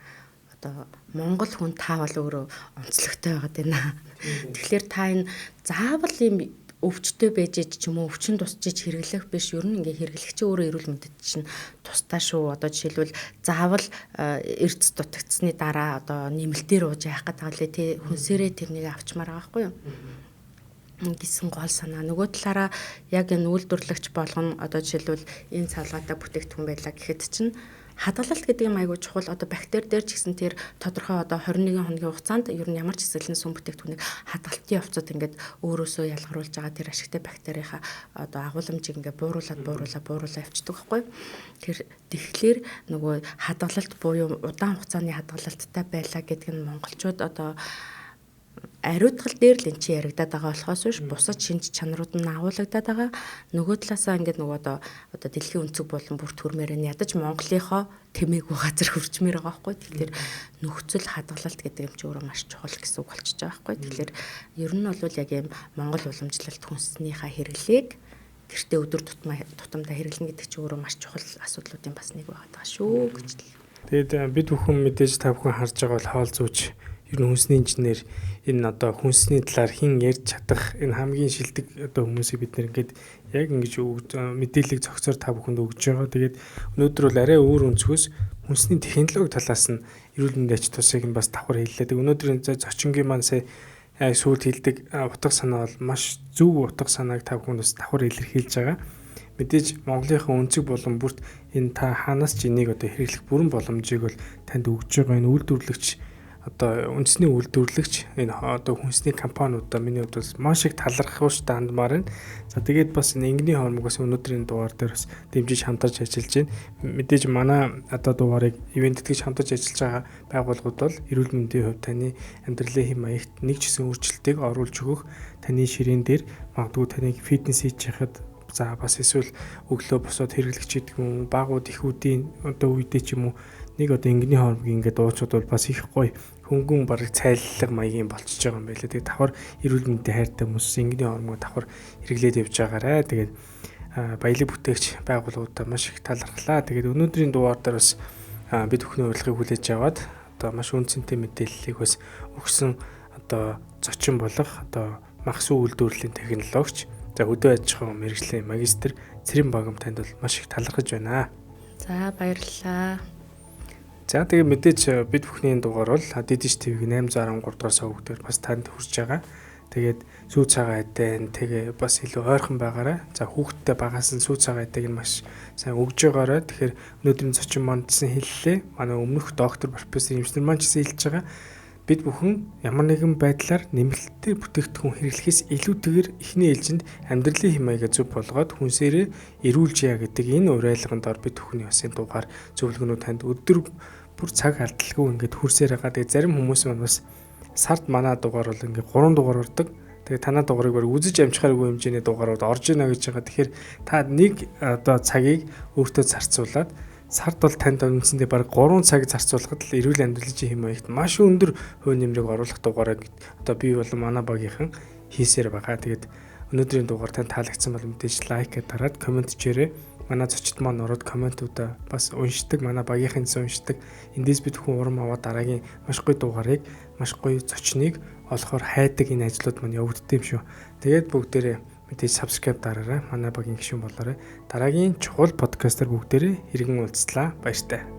одоо Монгол хүн та бол өөрөө онцлогтой байгаа даа. Тэгэхээр та энэ заавал юм өвчтөй байж ч юм уу өвчин тусчиж хэрэглэх биш, ер нь ингээ хэрэглэгч өөрөө эрүүл мэндэд чинь тустай шүү. Одоо жишээлбэл заавал эрдэс дутагдсаны дараа одоо нэмэлтээр ууж яах гэдэг лээ тий, хүнсээрээ тэрнийг авчмаар байгаа байхгүй юу гэсэн гол санаа. Нөгөө талаараа яг энэ үйлдвэрлэгч болгоно одоо жишээлбэл энэ цалгаатай бүтээгдэхүүн байлаа гэхэд чинь хадгалалт гэдэг юм айгүй чухал. Одоо бактери дээр ч гэсэн тэр тодорхой одоо 21 хоногийн хугацаанд ер нь ямар ч хэсэглэн сүм бүтээгдэхүүнийг хадгалтын явцад ингээд өөрөөсөө ялгаруулж байгаа тэр ашигтай бактерийнхаа одоо агуулмжийг ингээд бууруулаа явцдаг байхгүй. Тэр тэгэхээр нөгөө хадгалалт буюу удаан хугацааны хадгалалттай байлаа гэдэг нь монголчууд одоо ариутгал дээр л эн чинь яригадаад байгаа болохоос биш бусад шинж чанарууд нь агуулгадаад байгаа. Нөгөө талаасаа ингээд нөгөө одоо дэлхийн өнцөг болон бүр төрмээр нь ядаж Монголынхоо тэмээгүй газар хөрчмээр байгаа байхгүй. Тэгэхээр нөхцөл хадгалалт гэдэг юм чи өөрөө маш чухал гэсэн үг болчихж байгаа байхгүй. Тэгэхээр ер нь бол яг ийм Монгол уламжлалт хүнснийхаа хэрэглээг гэртээ өдөр тутамдаа хэрэглэнэ гэдэг чи өөрөө маш чухал асуудлуудын бас нэг байгаа даа шүү гэж л. Тэгээд бид бүхэн мэдээж та бүхэн харж байгаа бол хоол зүйч ер нь хүнсний инженер энэ одоо хүнсний талаар хэн ярьж чадах энэ хамгийн шилдэг одоо хүмүүсийг бид нэр ингээд яг ингэж мэдээллийг зохицоор та бүхэнд өгж байгаа. Тэгээд өнөөдөр бол арай өөр өнцгөөс хүнсний технологи талаас нь эрүүл мэндийн ач тусыг нь бас давхар хэллээ. Тэгээд өнөөдрийн зочингийн маань сая сүүлд хэлдэг утга санаа бол маш зөв утга санааг та бүхэнд бас давхар илэрхийлж байгаа. Мэдээж Монголынхаа өнцөг болон бүрт энэ та хаанаас ч энийг одоо хэрэглэх бүрэн боломжийг бол танд өгж байгаа энэ үйлдвэрлэгч одоо үндэсний үйлдвэрлэгч энэ одоо хүнсний компаниудаа миний хувьд бас маш их талархууштай хандмаар байна. За тэгээд бас энэ энгний хормогоос өнөөдрийн дугаар дээр бас дэмжиж хамтарч ажиллаж байна. Мэдээж манай одоо дугаарыг ивент тэтгэж хамтарч ажиллаж байгаа байгууллагууд бол эрүүл мэндийн хувьд таны амьдралын хэм маягт нэг ч гэсэн өөрчлөлтийг оруулж өгөх, таны ширээн дээр магадгүй таныг фитнес хийж яхад за бас эсвэл өглөө босоод хэрэглэгч гэдэг юм уу, багууд ихүүдийн одоо үедээ ч юм уу нэг одоо энгний хормог ингээд уучууд бол бас их гоё хөнгөн бараг цайллага маягийн болчихж байгаа юм байлаа. Тэгээд давхар эрүүл мэндийн хайртай хүмүүс энгний хормогоо давхар хэрэглээд явж байгаарэ. Тэгээд баялаг бүтээгч байгууллагуудаа маш их талархлаа. Тэгээд өнөөдрийн дугаар дээр бас бид бүхний урилгыг хүлээж аваад одоо маш үн цэнтэй мэдээллийг бас өгсөн одоо зочин болох одоо мах сүү үйлдвэрлэлийн технологич за хөдөө аж ахуйн мэргэжлийн магистр Цэрэн Багам танд бол маш их талархаж байна. За баярлалаа. За тэгээ мэдээж бид бүхний дугаар бол DDH TV-ийн 813 дугаар суваг дээр бас танд хүрч байгаа. Тэгээд сүү цагаан айдайн тэгээ бас илүү ойрхон байгаарай. За хүүхдтэй багаас нь сүү цагаан айдаг нь маш сайн өгж байгаарай. Тэгэхээр өнөөдрийн зочин маань гэсэн хэллээ. Манай өмнөх доктор профессор эмчнэр маань ч гэсэн хэлж байгаа. Бид бүхэн ямар нэгэн байдлаар нэмэлттэй бүтээгдэхүүн хэрэглэхээс илүүтэйгээр эхний ээлжинд амьдралын хэм маягаа зөв болгоод хүнсээрээ эрүүлж яа гэдэг энэ уриалганд ор бид бүхний бас энэ дугаар зөвлөгөөнүүд танд өдөр бүр цаг алдалгүй ингээд хүрсээр байгаа. Тэгээ зарим хүмүүс маань бас сард манай дугаар бол ингээд 3 дугаар ордог. Тэгээ танаа дугаарыг баг үзэж амжихааргүй хэмжээний дугаарууд орж ийнэ гэж байгаа. Тэгэхээр та нэг одоо цагийг өөртөө зарцуулаад сард бол танд үндсэндээ баг 3 цаг зарцуулахад л эрүүл амьдралын хэм маягт маш өндөр хувь нэмрийг оруулах дугаарыг одоо би болон манай багийнхан хийсээр байгаа. Тэгээд өнөөдрийн дугаар танд таалагдсан бол мэдээж лайк дараад коммент хийрээ. Манай зочид маань ороод комментуудаа бас уншдаг, манай багийнхан зэн уншдаг. Эндээс бид хүн урам аваад дараагийн маш гоё дугаарыг, маш гоё зочныг олохоор хайдаг энэ ажлууд маань явагддаг юм шүү. Тэгээд бүгдээрээ мэдээж subscribe дараарай. Манай багийн гишүүн болоорой. Дараагийн чухал подкастаар бүгдээрээ хэргэн уулзлаа. Баяртай.